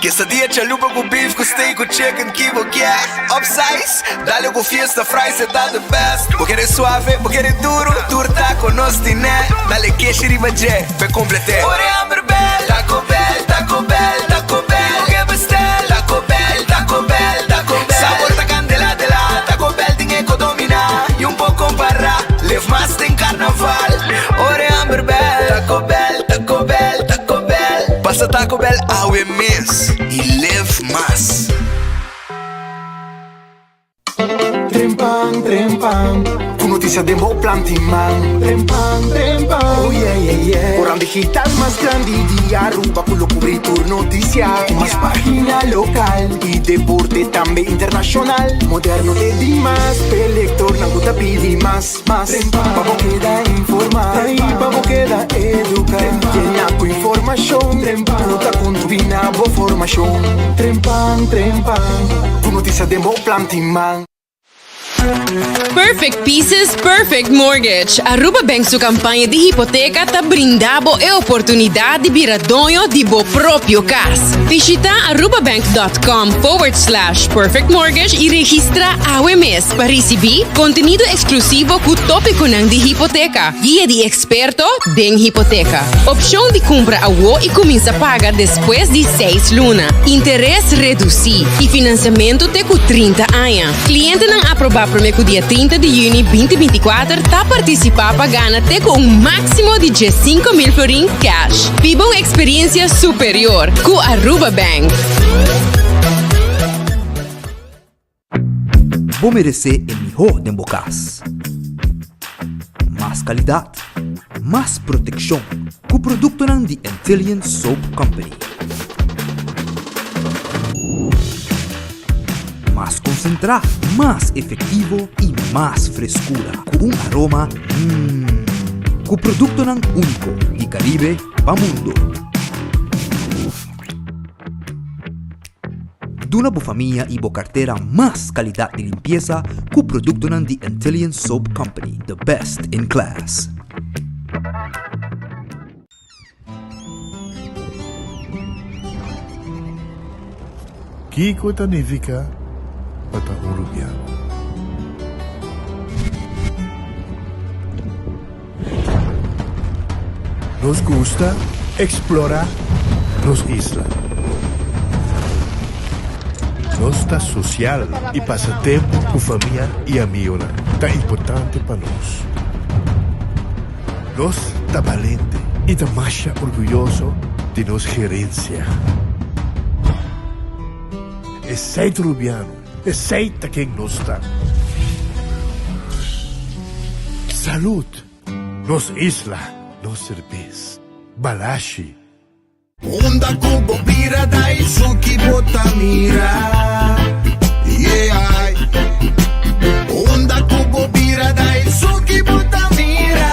Quesadilla chalupa ku beef ku steak ku chicken ki bo kier Upsize, dale ku fiesta fries e ta the best Bo kere suave, bo kere duro, tur taco nos tine Dale keshi riba dje, p'e complete Ora e hamber bel, Taco Bell, Taco Bell, Taco Bell Bo ke bestel, Taco Bell, Taco Bell, Taco Bell Sabor ta candela de la, Taco Bell tin e ko domina Y un por compara, live mas den carnaval Ora e hamber bel, Taco Bell, Taco Bell, Taco Bell Pasa Taco Bell awe mes y live mas. Trempan, trempan, ku notisia den bo planti man. Trempan, trempan, oh yeah, yeah, yeah. Koran digital mas grandi di Aruba ku lo kubri tur notisia. Ku mas pagina lokal i deporte tambe internashonal. Moderno te dimas, p'e lektornan ku ta pidi mas, mas. Pa bo keda informá i pa bo keda eduká. Yena ku informashon ku ta kontribuí na bo formashon. Trempan, trempan, ku notisia den bo planti man. Perfect Pieces, Perfect Mortgage. Aruba Bank su campaña di hipoteca ta brinda bo e oportunidad di bira doño di bo propio cas. Bishita arubabank.com forward slash perfect mortgage y registra awe mes pa ricibi contenido exclusivo cu topiconan di hipoteca, guia di experto den hipoteca, opcion di cumpra awo y cuminsa paga despues di seis luna, interes reduci y financiamento te cu 30 aña. Clientenan aproba prome cu dia 30 di juni 2024 ta participa pa gana te cu un maximo di 15,000 florin cash. Biba un experiencia superior cu Aruba Bank. Bo meresé e mihó den bo kas. Mas kalidat, mas protekshon ku produktonan di Antillian Soap Company. Mas konsentrá, mas efektivo i mas freskura ku un aroma mmm. Ku produktonan úniko di Karibe pa mundu. Duna bo famia i bo kartera mas kalidat di limpiesa ku produktonan di Antillian Soap Company, the best in class. Kiko ta nifiká pa ta un rubiano? Nos gusta eksplorá nos isla. Nos ta sosial i pasa tempu ku famia i amigonan ta importante pa nos. Nos ta balente i ta masha orguyoso di nos gerensia. Esei ta Rubiano, esei ta ken nos ta. Salud! Nos isla, nos serbes. Balashi. Unda ku bo bira Daisuki bo ta mira Yeah Unda ku bo bira Daisuki bo ta mira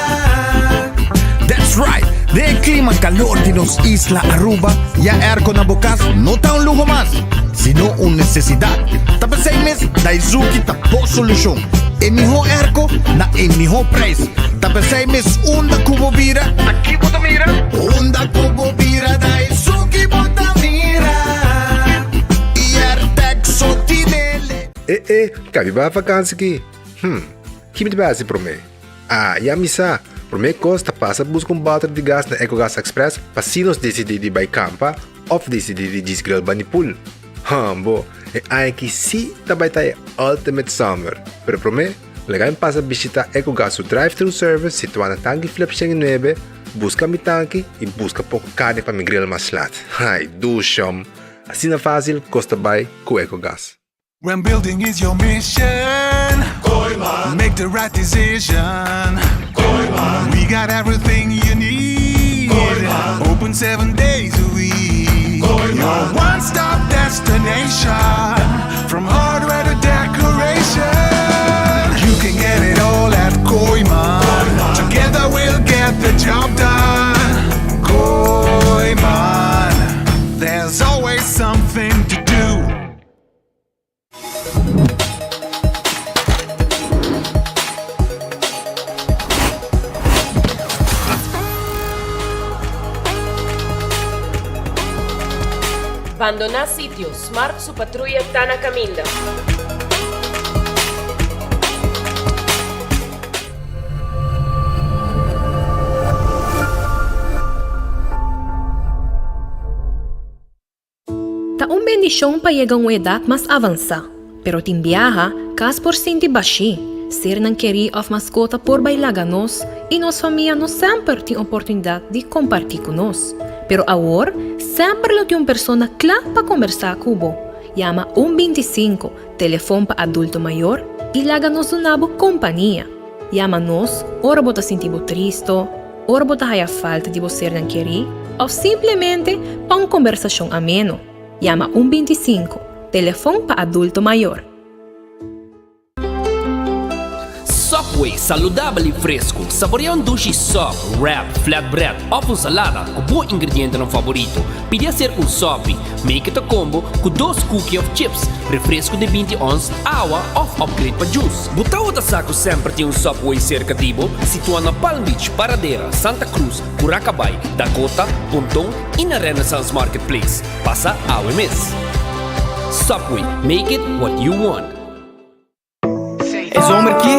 That's right! Den e klima kalor di nos isla Aruba, ya airco na bo kas no ta un luho mas, sino un nesesidat. Ta p'esei mes Daizuki ta bo solushon. E mihó airco na e mihó prijs. Ta p'esei mes unda ku bo bira, Aki bo ta mira. Unda ku bo bira Daizuki bo ta mira. Airtec so tinele. E e, kabi ba vakansi ki? Hm, ki mi ta bai hasi promé? Ah, ya mi sa! Promé kos ta pasa buska un bòter di gas na Ecogas Express pa si nos disidí di bai kampa òf disidí di djis grill bani pool. Hambo, e aña aki sí ta bai ta e ultimate summer! Pero promé, laga mi pasa bishitá Ecogas su drive-thru service situá na Tanki Flip 109, buska mi tanki i buska poko karni pa mi grill mas lat. Ai, dushom! Asina fásil kos ta bai ku Ecogas. When building is your mission Kooiman Make the right decision Kooiman We got everything you need Kooiman Open seven days a week Kooiman Your one-stop destination From hardware to decoration You can get it all at Kooiman Together we'll get the job done Kooiman There's always something to do Bandoná sitio, Smart su patruya ta na kaminda. Ta un bendishon pa yega un edat mas avansá, pero tin biaha, kas por sinti bashí, sernan kerí òf maskota por bai laga nos i nos famia no semper tin oportunidat di kompartí ku nos. Pero awor, semper lo tin un persona kla pa kombersá ku bo. Yama un 25, telefon pa adulto mayor, i laga nos duna bo kompania. Yama nos ora bo ta sinti bo tristo, ora bo ta haya falta di bo sernan kerí òf simplemente pa un kombersashon ameno. Yama un 25, telefon pa adulto mayor. Subway, saludabel i fresku. Saborea un dushi sub, wrap, flatbread òf un salada ku bo ingredientenan faborito. Pidi aser un sopi, make it a combo, ku dos cookie òf chips, refresku di 20 ons, awa òf upgrade pa juice. Bo tabata sa ku semper tin un Subway serka di bo? Situá na Palm Beach, Paradera, Santa Cruz, Curacabai, Dakota, Ponton i na Renaissance Marketplace. Pasa awe mes! Subway, make it what you want. E zomer ki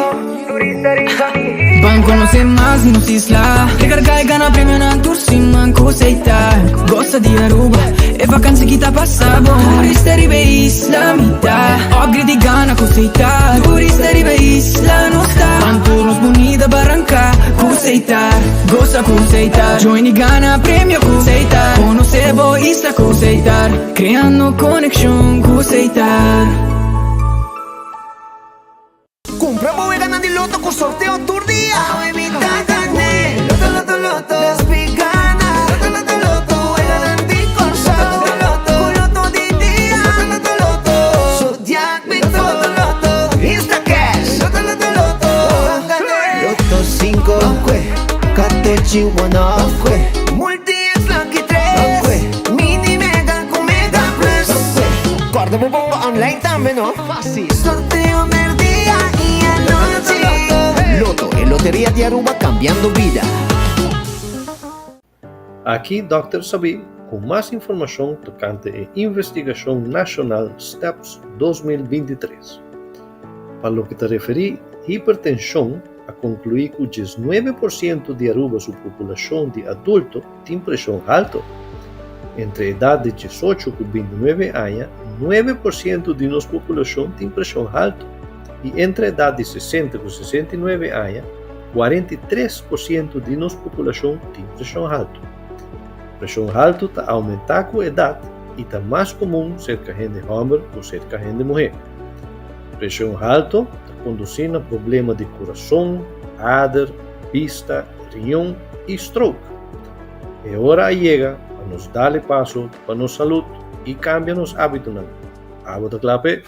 Ban conoce mas di nos isla Recarga y gana premionan tur siman cu Seita Goza di Aruba E vakantie ki ta pasa bon Turista riba e isla mi ta Upgrade y gana cu Seita Turista riba e isla nos ta Ban tur nos bunita baranca cu Seita Goza cu Seita Join y gana premio cu Seita Conoce bo isla cu Seita Creando conexion cu Seita. Cumpra bo weganan di loto cu sorteo tur dia. Awe mi ta gane. Loto, loto, loto. Despi gana. Loto, loto, loto. Weganan di Corsou. Loto, loto, Cu loto di dia. Loto, loto, loto. Zodiac Victor. Loto, loto, loto. Insta Cash. Loto, loto, loto. Bo gane. Loto 5. Catechi one Multi X Lucky 3. Mini Mega cu Mega Plus. Corda bo bomba online tambe no. Fácil. Sorteo merdia y anochi. Lotto, e loteria di Aruba cambiando bida. Aki Dòkter Sabí ku mas informashon tokante e investigashon nashonal Steps 2023. Pa loke ta referí hipertenshon a konkluí ku 19 por siento di Aruba su populashon di adulto tin preshon halto. Entre edat di 18 ku 29 aña, 9% di nos populashon tin preshon halto i entre edat di 60 ku 69 aña, 43% di nos populashon tin preshon halto. Preshon halto ta oumentá ku edat i ta mas komun serka hende hòmber ku serka hende muhé. Preshon halto ta kondusí na problema di kurason, ader, bista, riñon i stroke. E ora a yega pa nos dal e paso pa nos salud i kambia nos ábitonan. Abo ta kla p'e?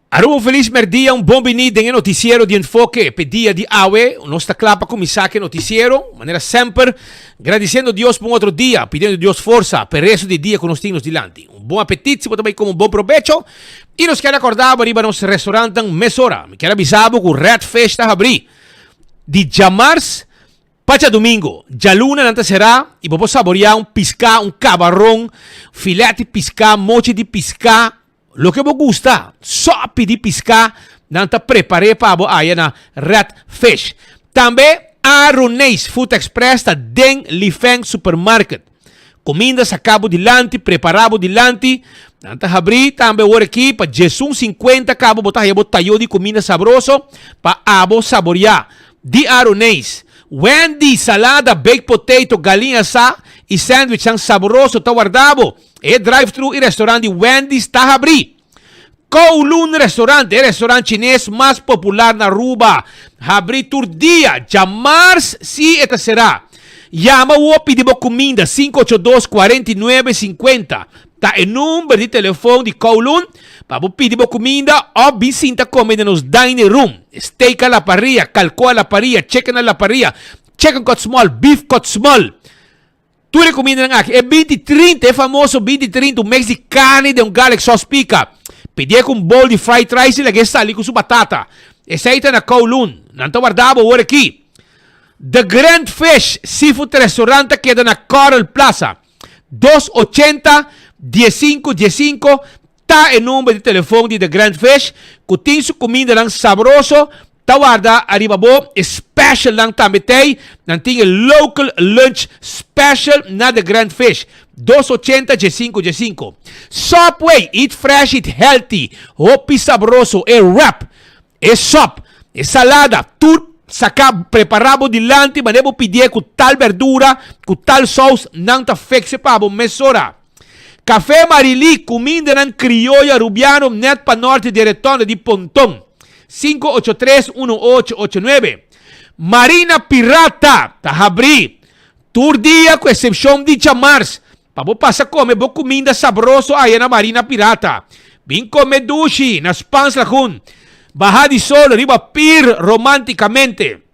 Aruba un felis merdia, un bon bini den e noticiero di Enfoke p'e dia di awe. Nos ta kla pa kuminsá ku e noticiero, manera semper, gradisiendo Dios pa un otro dia, pidiendo Dios forsa p'e resto di dia ku nos tin nos dilanti. Un bon apetit si bo ta bai kome un bon probecho. I nos kier akordá bo riba nos restaurantnan mesora. Mi kier a bisa bo ku Red Fish ta habrí di djamars pa djadumingu. Djaluna nan ta será i bo por saboriá un piská, un kabaron, filet di piská, mochi di piská, loke bo gusta. Sòpi di piská nan ta prepar'é pa bo aya na Red Fish. Tambe Aruneis Food Express ta den Lifeng Supermarket. Kuminda saká bo dilanti, prepará bo dilanti. Nan ta habrí tambe awor aki pa djesun sinkuenta kaba bo ta haya bo tayo di kuminda sabroso pa abo saboriá. Di Aruneis, Wendy, salada, baked potato, galiña asá i sandwichnan sabroso ta warda bo. E drive-thru i restaurant di Wendy's ta habrí. Kowloon Restaurant, e restaurant chines mas popular na Aruba, habrí tur dia, djamars si e ta será. Yama awor pidi bo kuminda, 582 49 50 ta e number di telefon di Kowloon pa bo pidi bo kuminda òf bin sinta kome den nos dining room. Steak a la parrilla, kalko a la parrilla, chicken a la parrilla, chicken cut small, beef cut small. Tur e kumindanan aki, e binti trinta, e famoso binti trinta, un mix di karni den un garlic sauce pika. Pidié ku un bowl di fried rice i lag'é sali ku su batata. Esei ta na Kowloon. Nan ta warda bo awor aki. The Grand Fish Seafood Restaurant ta keda na Coral Plaza, 280. 15 15 ta e number di telefon di The Grand Fish ku tin su kumindanan sabroso ta warda ariba bo. E specialnan tambe t'ei. Nan tin e local lunch special na The Grand Fish. Dos ochenta diescinco diescinco. Subway, eat fresh, eat healthy. Hopi sabroso e wrap, e sop, e salada, tur saca prepara bo dilanti manera bo pidié cu tal berdura, cu tal saus, nan ta fixe pa bo mesora. Café Marily, cumindanan crioyo Arubiano net pa norte di Retonde di Ponton. 583 1889. Marina Pirata ta habri tur dia cu excepcion di djamars pa bo pasa come bo cuminda sabroso aya na Marina Pirata. Bin come dushi na Spaans Lagoon. Baha di sol riba pier romanticamente.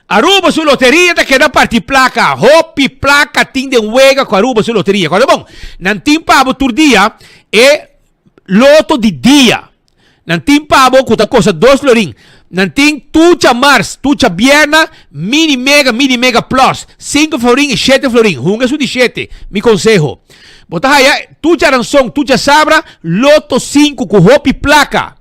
Aruba su loteria ta keda parti placa. Hopi placa tin den wega cu Aruba su loteria. Cuando bon, nan tin pa bo tur dia e loto di dia. Nan tin pa bo cu ta costa dos florin. Nan tin tucha mars, tucha bierna, mini mega, mini mega plus. Cinco florin y shete florin. Hunga su di shete, mi conseho. Bo ta haya tucha ranson, tucha sabra, loto cinco cu hopi placa.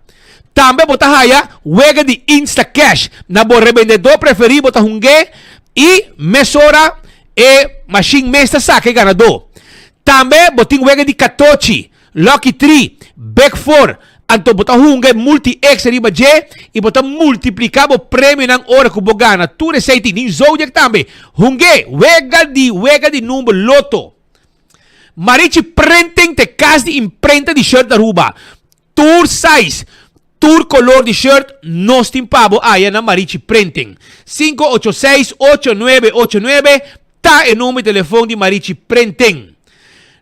Tambe bo ta haya wega di Instacash na bo rebendedor preferí bo ta hung'é i mesora e mashin mes ta saka e ganadó. Tambe bo tin wega di katochi, Lucky Tree, Big Four, anto bo ta hunga e Multi X riba dje i bo ta multipliká bo premionan ora ku bo gana. Tur esei tin. Tin Zodiac tambe. Hung'é wega di wega di number Lotto. Marichi Printing ta e kas di imprenta di shirt Aruba. Tur size, tur color di shirt nos tin pa bo aya na Marichi Printing. 586 8989 ta e number di telefon di Marichi Printing.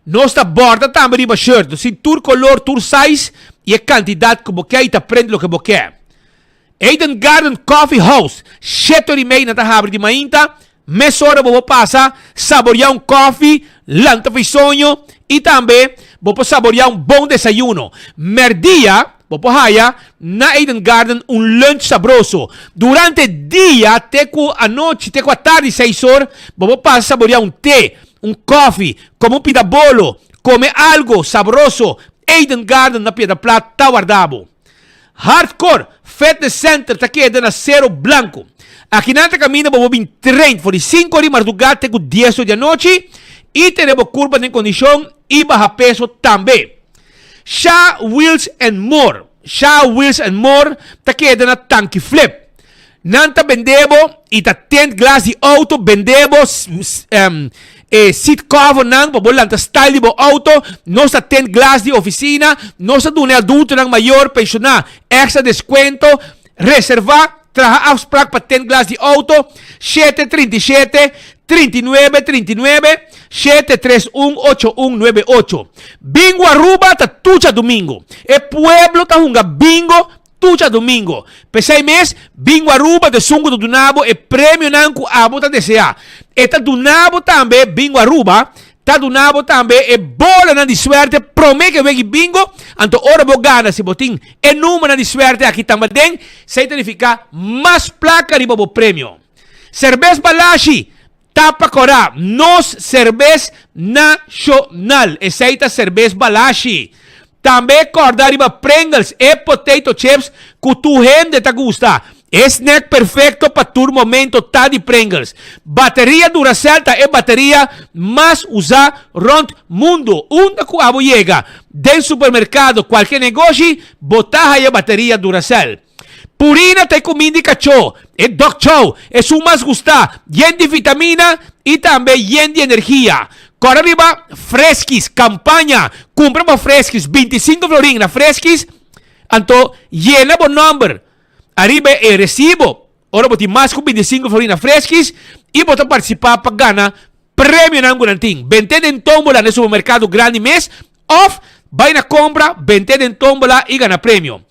Nos ta borda tambe riba shirt. Nos tin tur color, tur size y e cantidad cu bo ke y ta print loke bo ke. Eden Garden Coffee House, shete ora y mei nan ta habri di mainta, mesora bo por pasa saboria un koffie, lanta for soño y tambe bo por saboria un bon desayuno. Merdia bo por haya na Eden Garden un lunch sabroso. Durante dia te cu anochi, te cu atardi seis or, bo por pasa saboria un te, un koffie, come un pida bolo, come algo sabroso. Eden Garden na Piedra Plat ta warda bo. Hardcore Fitness Center ta keda na Cero Blanco. Akinan ta kaminda bo por bin train for di sinku or di mardugá te ku dies or di anochi i tene bo kurpa den kondishon i baha peso tambe. Sha Wheels and More Sha Wheels and More ta keda na Tanki Flip. Nan ta bende bo y ta tent glas di auto, bende bo e seat cover nan pa bo lanta style di bo auto. Nos ta tent glas di oficina, nos ta duna e adultonan mayor, pensioná, extra descuento. Reserva, traha afspraak pa tent glas di auto, 737 39 39 731 8198. Bingo Aruba ta tur djadumingo. E pueblo ta hunga bingo Tur djadumingo. P'esei mes, Bingo Aruba ta esun ku ta duna bo e premionan ku abo ta deseá. E ta duna bo tambe, Bingo Aruba ta duna bo tambe e bolanan di suerte promé ku e wek di bingo. Anto ora bo gana, si bo tin e numbernan di suerte aki tamba den, esei ta nifiká mas plaka riba bo premio. Serbes Balashi Tapa Corá, nos serbes nashonal. Esei ta serbes Balashi. Tambe kòrda riba Pringles, e potato chips ku tur hende ta gusta. E snack perfekto pa tur momento ta di Pringles. Bateria Duracell ta e bateria mas usá rònt mundu. Unda ku abo yega, den supermerkado, kualke negoshi, bo ta haya bateria Duracell. Purina ta e kuminda di kachó, e dog chow, esun mas gustá, yen di vitamina i tambe yen di energia. Kòrda riba Freskis, kampaña, kumpra bo Freskis, 25 florin na Freskis, anto yena bo nòmber ariba e resibo ora bo tin mas ku 25 florin na Freskis i bo ta partisipá pa gana premionan ku nan tin. Bent'é den tómbola na e supermerkado grandi mes Of bai na compra, bente den tombola y gana premio.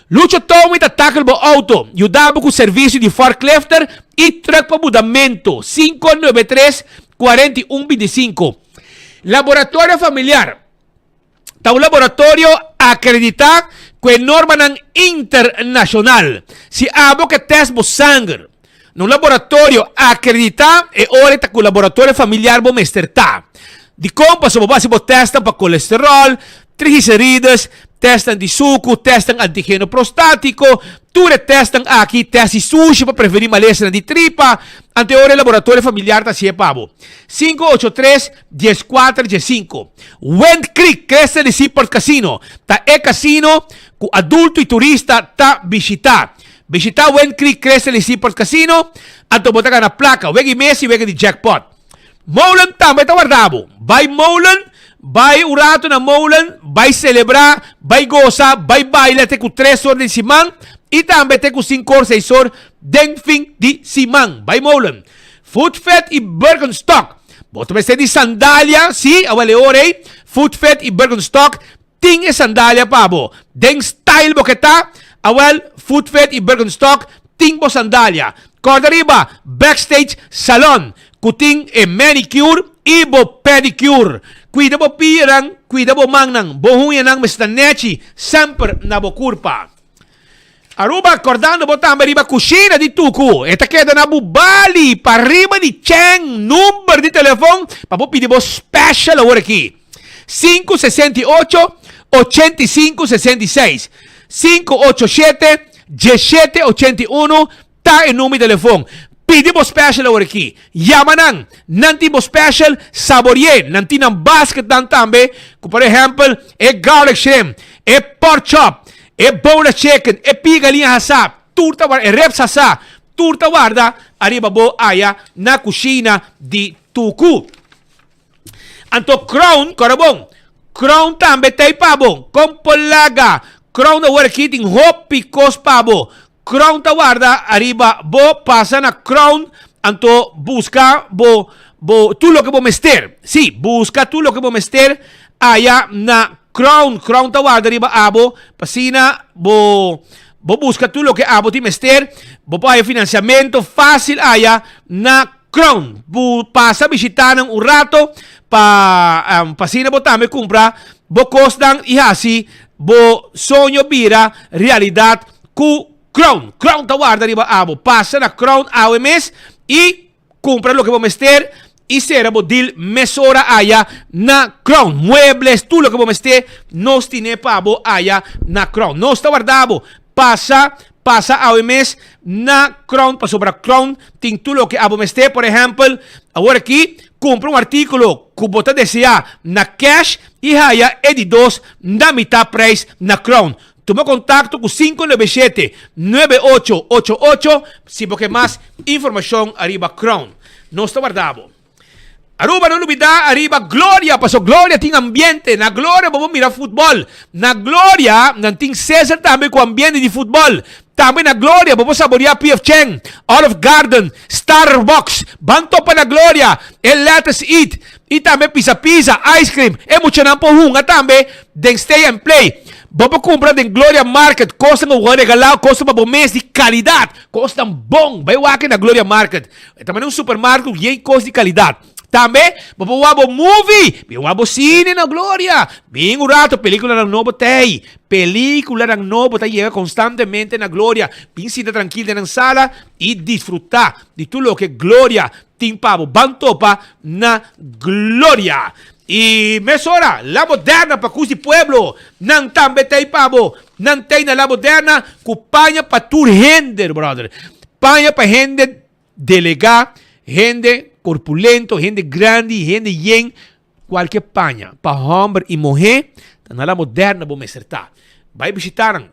Lucho Towing ta tackle bo auto, yuda bo cu servicio di forklifter y truck pa mudamento. 593 41 25. Laboratorio Familiar ta un laboratorio acredita cu e normanan internacional. Si abo ke test bo sanger na un laboratorio acredita, e ora ta cu Laboratorio Familiar bo mester ta. Dikon? Pasobra bo a hasi bo tèstnan pa kolesteròl, triglicerides, tèstnan di suku, tèstnan antigeno prostátiko, tur e tèstnan aki, tèst di sushi pa prevení malesanan di tripa, anto e ora e laboratorio familiar ta hasié pa bo. 583 14 15. Wind Creek Crystal di Seaport Casino ta e casino ku adulto i turista ta bishitá. Bishitá Wind Creek Crystal di Seaport Casino, anto bo ta gana plaka, wega i mes i wega di jackpot. Molen tambe ta warda bo. Bai Molen, bai un rato na Molen, bai celebra, bai goza, bai baila te cu tres or den siman y tambe te cu cinco or, seis or den fin di siman. Bai Molen. Footfed y Birkenstock. Bo ta mester di sandalia, si, awel e ora ey. Footfed y Birkenstock tin e sandalia pa bo. Den style bo ke ta? Awel, Footfed y Birkenstock tin bo sandalia. Corda riba Backstage Salon cu tin e manicure y bo pedicure. Cuida bo pianan, cuida bo mannan, bo huñanan mester ta nechi semper na bo curpa. Aruba, cordando bo tambe riba cushina di Tucu. E ta keda na Bubali, pariba di Cheng. Number di telefon pa bo pidi bo special awor aki. 568 85 66 587 17 81 ta e number di telefon. Pidi bo special awor aki. Yama nan. Nan tin bo special, saborié. Nan tin nan basketnan tambe, cu por ehempel e garlic shrimp, e pork chop, E boneless chicken, e pia galiña hasá, tur ta warda, e ribs hasá, tur ta warda ariba bo aya na kushina di Tuku. Anto Crown, kòrda bon, Crown tambe ta ei pa bo. Kon por laga Crown awor aki tin hopi kos pa bo. Crown ta warda ariba bo, pasa na Crown anto buska bo bo tur loke bo mester. Sí, buska tur loke bo mester aya na Crown. Crown ta warda riba abo pa asina bo bo buska tur loke abo tin mester. Bo por haya financiamento fácil aya na Crown. Bo pasa bishita nan un rato pa pa asina bo tambe kumpra bo kosnan i hasi bo soño bira realidat ku Crown. Crown ta warda riba abo. Pasa na Crown awe mes i kumpra loke bo mester i sera bo deal mesora aya na Crown. Muebles, tur loke bo mester, nos tine pa bo aya na Crown. Nos ta warda bo. Pasa, pasa awe mes na Crown pasobra Crown tin tur loke abo mester. Por ehempel, awor aki kumpra un artíkulo ku bo ta desea na cash i haya e di dos na mitá prijs na Crown. Tuma kontakto ku 597 9888 si bo ke mas informashon ariba Crown. Nos ta warda bo. Aruba no lubida ariba Gloria paso Gloria tin ambiente. Na Gloria bo por mira futbol. Na Gloria nan tin Cesar tambe ku ambiente di futbol. Tambe na Gloria bo por saboria PF Chang, Olive Garden, Starbucks. Ban topa na Gloria e Let Us Eat y tambe Pizza Pizza, Ice Cream. E muchanan por hunga tambe den Stay and Play. Bo por cumpra den Gloria Market cosnan cu bo a regala, cosnan pa bo mes di calidad, cosnan bon. Bay wak na Gloria Market. E ta manera un supermarket cu yen cos di calidad. Tambe bo por wak bo movie, bin wak bo cine na Gloria. Bin un rato, peliculanan nobo t'ey. Peliculanan nobo ta yega constantemente na Gloria. Bin sinta trankil den nan sala y disfruta di tur loke Gloria tin pa bo. Ban topa na Gloria. Y mesora, La Moderna pa cus di pueblo. Nan tambe t'ey pa bo. Nan t'ey na La Moderna cu paña pa tur hende, brother. Paña pa hende delega, hende corpulento, hende grandi, hende yen. Cualke paña pa homber y muhe ta na La Moderna bo mester ta. Bay bishita nan.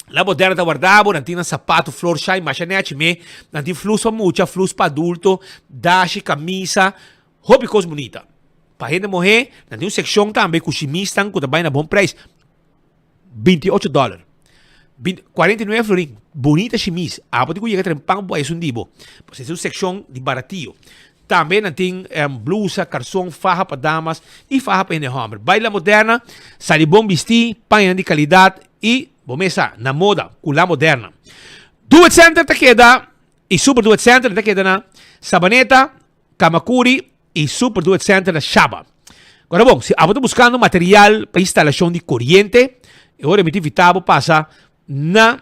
La Moderna ta warda bo, nan tin nan sapato flor shine masha nechi me. Nan tin flus pa mucha, flus pa adulto, dashi, camisa, hopi cos bunita. Pa hende muhe, nan tin un seccion tambe cu shimisnan cu ta bay na bon prijs. 28 dollar. 49 florin. Bonita shimis. Abo tin ku yega trempan bo esun di bo. Pues es un seccion di baratio. Tambe nan tin um, blusa, karson, faha pa damas y faha pa hende homber. Bai La Moderna, sali bon bisti, pañanan di calidad y bo mesa na moda ku La Moderna. Do It Center ta keda y Super Do It Center ta keda na Sabaneta, Kamakuri y Super Do It Center na Shaba. Ora bon, si abo ta buscando material pa instalacion di coriente, e ora mi ta invita bo pasa na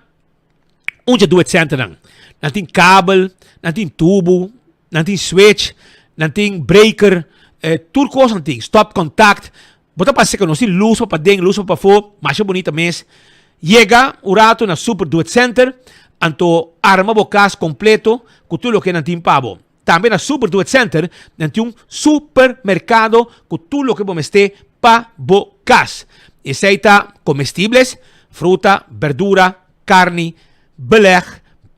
un dje Do It Center nan. Nan tin kabel, nan tin tubo, nan tin switch, nan tin breaker, Tur kos nan tin, stop contact, bo ta pasa ku nos tin lus pa paden, lus pa pafó, masha bunita mes. Yega un rato na Super Do It Center, anto arma bo kas kompleto ku tur loke nan tin pa bo. Tambe na Super Do It Center nan tin un supermerkado ku tur loke bo mester pa bo kas. Esei ta komestibles, fruta, berdura, karni, beleg,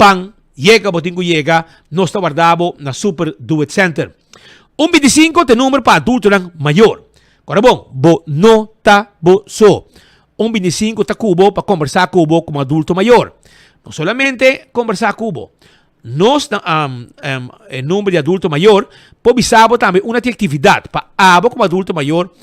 pan, yega bo tin ku yega, nos ta warda bo na Super Do It Center. Un bintisinko ta e number pa adultonan mayor. Kòrda bon, bo no ta bo so. Un bintisinko ta ku bo pa kombersá ku bo komo adulto mayor. No solamente kombersá ku bo. Nos na e number di adulto mayor por bisa bo tambe una di aktividat pa abo komo adulto mayor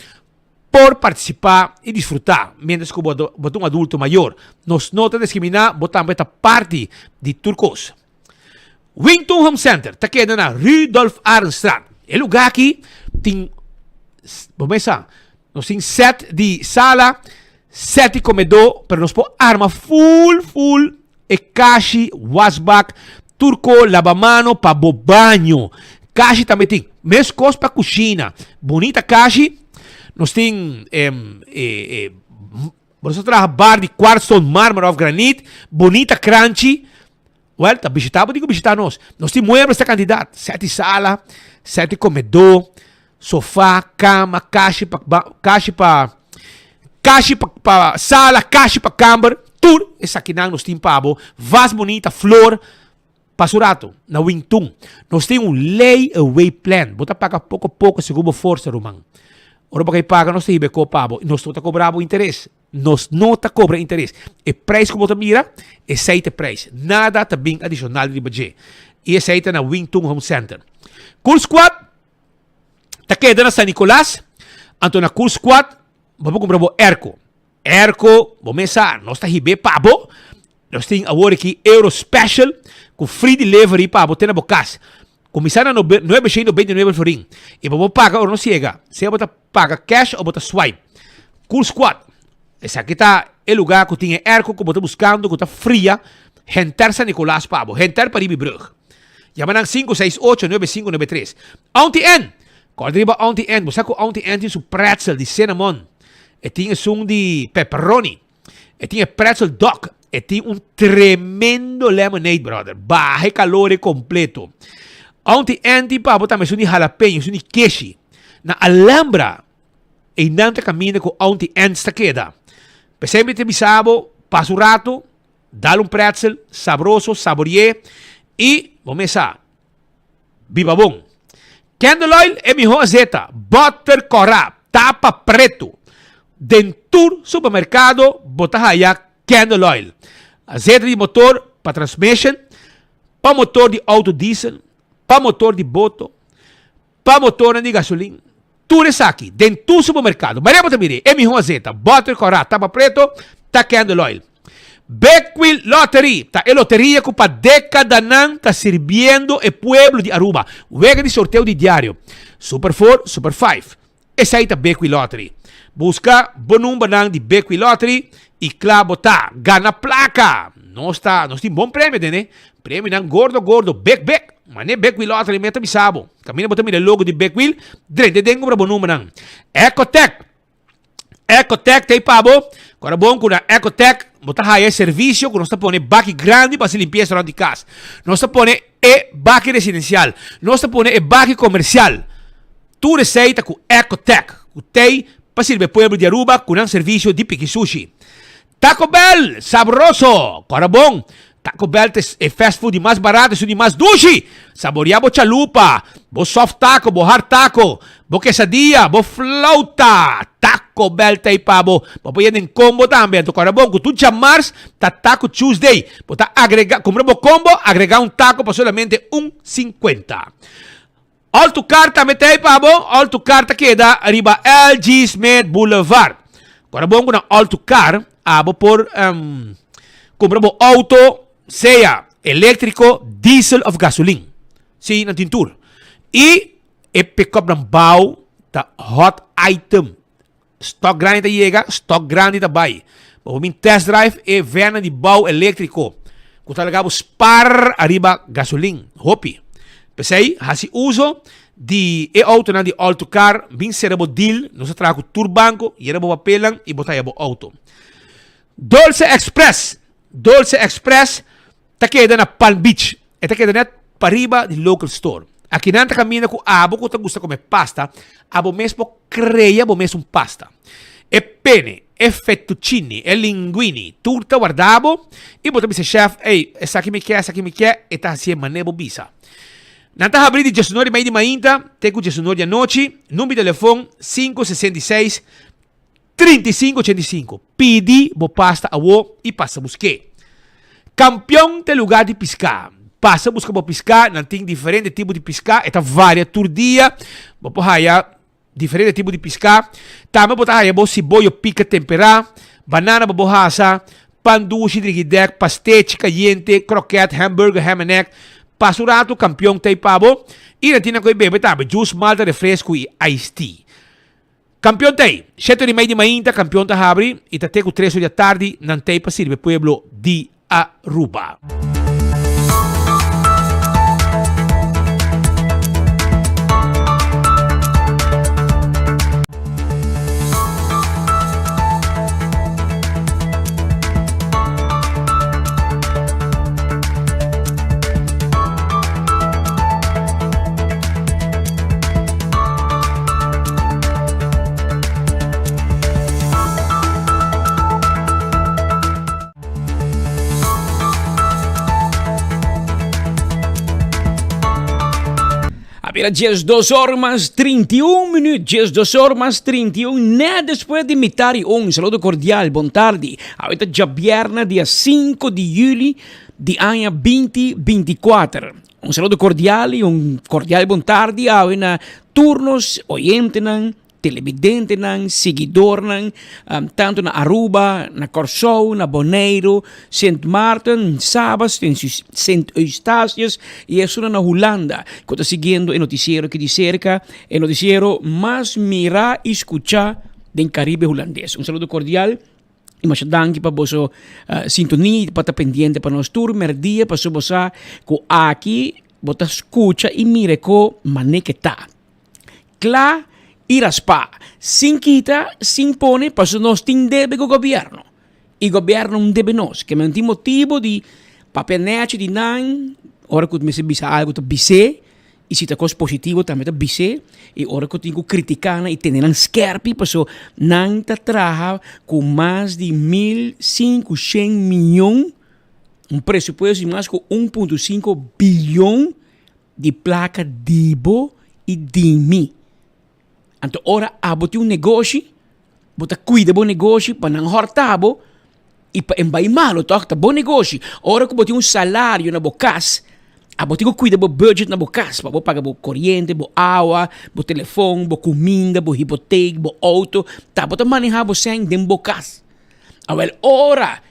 por partisipá i disfrutá miéntras ku bo bo ta un adulto mayor. Nos no ta diskriminá, bo tambe ta parti di tur kos. Wington Home Center ta keda na Rudolf Arendstraat. E lugá aki tin, bo mesa, nos tin set di sala, set di komedó, pero nos por arma full full e kashi, wasbak, tur ko, labamano pa bo baño. Kashi tambe tin. Meskos pa kushina. Bunita kashi. Nos tin e, e, bo nos ta traha bar di kwartstone, marmer of granit. Bunita kranchi. Well, ta bishita bo tin ku bishita nos. Nos tin muebles ta kantidat. Seti sala, seti komedó, sofá, kama, kashi pa kashi pa kashi pa pa sala, kashi pa kamber. Tur esakinan nos tin pa bo. Vas bunita, flor. Pasa un rato na Wingtun. Nos tin un lay away plan. Bo ta paga poko poko segun bo forsa, ruman. Ora bo kai paga nos ta hiba e kop pa bo. Nos no ta kobra bo interes. Nos no ta cobra interes. E prijs cu bo ta mira, esey ta e prijs. Nada ta bin adicional riba dje. Y esey ta na Wing Tun Home Center. Cool Squad ta keda na San Nicolas. Anto na Cool Squad bo por cumpra bo airco. Airco, bo mes sa, nos ta hib'é pa bo. Nos tin awor aki Euro Special cu free delivery pa bo te na bo cas. Cuminsa na nuebe shen 99 florin y bo por paga ora nos yega, sea bo ta paga cash o bo ta swipe. Cool Squad, esaki ta e lugar cu tin e airco cu bo ta buscando cu ta fria henter San Nicolas pa bo, henter Paribi Brug. Yama nan 568 9593. Auntie Ann, corda riba Auntie Ann, bo sa cu Auntie Ann tin su pretzel di cinnamon, e tin esun di pepperoni. E tin e pretzel dog. E tin un tremendo lemonade, brother. Baha e calor e completo. Auntie Andy pa bo tambe esun di jalapeño, esun di keshi. Na Alhambra, einan ta caminda cu Auntie Anne's ta keda. P'esei mi ta bisa bo, pasa un rato, dal un pretzel sabroso, sabori'é y bo mes sa. Biba bon. Candle oil e miho azeta, butter kòrá, tapa pretu. Den tur supermerkado bo ta haya candle oil. Azeta di motor pa transmission, pa motor di auto diesel, pa motor di boto, pa motornan di gasolin. Tur esaki den tur supermerkado. Maria bo ta mira e miho azeta, butter kòrá, tapa preto ta candle oil. Big Wheel Lottery ta e loteria cu pa decadanan ta sirbiendo e pueblo di Aruba. Wega di sorteo di diario. Super Four, Super Five. Esey ta Big Wheel Lottery. Busca bo numbernan di Big Wheel Lottery y cla bo ta. Gana placa! Nos ta, nos tin bon premio den e. Premionan gordo gordo, big big. Mane Big Wheel Lottery mi a ta bisa bo. Caminda bo ta mira e logo di Big Wheel, drenta den cumpra bo numbernan. Ecotec. Ecotec ta ei pa bo. Kora bon ku na Ecotec bo ta haya e servisio ku nos ta pone baki grandi pa hasi limpiesa rònt di kas. Nos ta pone e baki residensial. Nos ta pone e baki komersial. Tur esei ta ku Ecotec ku t'ei pa sirbi e pueblo di Aruba ku nan servisio di piki sushi. Taco Bell, sabroso! Kora bon, Taco Bell ta e fast food di mas barato, esun di mas dushi! Saborea bo chalupa, bo soft taco, bo hard taco, bo quesadilla, bo flauta! Taco Bell ta ei pa bo. Bo por yenda den combo tambe. Anto kora bon, ku tur djamars ta Taco Tuesday. Bo ta agrega, kumpra bo combo, agrega un taco pa solamente un sinkuenta. All to Car tambe ta ei pa bo. All to Car ta keda riba LG Smith Boulevard. Kora bon ku na All to Car abo por um, kumpra bo auto, sea eléktriko, diesel of gasolin. Sí, nan tin tur. I e pick-up nan bou ta hot item. Stock grandi ta yega, stock grandi ta bai. Bo por bin test drive e vennan di bou eléktriko ku ta laga bo spar ariba gasolin hopi. P'esei hasi uso. di e autonan di All to Car, bin sera bo deal, nos ta traha ku tur banko, yera bo papelnan i bo ta haya bo auto. Dolce Express, Dolce Express ta keda na Palm Beach. E ta keda net pariba di local store. Akinan ta kaminda ku abo ku ta gusta kome pasta, abo mes por krea bo mes un pasta. E pene, e fettuccini, e linguini, tur ta warda bo i bo ta bisa chef, ey, esaki mi ke, esaki mi ke, e ta hasié manera bo bisa. Nan ta habri di diesunor i mei di mainta te ku diesunor di anochi. Number di telefon, 566 35 85. Pidi bo pasta awo i pasa busk'é. Kampion ta e lugar di piská. Pasa buska bo piská, nan tin diferente tipo di piská, e ta varia tur dia. Bo por haya diferente tipo di piská. Tambe bo ta haya bo siboyo pika temperá, banana pa bo hasa, pan dushi, drigidèk, pastechi kayente, krokèt, hamburger, ham and egg. Pasa un ratu, Kampion ta ei pa bo. I nan tin nan ku e bebe tambe, juice, malta, refresku i iced tea. Kampion t'ei. Shete ora i mei di mainta kampion ta habri i ta te ku tres ora di atardi nan t'ei pa sirbi e pueblo di Aruba. A bira 12 or mas 31 minuut, 12 or mas 31, net despues di mitar y un. Saludo cordial, bon tardi. Awe ta djabièrnè dia 5 di juli di aña 2024. Un saludo cordial y un cordial bon tardi awe na tur nos oyentenan, televidentenan, siguidornan, um, tanto na Aruba, na Kòrsou, na Boneiru, Sint Maarten, Saba, Sint Eustatius y esunnan na Hulanda ku ta siguiendo e noticiero aki di cerca, e noticiero mas mira y scucha den Caribe Hulandes. Un saludo cordial. Y masha danki pa boso sintonia y pa ta pendiente pa nos tur merdia pasobra bo sa cu aki bo ta scucha y mira co mane ke ta. Cla y raspa, sin kita, sin pone pasobra nos tin debe cu gobierno y gobierno no debe nos. Ke men tin motibo di papia nechi di nan ora cu mester bisa algo ta bis'e. I si ta kos positivo tambe ta bis'é i ora ku tin ku kritiká nan i tene nan skèrpi paso nan ta traha ku mas di 1500 mion, un presupuesto di mas ku 1.5 bilyon di plaka di bo i di mi. Anto ora abo tin un negoshi, bo ta kuida bo negoshi pa nan hòrta bo i pa e bai malu tòg, ta bo negoshi. Ora ku bo tin un salario na bo kas, abo tin ku kuida bo budget na bo kas pa bo paga bo koriente, bo awa, bo telefon, bo kuminda, bo hipotek, bo outo, ta bo ta maneha bo sèn den bo kas. Awèl ora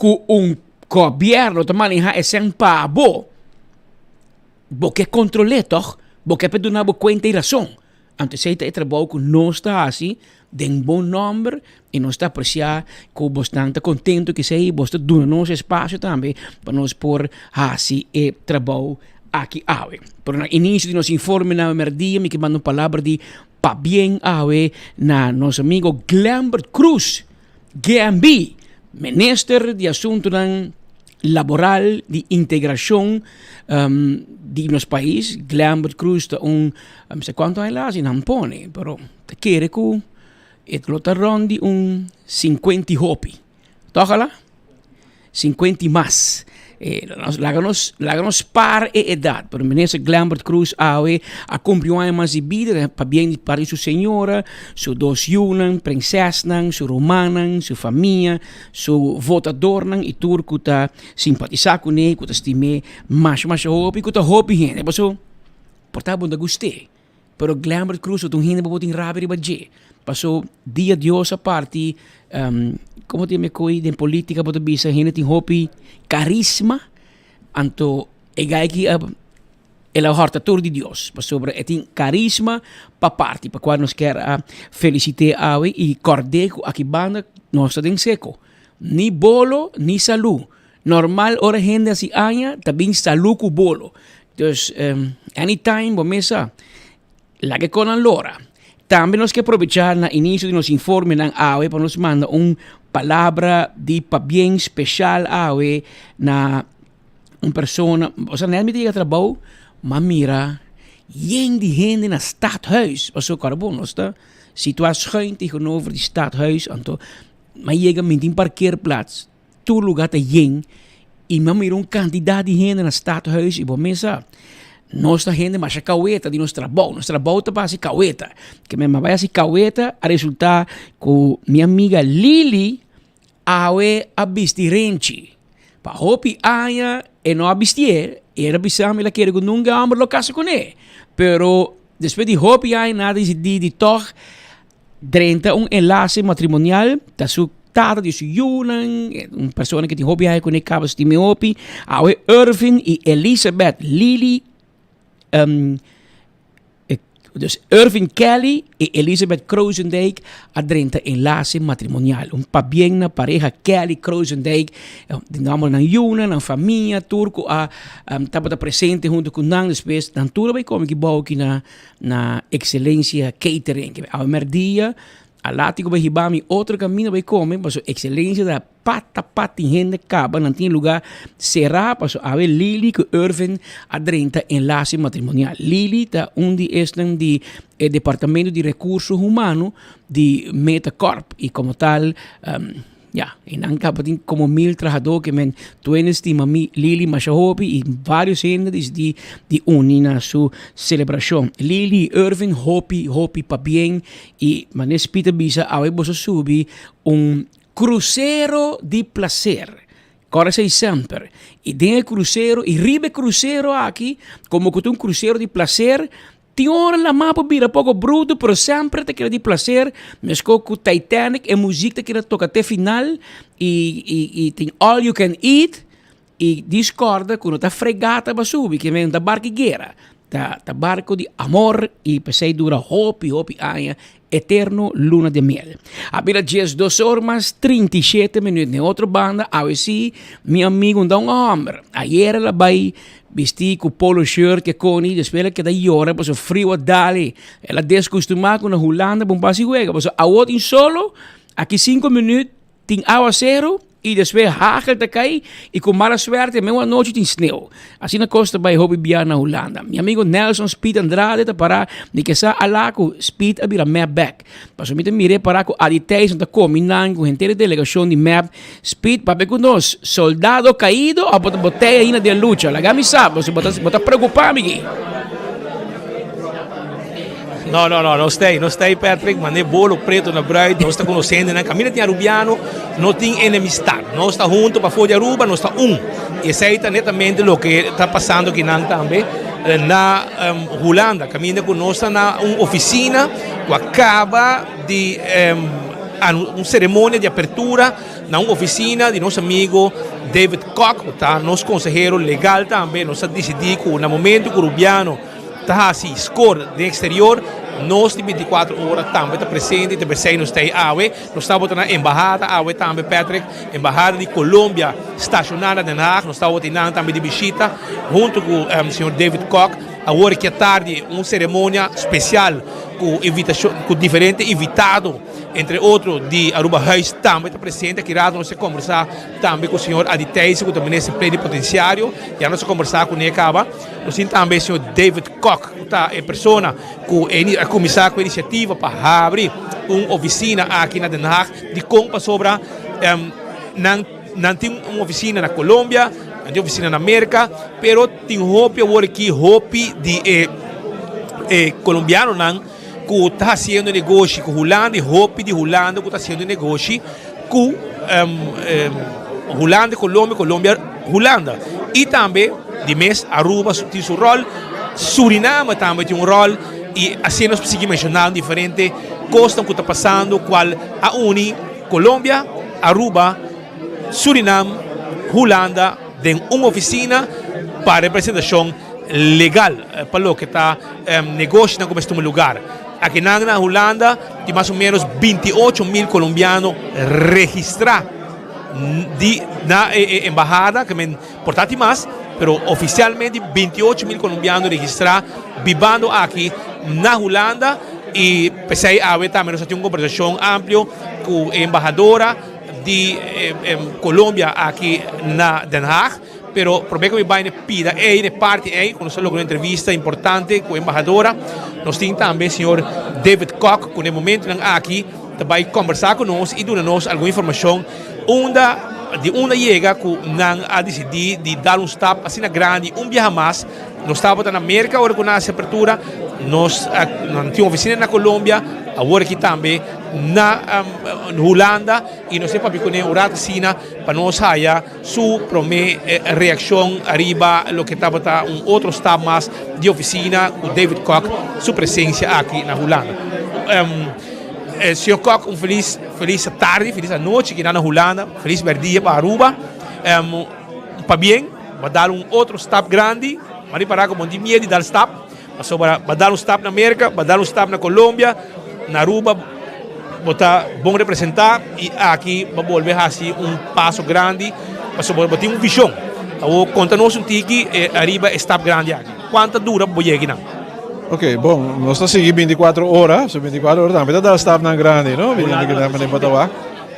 ku un gobièrnu ta maneha e sèn pa bo, Bo ke kontrol'é tòg? Bo ke pa duna bo kuenta i rason? Anto esei ta e trabou ku nos ta hasi den bo nòmber i nos ta apresiá ku bosnan ta kontentu ku esei i bos ta duna nos espasio tambe pa nos por hasi e trabou aki awe. Pero na inisio di nos informe na mèrdia mi ke manda un palabra di pabien awe na nos amigo Glenbert Cruz. GMB, Minister di Asuntunan Laboral di Integracion di nos pais, Glenbert Cruz ta un, mi sa cuanto aña el a haci nan pone, pero ta kere cu e lo ta rond di un cincuenta y hopi, toch ala? Sinkuenta i mas. Laga nos, laga nos par e edat. Pero minister Glenbert Cruz awe a kumpli un aña mas di bida pabien di parti su señora, su dos yunan, prinsesnan, su rumannan, su famia, su votadornan i tur ku ta simpatisá kuné, ku ta stim'é masha masha hopi, ku ta hopi hende. Pasobra por ta bo no ta gust'é. Pero Glenbert Cruz no ta un hende pa bo tin rabia riba dje. Paso dia Dios a parti, como ta yama e koe den politica bo ta bisa hende tin hopi carisma, anto e guy aki a el a horta tur di Dios, pasobra e tin carisma pa parti, pa cual nos kier a felicite awe y cord'e cu aki banda nos ta den seco. Ni bolo ni salu. Normal ora hende hasi aña ta bin salu ku bolo. Dus anytime bo mes sa. Laga e konan lora. Tambe nos ke probechá na inisio di nos informenan awe pa nos manda un palabra di pabien speshal awe na un persona, osea net mi ta yega trabou, m'a mira yen di hende na stadhuis, pasobra kòrda bon nos ta situá schuin tegenover di stadhuis, anto m'a yega mi tin parkeerplaats. Tur lugar ta yen y mi a mira un cantidad di hende na stadhuis y bo mesa nos ta hende masha caweta di nos trabou, nos trabou ta pa haci caweta. Ke men bai haci caweta a resulta cu mi amiga Lily awe a bisti renchi. Pa hopi aña e no a bistié, el a bisa mi el a kere cu nunca homber lo casa cune. Pero despues di hopi aña nan a dicidi di tog Drenta un enlase matrimonial ta su tata di su yunan, un persona ku tin hopi aña kuné kaba stima hopi. Awe Irvin i Elizabeth Lily, dus Irvin Kelly i Elizabeth Krozendijk a drenta enlase matrimonial. Un pabien na pareha Kelly Krozendijk, di nomber nan yunan, nan famia, tur ku a tabata presente huntu ku nan. Despues nan tur a bai kome ki bou aki na. Na Excelencia Catering. Awe merdia a lati ku bai hiba mi otro kaminda bai kome paso Excelencia ta pata pata tin hende kaba nan tin luga sera paso awe Lily ku Irvin a drenta enlase matrimonial. Lily ta un di esnan di e departamento di recurso humano di Metacorp y como tal Ya, y nan tabatin como mil trahadó ke men tuene stima mi Lily masha hopi y varios hende disidí di uni na su selebrashon. Lily y Irving hopi hopi pabien y manera Speed a bisa awe boso subi un krusero di plaser. Kòrda esei semper. Y den e krusero y riba e krusero aki komo ku ta un krusero di plaser Tin ora la mar por bira poko bruto, pero semper ta keda di placer, meskos ku Titanic e muzik ta keda toka te final i i i tin all you can eat i discorda ku no ta fregata pa subi ke men ta barko di guera, ta ta barko di amor i p'esei dura hopi hopi aña eterno luna de miel. A bira diesdos or mas 37 minuut na e otro banda awe si mi amigo un ta un homber ayer el a bai Bisti ku polo shirt ke koni despues el a keda yora pasobra friu a dal e. El a deskustumá ku na Hulanda bo basi wega pasobra awo tin solo aki sinku minüt tin awaseru i despues hagel ta kai i ku mala suerte meun anochi tin sneu. Asina kos ta bai hopi bia na Hulanda. Mi amigo Nelson Speed Andrade ta pará mi ke sa alá ku Speed a bira mep bek. Pasobra mi ta mir'é pará ku Adi Thijssen ta komi nan ku henter e delegashon di mep. Speed papia ku nos, soldado kaido òf bo ta botei ainda den lucha? Laga mi sa, pasobra bo ta bo ta preokupá mi aki. No, no, no, nos ta ei, nos ta ei Patrick, manda e bolo preto na bruid, nos ta konosé hendenan, kaminda tin Arubiano no tin enemistat, nos ta hunto pafó di Aruba, nos ta un, i esei ta netamente loke ta pasando akinan tambe na Hulanda, kaminda ku nos ta na un ofisina ku a kaba di un seremonia di apertura na un ofisina di nos amigo David Kok, ku ta nos konsehero legal tambe. Nos a disidí ku na momento ku Rubiano ta hasi skor den eksterior, nos di bintikuater ora tambe ta presente i ta p'esei nos ta ei awe. Nos tabata na embahada awe tambe, Patrick, embahada di Colombia stashoná na Den Haag. Nos tabata einan tambe di bishita huntu ku señor David Kok. Awor ki a tardi un ceremonia special cu invitacion cu diferente invitado, entre otro di Aruba Huis tambe ta presente. Aki rato nos a combersa tambe cu señor Adi Thijssen cu ta minister plenipotenciario. Ya nos a combersa cune caba. Nos tin tambe señor David Kok cu ta e persona cu a cuminsa cu e iniciativa pa habri un oficina aki na Den Haag. Dicon? Pasobra nan. Nan tin un oficina na Colombia, nan tin oficina na Merca, pero tin hopi awor aki, hopi di e e colombianonan cu ta haciendo negoshi cu Hulanda y hopi di Hulanda cu ta haciendo negoshi cu Hulanda, Colombia, Colombia, Hulanda. Y tambe di mes Aruba tin su rol, Suriname tambe tin un rol y asina nos por sigui menciona diferente cosnan cu ta pasando cual a uni Colombia, Aruba, Surinam, Hulanda den un oficina pa representacion legal pa loke ta negoshinan cu mester tuma lugar. Akinan na Hulanda tin mas o menos 28 mil colombiano registra di na e embahada, por ta tin mas. Pero ofisialmente 28 mil kolombiano registrá bibando aki na Hulanda i p'esei awe tambe nos a tin un kombersashon amplio ku e embahadora di Colombia aki na Den Haag. Pero promé ku mi bai na e pida ei, na e parti ei, ku nos a logra un entrevista importante ku e embahadora, nos tin tambe señor David Kok ku na e momentunan aki ta bai kombersá ku nos i duna nos algun informashon unda di unda yega ku nan a disidí di dal un stap asina grandi un biaha mas. Nos tabata na Merka ora ku nan hasi apertura, nos a nan tin ofisina na Colombia, awor aki tambe na Hulanda i nos e papia kuné un rato asina pa nos haya su promé reakshon ariba loke tabata un otro stap mas di ofisina ku David Kok su presensia aki na Hulanda. Señor Kok un felis felis tardi, felis anochi kina na Hulanda, felis mèrdia pa Aruba. Pabien, bo a dal un otro stap grandi, bo a ripará ku bo no tin miedu di dal stap, pasobra bo a dal un stap na Merka, bo a dal un stap na Colombia, na Aruba bo ta bon representá i aki bo a bolbe hasi un paso grandi pasobra bo tin un vishon. Awor konta nos un tiki ariba e stap grandi aki. Kuantu ta dura pa bo yega akinan? Ok, bon, nos ta sigui bintikuatro ora, so bintikuatro ora tambe ta dal stapnan grandi, no?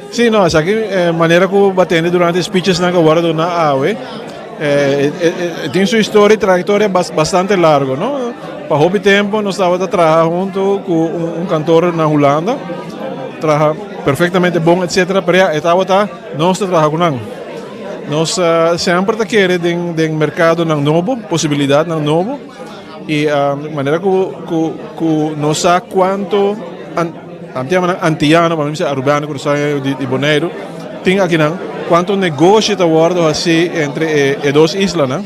Sí, no, esaki manera ku bo a tende durante e speechesnan ku a wòrdu duna awe, e tin su historia i trayektoria bastante largu, no? Pa hopi tempu nos tabata traha huntu ku un kantor na Hulanda, traha perfektamente bon etsetera, pero ya e tabata nos ta traha ku nan. Nos semper ta kere den merkadonan nobo, posibilidatnan nobo, i manera ku nos sa kuantu. Antianonan antiano, pa mi bisa arubano ku nos di di Boneiru, tin akinan kuantu negoshi ta wòrdu hasí entre e e dos islanan.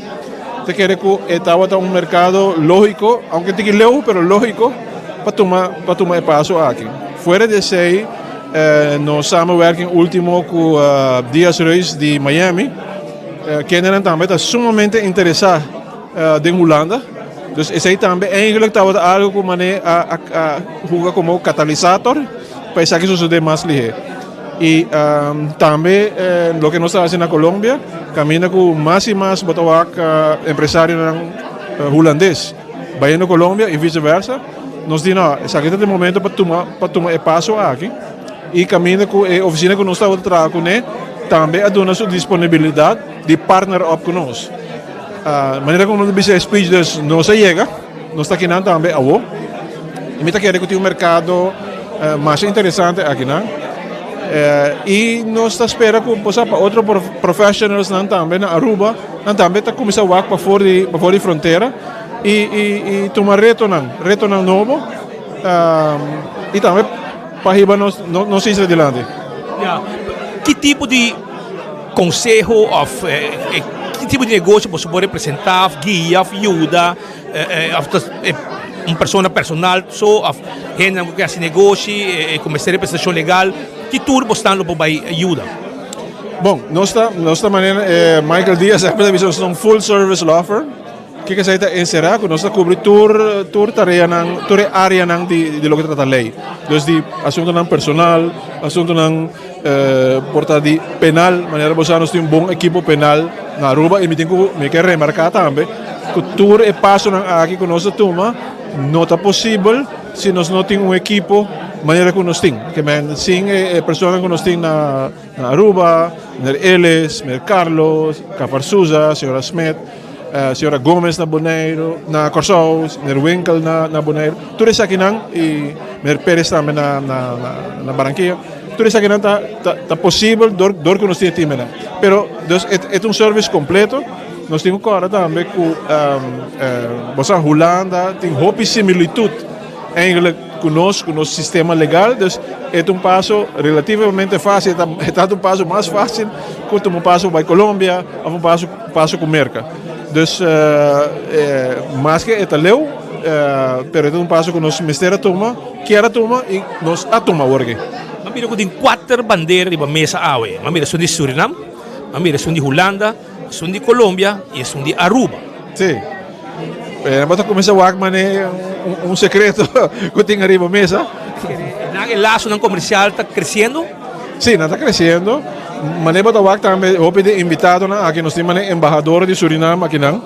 Ta kere ku e tabata un merkado lógiko, aunke tiki leu, pero lógiko pa tuma pa tuma e paso aki. Fuera di esei nos samenwerking último ku Diaz Reus di Miami, kendenan tambe ta sumamente interesá den Hulanda. Dus esei tambe eigenlijk tabata algo ku mane a a hunga komo katalisator pa esaki sosodé mas lihé. I tambe loke nos ta hasi na Colombia kaminda ku mas i mas bo ta wak empresarionan hulandes bayendo Colombia i viseversa. Nos di no, esaki ta e momento pa tuma pa tuma e paso aki i kaminda ku e ofisina ku nos tabata traha kuné tambe a duna su disponibilidat di partner up ku nos. Manera ku nos bisa e speech dus nos a yega, nos ta akinan tambe awo. I mi ta kere ku tin un merkado masha interesante akinan. I nos ta spera ku por sa pa otro professionalsnan tambe na Aruba, nan tambe ta kuminsá wak pafor di pafor di frontera i i i tuma retonan, retonan nobo i tambe pa hiba nos nos isla dilanti. Ya, ki tipo di Conseho of ki tipo di negocio boso por representa of guia of yuda of ta un persona personal so of hendenan cu ke haci negoshi cu mester representacion legal ki tur bo stan lo por bay yuda? Bon, nos ta nos ta manera Michael Diaz semper ta bisa nos ta un full service law firm. Kiko esei ta enserá? Ku nos ta kubri tur tur tareanan, tur e áreanan di di loke ta trata lei. Dus di asuntunan personal, asuntunan por ta di penal, manera bo sa nos tin un bon ekipo penal na Aruba i mi tin ku mi ke remarká tambe ku tur e pasonan aki ku nos ta tuma no ta posibel si nos no tin un ekipo manera ku nos tin. Ke men sin e personanan ku nos tin na na Aruba, meneer Ellis, meneer Carlos, Kafar Souza, señora Smith. Señora Gomez na Boneiru, na Kòrsou, meneer Winkel na na Boneiru, tur esakinan i meneer Perez tambe na na na Barranquilla, tur esakinan ta ta ta posibel dor dor ku nos tin e timenan. Pero dus e e ta un service kompleto, nos tin ku kòrda tambe ku bo sa Hulanda tin hopi similitut Eigenlijk ku nos, ku nos sistema legal, dus e ta un paso relativamente fásil, e ta un paso mas fásil ku tuma un paso bai Colombia òf un paso paso ku Merka. Dus maske e ta leu, pero e ta un paso ku nos mester a tuma, kier a tuma i nos a tuma awor aki. M'a mira ku tin kuater bandera riba mesa awe. M'a mira esun di Surinam, m'a mira esun di Hulanda, esun di Colombia i esun di Aruba. Sí. Bo ta kuminsá wak manera un sekreto ku tin ariba mesa. Nan e lasonan komersial ta kresiendo? Sí, nan ta kresiendo. Manera bo ta wak tambe hopi di invitadonan aki nos tin manera embahador di Surinam akinan.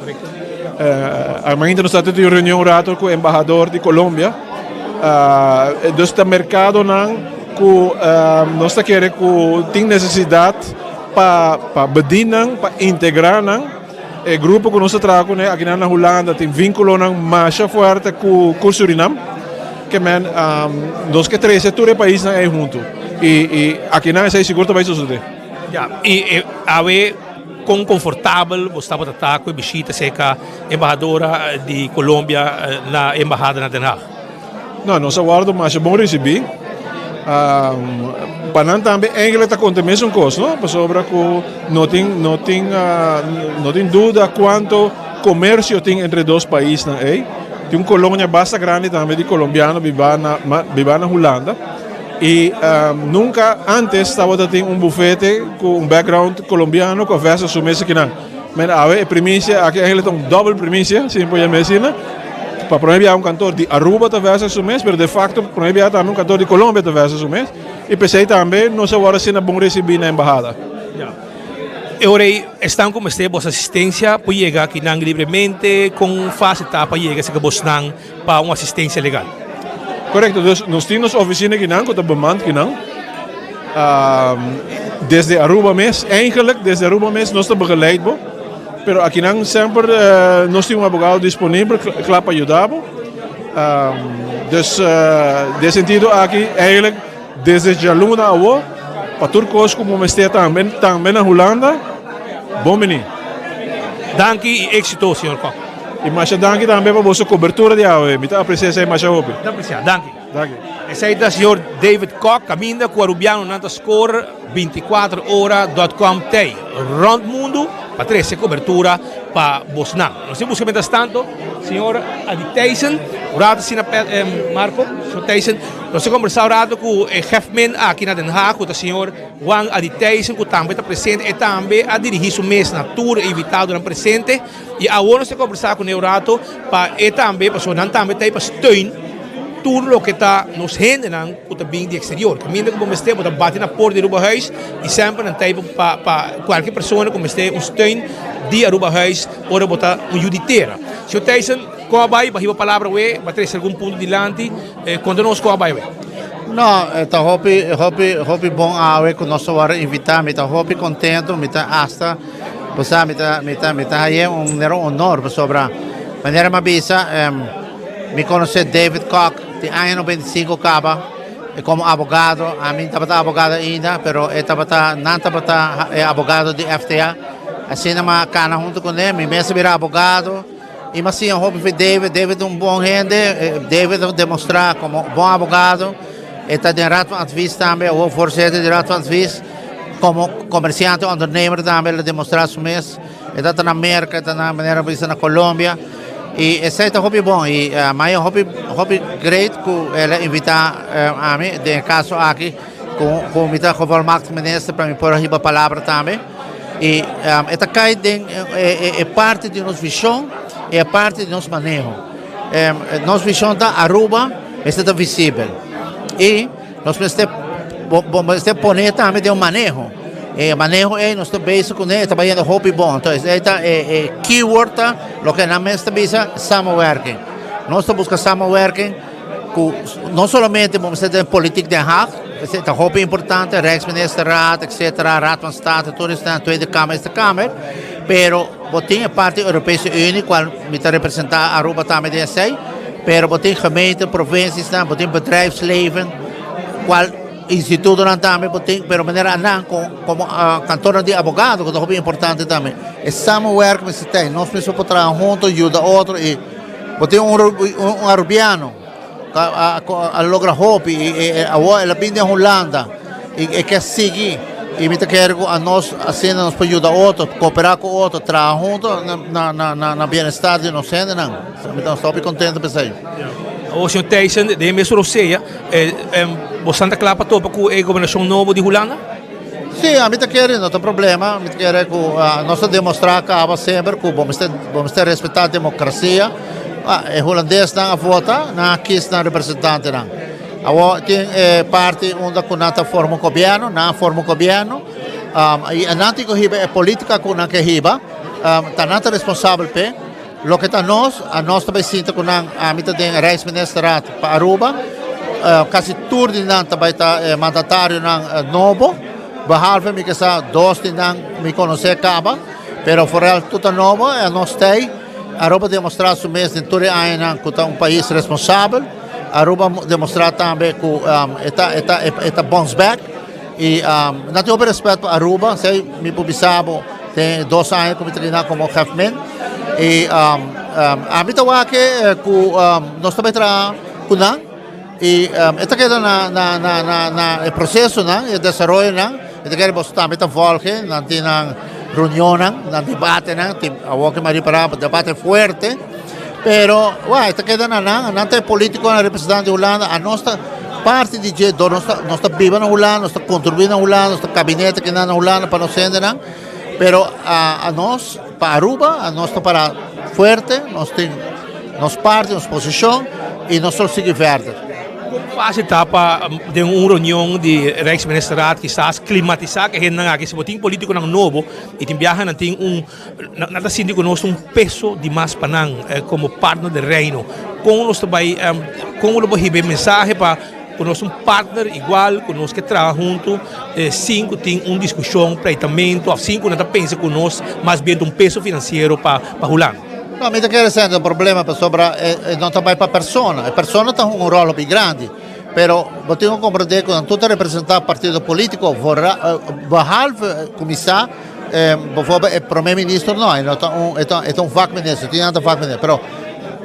Ainda nos ta tin un reunion un rato ku embahador di Colombia. Dus ta merkadonan ku nos ta kere ku tin nesesidat pa pa bedien nan, pa integrá nan. E grupo ku nos ta traha kuné akinan na Hulanda tin vínkulonan masha fuerte ku ku Surinam. Ke men nos ke trese tur e paisnan ei huntu i i akinan esei sigur ta bai sosodé. Ya, i awe kon konfortabel bo tabata ta ku e bishita serka embahadora di Colombia na embahada na Den Haag? No, nos a wòrdu masha bon risibí. Pa nan tambe eigenlijk ta konta e mesun kos, no? Pasobra ku no tin no tin no tin duda kuantu komersio tin entre e dos paisnan ei. Tin un kolonia basta grandi tambe di kolombiano bibá na bibá na Hulanda i nunka antes tabata tin un bufete ku un background kolombiano ku a vèsta su mes akinan. Men awe e primisia aki eigenlijk ta un dòbel primisia, si mi por yama asina. Pa prome biaha un kantor di Aruba ta vèsta su mes, pero de facto prome biaha tambe un kantor di Colombia ta vèsta su mes. I p'esei tambe nos a wòrdu asina bon risibí na embahada. E ora ei esnan ku mester bos asistensia por yega akinan libremente? Kon fásil ta pa yega serka bosnan pa un asistensia legal? Korekto, dus nos tin nos ofisina akinan ku ta bemand akinan. Desde Aruba mes, eigenlijk desde Aruba mes nos ta begeleid bo, pero akinan semper nos tin un abogado disponibel kla pa yuda bo. Dus den sentido aki eigenlijk desde djaluna awo pa tur kos ku bo mester tambe tambe na Hulanda, bon bini. Danki i éksito señor Kok. I masha danki tambe pa boso kobertura di awe, mi ta apresia esei masha hopi. Ta apresia, danki. Danki. Esei ta señor David Kok kaminda ku Arubianonan ta skor 24 ora dot com tei rònt mundu pa trese kobertura pa bosnan. Nos tin buska mientras tanto señor Adi Thijssen, un rato asina Marco, señor Thijssen, nos a kombersá un rato ku e hefmen aki na Den Haag ku ta señor Juan Adi Thijssen ku tambe ta presente, e tambe a dirigí su mes na tur e invitadonan presente i awor nos ta kombersá kuné un rato pa e tambe, pasobra nan tambe ta ei pa steun tur loke ta nos hendenan ku ta bin di eksterior. Kaminda ku bo mester bo ta bati na port di Arubahuis i semper nan ta ei pa pa kualke persona ku mester un steun di Arubahuis ora bo ta un yu di tera. Señor Thijssen, kon a bai? Bo a hiba palabra awe, bo a trese algun punto dilanti. Konta nos kon a bai awe. No, e ta hopi hopi hopi bon awe ku nos a wòrdu invitá. Mi ta hopi kontentu, mi ta asta bo sa mi ta mi ta mi ta hañ'é un manera un honor pasobra manera mi a bisa Mi konosé David Kok di aña 95 kaba komo abogado. Ami tabata abogado ainda, pero e tabata, nan tabata e abogado di FTA. Asina mi a kana huntu kuné, mi mes a bira abogado i mi a siña hopi for David. David ta un bon hende, David a demostrá komo bon abogado. E ta den Raad van Advies tambe, awor voorzitter di Raad van Advies. Komo komersiante, ondernemer tambe el a demostrá su mes. E ta na Merca, e ta na manera bisa na Colombia. Y esey ta hopi bon y uh, maya hopi hopi great ku el a invita uh, ami den e caso aki ku ku mi ta gevolmaakt minister pa mi por hiba palabra tambe. Y um, e ta kai den e, e, e parte di nos vision y e parte di nos maneho. Um, nos vision ta Aruba mester ta visibel. Y Nos mester bo mester pone tambe den un maneho. E maneho ei nos ta bezig kuné, e ta bayendo hopi bon. Anto esei ta e e keyword ta loke nan mes ta bisa samenwerking. Nos ta buska samenwerking ku no solamente bo mester den politiek Den Haag, esei ta hopi importante, Rijksministerraad etcetera, Raad van State, tur esnan, Tweede Kamer, Eerste Kamer, pero bo tin e parti Europese Unie kual mi ta representa Aruba tambe den esei. Pero bo tin gemeente, provinciesnan, bo tin bedrijfsleven, cual institutonan tambe bo tin, pero manera anan como kantornan di abogado ku ta hopi importante tambe. E samenwerking mester ta, nos mester por traha hunto, yuda otro i bo tin un un Arubiano ku a logra hopi i awor el a bin den Hulanda i e ke sigui i mi ta kere ku anos asina nos por yuda otro, koperá ku otro, traha hunto na bienestar di nos hendenan. Mi ta hopi contento p'esei. Awor señor Thijssen, den e mes rosea, bo san ta kla pa topa ku e gobernashon nobo di Hulanda? Sí, ami ta kere, no ta problema. Mi ta kere ku nos ta demostrá kaba semper ku bo mester bo mester respetá demokrasia. E hulandesnan a vota, nan a kis nan representantenan. Awor tin e parti unda ku nan ta forma un gobièrnu, nan a forma un gobièrnu. I nan tin ku hiba e polítika ku nan ke hiba, ta nan ta responsabel p'e. Loke ta nos, anos ta bai sinta ku nan, ami ta den Rijksministerraad pa Aruba, kasi tur di nan ta bai ta mandatarionan nobo, behalve mi ke sa dos di nan mi konosé kaba, pero vooral tur ta nobo, i anos t'ei. Aruba demostrá su mes den tur e añanan ku ta un pais responsabel. Aruba demostrá tambe ku e ta e ta e ta bounce back i nan tin hopi rèspèt pa Aruba, esei mi por bisa bo den e dos aña ku mi ta kina komo gèfmen i ami ta wak ku nos ta bai traha ku nan i e ta keda na na na na na e prosesonan e desaroyonan e ta kere boso tambe ta vòlge nan tin nan reunionnan nan debatenan tin awor ke mi a ripará debate fuerte. Pero, wak, e ta keda na nan, nan ta e politiconan representante di Hulanda, anos ta parti di dje, dor nos ta, nos ta biba na Hulanda, nos ta contribui na Hulanda, nos ta kabinete kinan na Hulanda pa nos hendenan, pero a anos, pa Aruba, anos ta para fuerte, nos tin nos parti, nos posicion, y nos lo sigui verder. Kon fácil ta pa den un reunion di Rijksministerraad kisas klimatisá ku e hendenan aki? Si bo tin politikonan nobo i tin biaha nan tin un Nan ta sinti ku nos ta un peso di mas pa nan komo partner den Reino. Kon nos ta bai, kon lo por hiba e mensahe pa ku nos ta un partner igual, ku nos ke traha huntu sin ku tin un diskushon, pleitamentu òf sin ku nan ta pensa ku nos mas bien ta un peso finansiero pa Hulanda? No, mi ta kere esei no ta un problema pasobra e no ta bai pa persona. E persona ta hunga un ròl hopi grandi, pero bo tin ku komprendé ku nan tur ta representá partido polítiko, behalve kuminsá. Bijvoorbeeld e prome minister no, e no ta un, e ta, e ta un vakminister, tin nan ta vakminister, pero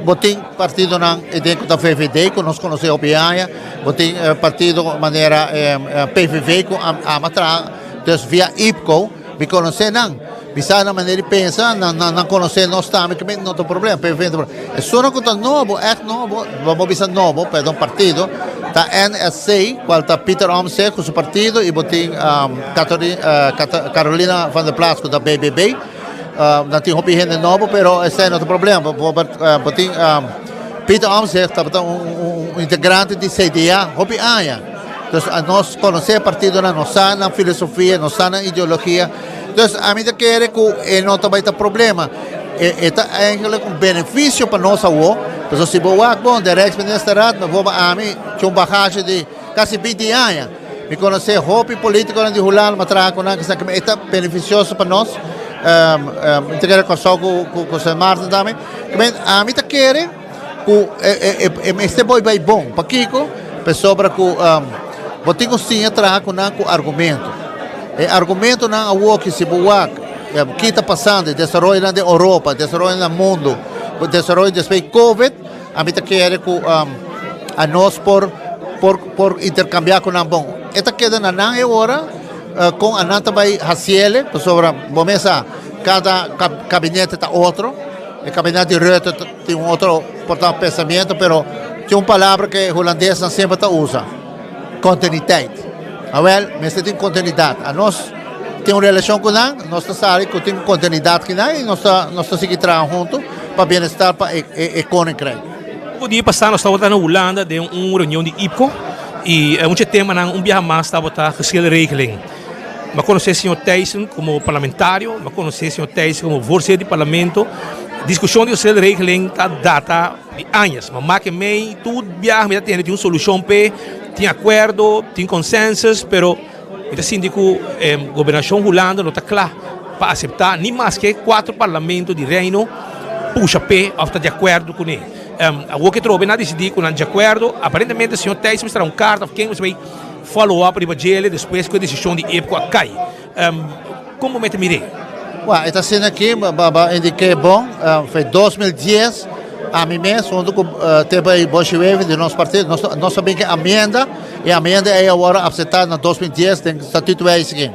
bo tin partidonan e den ku ta VVD ku nos konosé hopi aña, bo tin partido manera PVV ku ama traha, dus via IPKO mi konosé nan, mi sa nan manera di pensa, nan nan konosé nos tambe, ke no ta un problema, PVV no ta un problema. Esunnan ku ta nobo, ègt nobo, bo por bisa nobo, perdon partido, ta NSC, cual ta Pieter Omtzigt cu su partido y bo tin Carolina van der Plas cu ta BBB. Nan tin hopi hende nobo, pero esey no ta problema. Bo tin Pieter Omtzigt tabata un integrante di CDA hopi aña. Dus nos conoce e partidonan, nos sa nan filosofia, nos sa nan ideologia. Dus ami ta kere cu e no ta bay ta problema. E ta eigenlijk un beneficio pa nos awo. Pasobra si bo wak bon den Rijksministerraad, bijvoorbeeld ami tin un bagage di casi binti aña. Mi conoce hopi politiconan di Hulanda, mi a traha cu nan, kisa e ta beneficioso pa nos. Mi ta kere Kòrsou cu Sint Maarten tambe. Ami ta kere cu e mester por bay bon. Pakiko? Pasobra cu bo tin cu siña traha cu nan cu argumento. E argumentonan awoki si bo wak ki ta pasando, e desaroyonan den Oropa, desaroyonan na mundo, desaroyo despues di covid, ami ta kere cu anos por por por intercambia cu nan bon. E ta keda na nan e ora con anan ta bay haciele, pasobra bo mes sa cada kabinete ta otro. E kabinet di Rutte tin un otro por ta pensamiento, pero tin un palabra ku e hulandesnan semper ta usa, kontinuitet. Awel, mester tin kontinuidat. Anos tin un relashon ku nan, nos ta sabi ku tin kontinuidat ku nan i nos ta nos ta sigui traha huntu pa bienestar pa e e koninkrijk. Poko dia pasá nos tabata na Hulanda den un reunion di IPCO i un dje temanan un biaha mas tabata geschilregeling. Mi a konosé señor Thijssen komo parlamentario, mi a konosé señor Thijssen komo voorzitter di parlamento. Diskushon di geschilregeling ta data di añas. Ma make mei tur biaha mi ta tende tin un solushon p'e, tin akuerdo, tin konsensus, pero mi ta sinti ku gobernashon Hulanda no ta kla pa aseptá ni maske kuater parlamento di Reino pusha p'e òf ta di akuerdo kuné. Awor ke trobe nan a disidí ku nan di akuerdo, aparentemente señor Thijssen mester a un karta òf ken mester bai Follow up riba djele despues ku e desishon di IPCO a kai. Kon bo mester mir'é? Wak, e ta asina aki, bo a indik'é bon, fe 2010 ami mes huntu ku Tebay Boschi Wever di nos partido, nos nos a bin ku e amienda, e amienda ei a wòrdu apseptá na 2010 den statuutwijziging.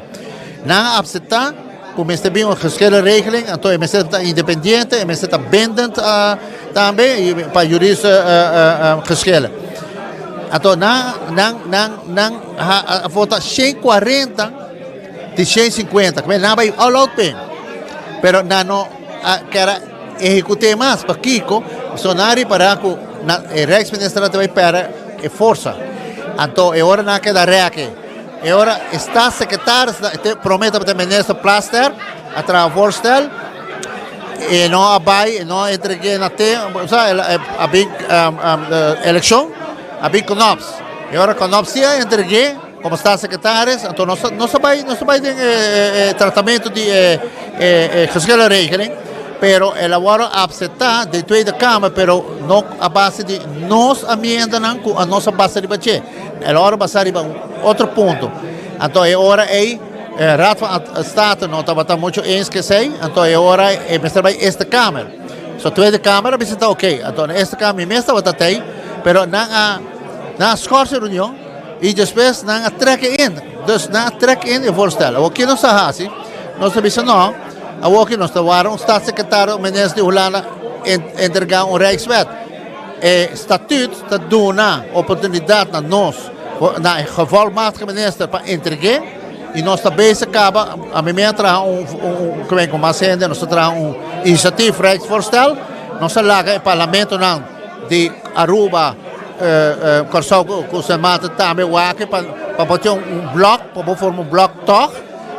Nan a apseptá ku mester bin un geschillenregeling, anto e mester ta independiente, e mester ta bindend tambe pa juridische geschillen. Anto nan nan nan nan a vota 140 di 150, ku nan a bai all out p'e, pero nan no a kere ehekut'é mas. Pakiko? Pasobra nan a ripará ku e Rijksminister a bai pèrdè e forsa. Anto e ora nan a keda rèk. E ora e staatssecretaris, te prome tabata minister Plasterk, a traha voorstel. E no a bai, e no a entreg'é na tempo, o sea, el a bin eleccion, a bin Knops. E ora Knops si a entreg'é como staatssecretaris, anto nos nos a bai, nos a bai den e tratamento di e e geschillenregeling, pero el a wòrdu apseptá den Tweede Kamer, pero no a base di nos amiendanan ku nos a basa riba dje. El a wòrdu basá riba un otro punto. Anto e ora ei Raad van State no tabata mucho eens ku esei, anto e ora e mester bai Eerste Kamer. So Tweede Kamer a bisa ta oké. Anto na Eerste Kamer mi mes tabata tei, pero nan a nan a skòrs e reunion i despues nan a trek e in. Dus nan a trek in e voorstel. Awor ke nos a hasi? Nos a bisa no, awor ke nos ta wara un staatssecretario o minister di Hulanda entrega un Rijkswet. E statuut ta duna oportunidat na nos, na e gevolmachtige minister pa entreg'é i nos ta bezig kaba, ami mi a traha un, un, ku mas hende, nos ta traha un initiatief rijksvoorstel, nos a laga e parlamentonan di Aruba, Kòrsou ku Sint Maarten tambe wak pa pa bo tin un blòk, pa bo forma un blòk tòg,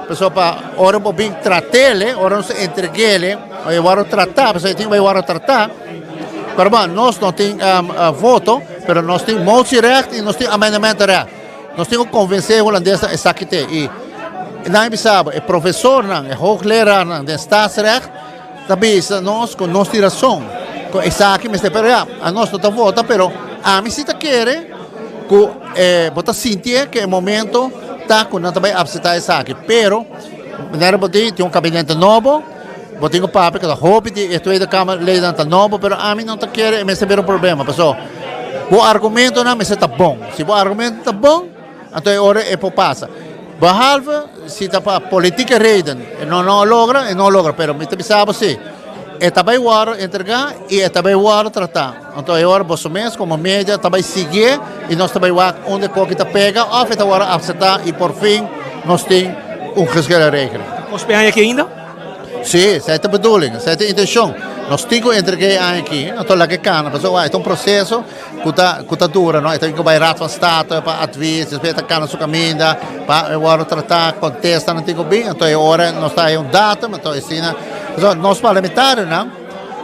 pasobra pa ora bo bin trat'el, ora nos entreg'el, e wòrdu tratá, pasobra e tin ku bai wòrdu tratá. Pero bon, nos no tin voto, pero nos tin motierecht y nos tin amendementenrecht. Nos tin ku konvensé e hulandesnan esaki te. I nan a bisa bo, e profesornan, e hoogleraarnan den staatsrecht ta bisa nos ku nos tin rason, ku esaki mester, pero ya, anos no ta vota, pero ami si ta kere ku bo ta sintié ku e momento ta ku nan ta bai apseptá esaki. Pero, manera bo di, tin un kabinete nobo. Bo tin ku papia ku ta hopi di e Tweede Kamer leynan ta nobo, pero ami no ta kere e mester bira un problema. Paso bo argumentonan mester ta bon. Si bo argumento ta bon, anto e ora e por pasa. Behalve si ta pa politieke reden e no no logra, e no logra. Pero mi ta bisa bo si, e ta bai wòrdu entregá i e ta bai wòrdu tratá. Anto e ora boso mes komo media ta bai siguié i nos ta bai wak unda e koki ta pega òf e ta wòrdu apseptá i por fin nos tin un geschillenregeling. Kos pe aña aki ainda? Sí, esei ta bedoeling, esei ta intencion. Nos tin ku entreg'é e aña aki, anto laga e kana, pasobra e ta un proseso ku ta ku ta dura, no? E ta ku bai Raad van State pa advies, despues e ta kana su kaminda pa e wòrdu tratá, kontestanan tin ku bin, anto e ora nos ta haña un datum, anto asina, pasobra nos parlamentarionan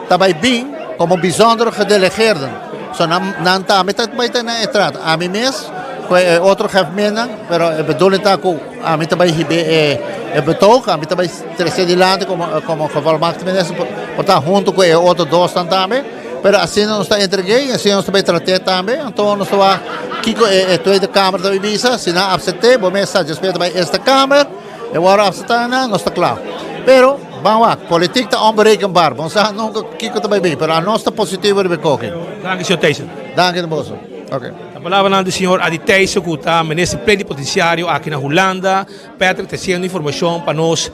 ta bai bin komo bijzondere gedelegeerden, so nan nan tambe ta bai tene e trato. Ami mes ku e otro gevmennan, pero e bedoeling ta ku ami ta bai hib'é e e betoog, ami ta bai trese dilanti komo komo gevolmachtigde minister por ta hunto ku e otro dosnan tambe, pero asina nos ta entreg'é i asina nos ta bai trat'é tambe, anto nos ta wak kiko e e Tweede Kamer ta bai bisa, si nan apsept'é bo mes sa despues ta bai Eerste Kamer. E wòrdu apseptá nan, nos ta kla. Pero, ban wak, politik ta onberekenbaar. Bo no sa nunka kiko ta bai bin, pero anos ta positivo riba e koki. Danki, señor Thijssen. Danki na boso. Ok. Ta palabranan di señor Adi Thijssen ku ta minister plenipotenciario aki na Hulanda. Patrick ta hasiendo informashon pa nos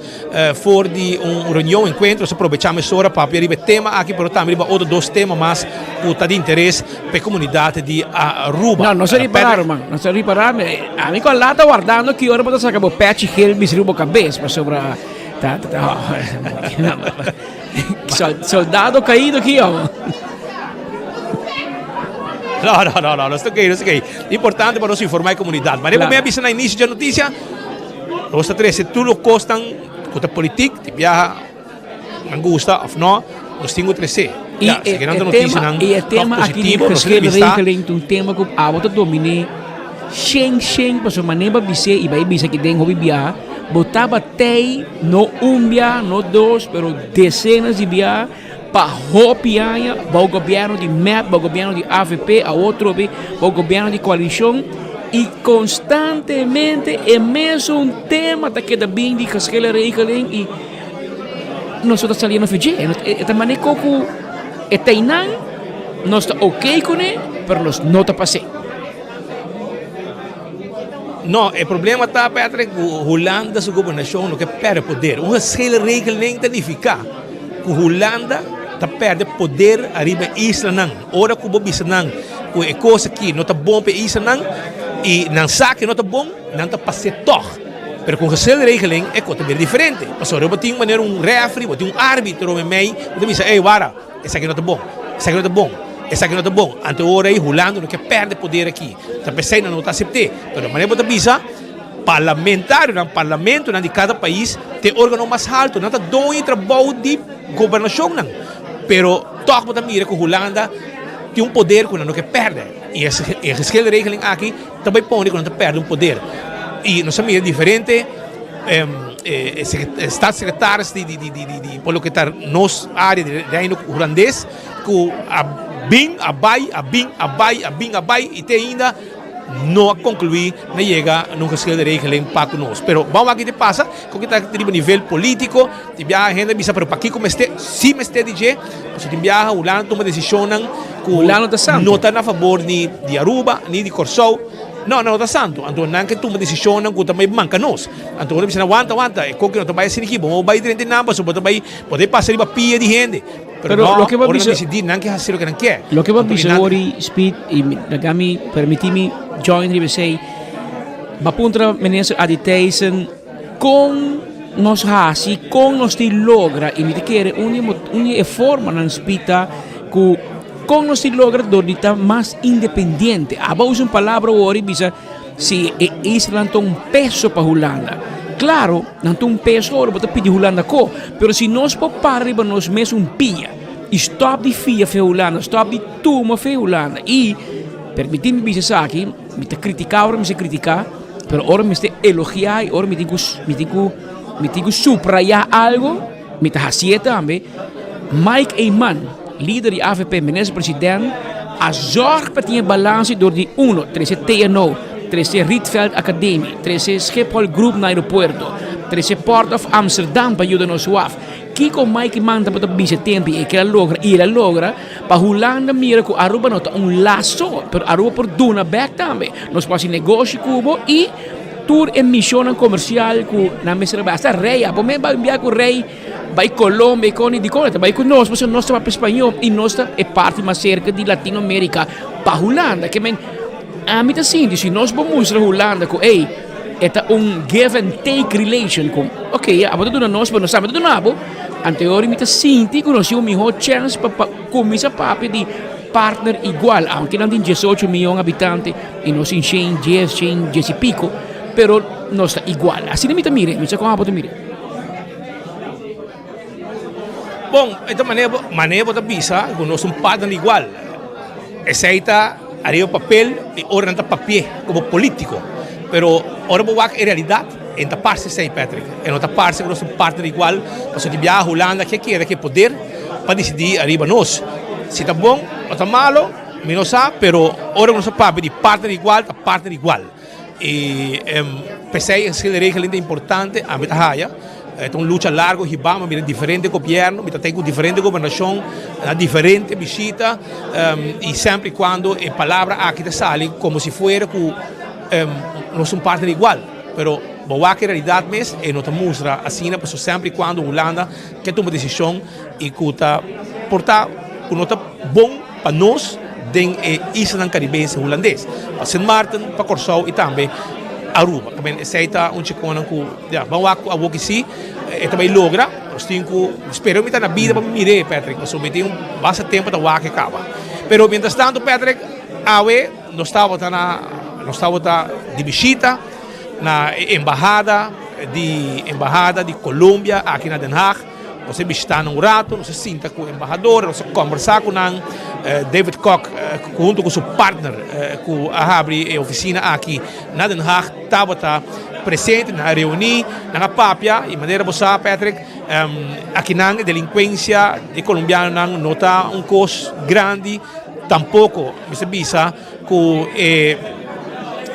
for di un reunion, enkuentro. Nos a probechá mesora papia riba e tema aki, pero tambe riba otro dos tema mas ku ta di interes pa e komunidat di Aruba. No, no se ripará, ruman. No se ripará. Ami ku a lata wardando ki ora bo ta saka bo pechi gel bisri bo kabes pasobra ta ta ta soldado kaido ki amo. No, no, no, no, no sta okey, no sta okey. Importante pa nos informa e komunidat. Manera ku mi a bisa na inisio dje notisia, nos ta trese tur lo kosnan ku ta politik, di biaha. Nan gusta of no, nos tin ku trese. I Ya, e, si nan e ta tema, noticianan i e toch tema aki di positivo, nos geschil revista. regeling ta un tema ku abo ta dominé shen shen pasobra manera bo a bis'é i bai bisa aki den hopi biaha bo tabatei no un bia no dos pero desenas di bia pa hopi aña bou gobièrnu di mep bou gobièrnu di avp awor trobe bou gobièrnu di koalishon i konstantemente e mesun tema ta keda bin di geschil regeling i Nos no ta saliendo for dje. E ta manera ku ku e teinan nos ta oké kuné, pero nos no ta pas'é. No, e problema ta, Patrick, ku Hulanda su gobernashon no ke pèrdè poder. Un geschillenregeling ta nifiká ku Hulanda ta pèrdè poder ariba e islanan. Ora ku bo bisa nan ku e kos aki no ta bon pa e islanan i nan sa ku e no ta bon, nan ta pas'é tòg. Pero ku un geschilregeling e kos ta bira diferente. Pasobra bo tin manera un refri, bo tin un arbitro meimei ku ta bisa, ey wara, esaki no ta bon, esaki no ta bon, esaki no ta bon. Anto e ora ei Hulanda no ke pèrdè poder aki. Ta p'esei nan no ta asept'é. Pero manera bo ta bisa, Parlamentarionan, parlamentonan di kada pais ta e organo mas halto, nan ta doño e trabou di gobernashonnan. Pero tòg bo ta mira ku Hulanda tin un poder ku nan no ke pèrdè. I e geschilregeling aki ta bai pone ku nan ta pèrdè un poder. I nos a mira diferente staatssecretaris di di por loke ta nos área di Reino Hulandes ku a bin a bai, a bin a bai, a bin a bai i te ainda no a conclui na yega na un geschil de regeling pa cu nos. Pero ban wak ki ta pasa, cu ki ta riba nivel politico, tin biaha hende a bisa pero pakico mester, si mester di dje, pasobra tin biaha Hulanda tuma decisionnan cu no ta na fabor ni di Aruba ni di Corsou, no, nan no ta santo, anto nan ke tuma decisionnan cu ta bay manca nos. Anto ora bisa nan wanta wanta, e koki no ta bay asina aki, bo no bay drenta nan pasobra bo ta bay, bo ta bay pasa riba pia di hende. Pero, Pero no, loke bo ora nan bisa- decidí, nan ke hasi loke nan ke. Loke bo Anto, bisa i nan- ori Speed y mi- laga mi permiti mi join riba esey. Bo a puntra minister Adi Thijssen con nos hasi, con nos tin logra y mi ta kere un di mo- un di e formanan Speed ta cu con nos tin logra dor di ta mas independiente. Abo a usa un palabra ori bisa si e islanan ta un peso pa Hulanda. Claro, Nan ta un peso ora bo ta pidi Hulanda ko, pero si nos por para riba nos mes un pia i stòp di fia fe Hulanda, stòp di tuma fe Hulanda i, permití mi bisa esaki, mi ta kritiká ora mi mester kritiká, pero ora mi mester elogiá i ora mi tin ku mi tin ku mi tin ku suprayá algu, mi ta hasié tambe. Mike Eman, lider di avp, minister president, a zòrg pa tin e balanse dor di uno, trese TNO, trese Rietveld Academie, trese Schiphol Group na aeropuerto, trese Port of Amsterdam pa yuda nos waf. Kiko Mike Eman tabata bisa tempu i e ker a logra i el a logra pa Hulanda mira ku Aruba no ta un laso, pero Aruba por duna bèk tambe. Nos por hasi negoshi ku bo i tur e misionnan komersial ku nan mester a bai. Asta Rey, abo mes bai bia ku Rey. Bai Colombia y con y dicon ta bai cu nos pasobra nos ta papia spañol y nos ta e parti mas cerca di Latinoamerica pa Hulanda ke men ami ta sinti si nos por mustra Hulanda cu ey e ta un give and take relation cu ok abo ta duna nos pero nos tambe ta duna abo anto mi ta sinti cu nos tin un miho chance pa pa cuminsa papia di partner igual aunke nan tin diesocho miyon habitante y nos tin shen dies shen dies y pico pero nos ta igual asina mi ta mira mi sa con abo ta mira. Bon, e ta manera bo, manera bo ta bisa ku nos un partner igual. Esei ta ariba papel i ora nan ta papi'é komo polítiko. Pero ora bo wak e realidat, e no ta parse esei, Patrick. E no ta parse ku nos un partner igual, pasobra di biaha Hulanda ke keda ku e poder pa disidí ariba nos. Si ta bon o ta malo, mi no sa, pero ora ku nos ta papia di partner igual, ta partner igual. I p'esei e schilregeling ta importante, ami ta haya. E ta un lucha largo hibá, mi a mira diferente gobierno, mi ta ten ku diferente gobernashon na diferente bishita i semper i kuando e palabra aki ta sali komo si fuera ku nos ta un partner igual. Pero bo wak e realidat mes e no ta mustra asina pasobra semper i kuando Hulanda ke tuma desishon i ku ta por ta ku no ta bon pa nos den e islanan karibense hulandes, pa Sint Maarten, pa Kòrsou i tambe Aruba. Tamen esei ta un chikonan ku ya ban wak ku awor ki si e ta bai logra. Nos tin ku spera mi ta na bida pa mi mir'é Patrick, pasobra mi tin un basta tempu ta wak e kaba. Pero mientras tanto Patrick, awe nos tabata na nos tabata di bishita na e embahada di embahada di Colombia aki na Den Haag. Nos a bishita nan un rato, nos a sinta ku embahador, nos a kombersá ku nan. David Kok huntu ku su partner ku a habri e ofisina aki na Den Haag tabata presente. Nan a reuní, nan a papia i manera bo sa Patrick, akinan e delinkuensia di kolombianonan no ta un kos grandi tampoko. Mester bisa ku e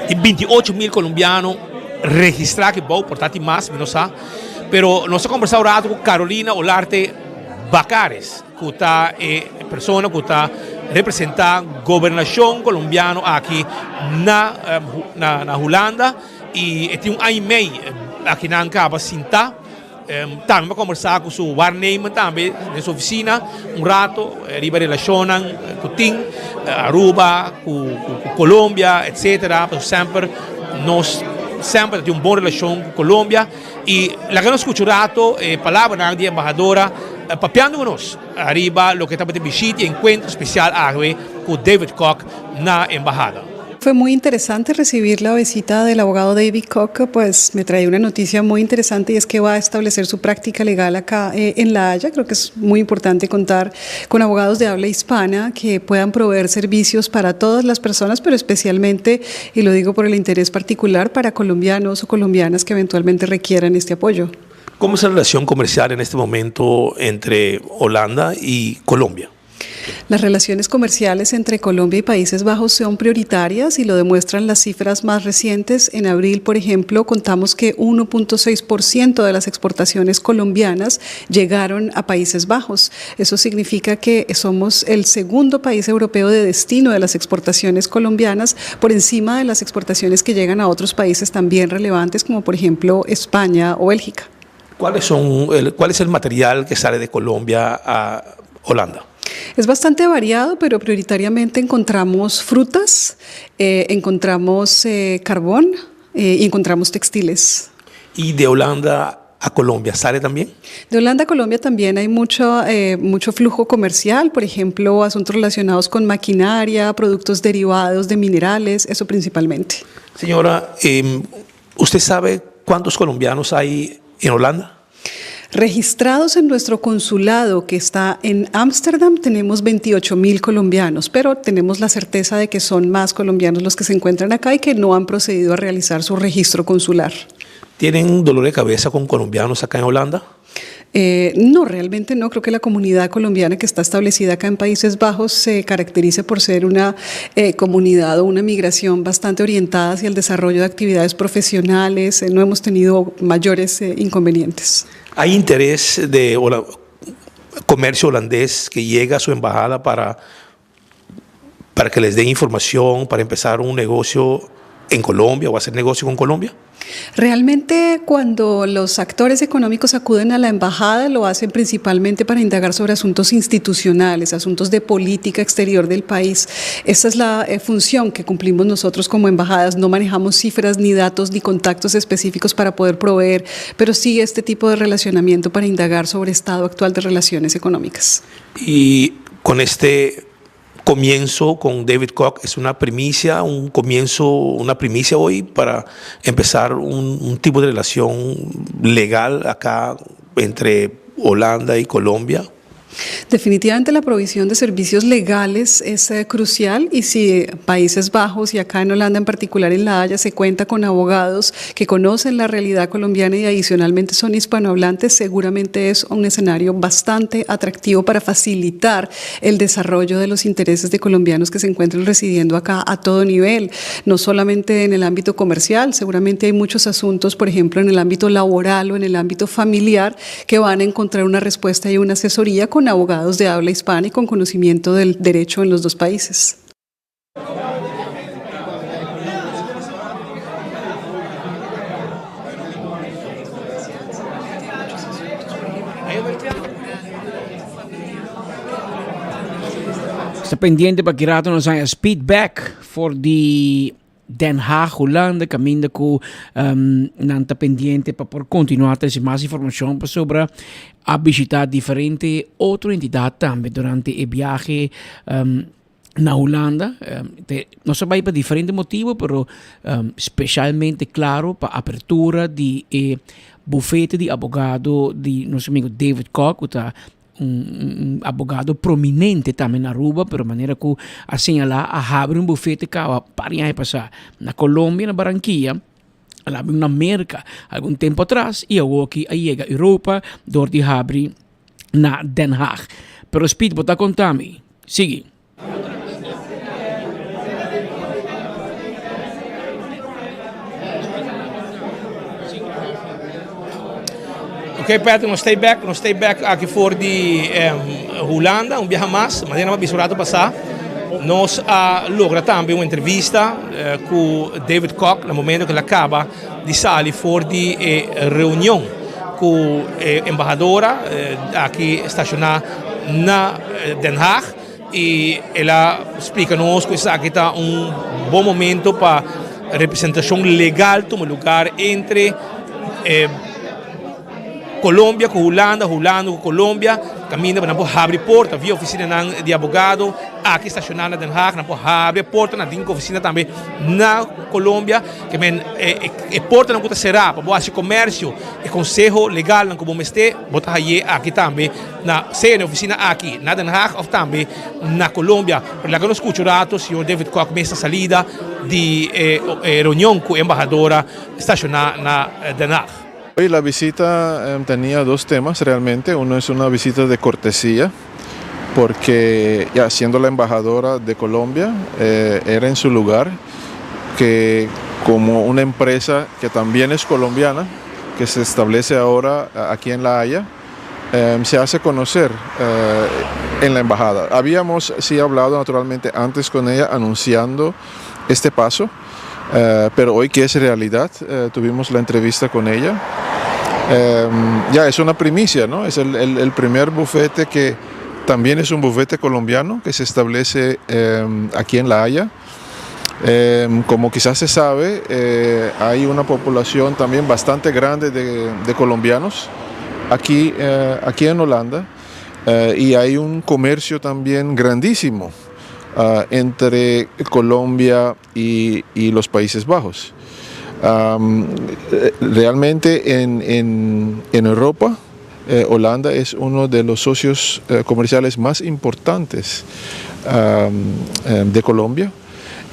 tin 28,000 kolombiano registrá aki bou, por ta tin mas, mi no sa. Pero nos a kombersá un rato ku Carolina Olarte Bacares, ku ta e persona ku ta representá gobernashon kolombiano aki na na Hulanda i e tin un aña i mei aki nan kaba sintá. Tambe mi a kombersá ku su waarnemer tambe den su ofisina un rato riba relashonnan ku tin Aruba ku Colombia etcetera pasobra semper nos semper ta tin un bon relashon ku Colombia i laga nos skucha un rato e palabranan di embahadora papiando ku nos ariba loke tabata e bishita i enkuentro spesial awe ku David Kok na embahada. Fue muy interesante recibir la visita del abogado David Koch, pues me trae una noticia muy interesante y es que va a establecer su práctica legal acá eh, en La Haya. Creo que es muy importante contar con abogados de habla hispana que puedan proveer servicios para todas las personas, pero especialmente, y lo digo por el interés particular, para colombianos o colombianas que eventualmente requieran este apoyo. ¿Cómo es la relación comercial en este momento entre Holanda y Colombia? Las relaciones comerciales entre Colombia y Países Bajos son prioritarias y lo demuestran las cifras más recientes. En abril, por ejemplo, contamos que 1.6% de las exportaciones colombianas llegaron a Países Bajos. Eso significa que somos el segundo país europeo de destino de las exportaciones colombianas por encima de las exportaciones que llegan a otros países también relevantes como por ejemplo España o Bélgica. ¿Cuáles son el, ¿Cuál es el material que sale de Colombia a Holanda? Es bastante variado, pero prioritariamente encontramos frutas, eh, encontramos eh, carbón eh, y encontramos textiles. ¿Y de Holanda a Colombia sale también? De Holanda a Colombia también hay mucho, eh, mucho flujo comercial, por ejemplo, asuntos relacionados con maquinaria, productos derivados de minerales, eso principalmente. Señora, eh, ¿usted sabe cuántos colombianos hay en Holanda? Registrados en nuestro consulado que está en Ámsterdam tenemos 28 mil colombianos, pero tenemos la certeza de que son más colombianos los que se encuentran acá y que no han procedido a realizar su registro consular. ¿Tienen dolor de cabeza con colombianos acá en Holanda? Eh, no, realmente no. Creo que la comunidad colombiana que está establecida acá en Países Bajos se caracteriza por ser una eh, comunidad o una migración bastante orientada hacia el desarrollo de actividades profesionales. Eh, no hemos tenido mayores inconvenientes. ¿Hay interés de comercio holandés que llega a su embajada para, para que les den información, para empezar un negocio en Colombia o hacer negocio con Colombia? Realmente cuando los actores económicos acuden a la embajada lo hacen principalmente para indagar sobre asuntos institucionales, asuntos de política exterior del país. Esa es la eh, función que cumplimos nosotros como embajadas. No manejamos cifras ni datos ni contactos específicos para poder proveer, pero sí este tipo de relacionamiento para indagar sobre estado actual de relaciones económicas. Y con este comienzo con David Koch es una primicia, un comienzo, una primicia hoy para empezar un, un tipo de relación legal acá entre Holanda y Colombia. Definitivamente la provisión de servicios legales es eh, crucial y si Países Bajos y acá en Holanda en particular en La Haya se cuenta con abogados que conocen la realidad colombiana y adicionalmente son hispanohablantes, seguramente es un escenario bastante atractivo para facilitar el desarrollo de los intereses de colombianos que se encuentran residiendo acá a todo nivel, no solamente en el ámbito comercial, seguramente hay muchos asuntos, por ejemplo, en el ámbito laboral o en el ámbito familiar que van a encontrar una respuesta y una asesoría con abogados de habla hispana y con conocimiento del derecho en los dos países. Sta pendiente pa ki rato nos haña speed back for di Den Haag, Hulanda, kaminda ku nan ta pendiente pa por kontinuá trese mas informashon pasobra a bishitá diferente otro entidat tambe durante e biahe na Hulanda. Nos a bai pa diferente motibu, pero speshalmente klaro pa apertura di e bufete di abogado di nos amigo David Kok ku ta Un abogado prominente tambe na Aruba, pero manera cu a señala a habri un bufete caba par di aña pasa na Colombia, na Barranquilla, a habri un na Merca algun tempo atras y awoki a yega Europa door di habri na Den Haag. Pero Speed bo ta conta mi. Sigui. Ok Patrick, nos stay back, nos stay back aki for di Hulanda un biaha mas, manera nos a bisa un rato pasá. Nos a logra tambe un entrevista ku David Kok na momento ku el a kaba di sali for di e reunion ku e embahadora aki stashoná na Den Haag. I el a splika nos ku esaki ta un bon momento pa representashon legal tuma lugar entre e Colombia ku Hulanda, Hulanda ku Colombia, kaminda pa nan por habri porta via ofisinanan di abogado aki stashoná na Den Haag, nan por habri e porta, nan tin ofisina tambe na Colombia, ke men e portanan ku ta será pa bo hasi komersio, e konseho legalnan ku bo mester, bo ta haye aki tambe na sea na e ofisina aki na Den Haag òf tambe na Colombia. Pero laga nos skucha un rato señor David Kok mes na salida di e reunion ku e embahadora stashoná na Den Haag. Hoy la visita tenía dos temas realmente, uno es una visita de cortesía porque ya siendo la embajadora de Colombia era en su lugar que como una empresa que también es colombiana, que se establece ahora aquí en La Haya, se hace conocer en la embajada. Habíamos sí hablado naturalmente antes con ella anunciando este paso, pero hoy que es realidad, tuvimos la entrevista con ella. Ya es una primicia, ¿no? Es el primer bufete que también es un bufete colombiano que se establece aquí en La Haya. Como quizás se sabe, hay una población también bastante grande de colombianos aquí en Holanda y hay un comercio también grandísimo entre Colombia y los Países Bajos. Realmente en Europa, Holanda es uno de los socios comerciales más importantes de Colombia.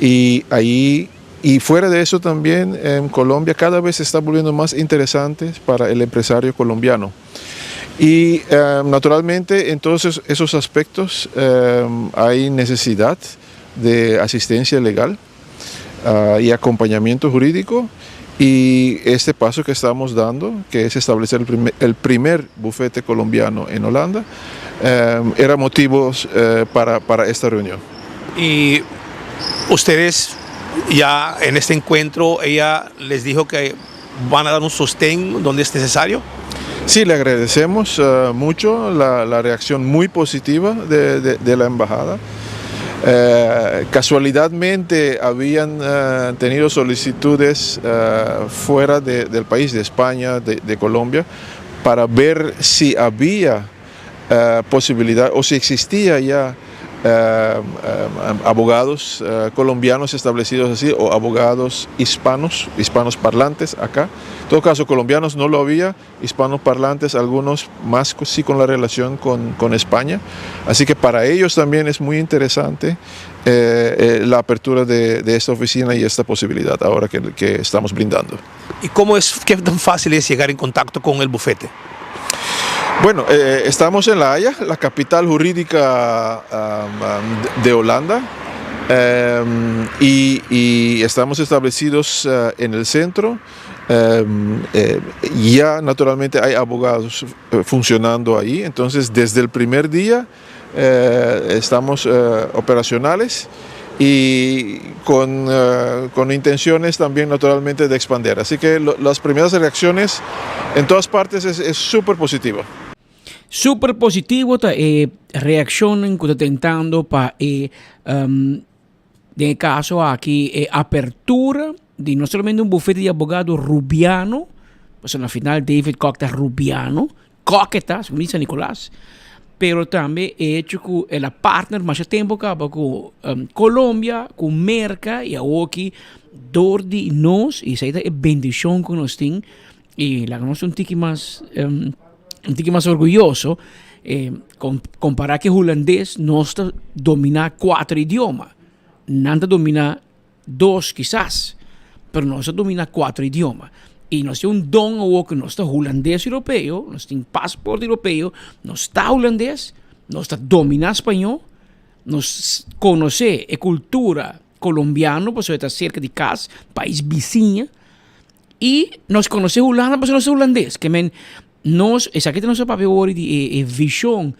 Y ahí y fuera de eso también en Colombia cada vez se está volviendo más interesante para el empresario colombiano. Y naturalmente en todos esos aspectos hay necesidad de asistencia legal y acompañamiento jurídico. Y este paso que estamos dando, que es establecer el primer bufete colombiano en Holanda, era motivos para esta reunión. Y ustedes ya en este encuentro, ella les dijo que van a dar un sostén donde es necesario. Sí, le agradecemos mucho la reacción muy positiva de la embajada. Casualidadmente habían tenido solicitudes fuera del país, de España, de Colombia, para ver si había posibilidad o si existía ya abogados colombianos establecidos así o abogados hispanos, hispanos parlantes acá. En todo caso, colombianos no lo había, hispanos parlantes, algunos más sí con la relación con España. Así que para ellos también es muy interesante la apertura de esta oficina y esta posibilidad ahora que estamos brindando. ¿Y cómo es, qué tan fácil es llegar en contacto con el bufete? Bueno, estamos en La Haya, la capital jurídica de Holanda, y estamos establecidos en el centro. Ya naturalmente hay abogados funcionando ahí, entonces desde el primer día estamos operacionales y con intenciones también naturalmente de expandir. Así que las primeras reacciones en todas partes es súper positiva. Super positivo ta e reaccion cu ta tentando pa e den e caso aki e apertura di no solamente un bufete di abogado Rubiano, pasobra na final David Kok ta Rubiano, Kok e ta, segun San Nicolas, pero tambe e hecho cu el a partner masha tempo caba cu Colombia, cu Merca y awoki door di nos, y esey ta e bendicion cu nos tin, y laga nos un tiki mas un tiki mas orguyoso, compara cu e hulandes nos ta domina cuatro idioma, nan ta domina dos kisas, pero nos ta domina cuatro idioma. Y nos tin un don awor cu nos ta hulandes europeo, nos tin paspoort europeo, nos ta hulandes, nos ta domina spañó, nos conoce e cultura colombiano pasobra e ta cerca di cas, pais bisiña, y nos conoce Hulanda pasobra nos ta hulandes. Ke men nos, esaki ta nos a papia awor di e vision.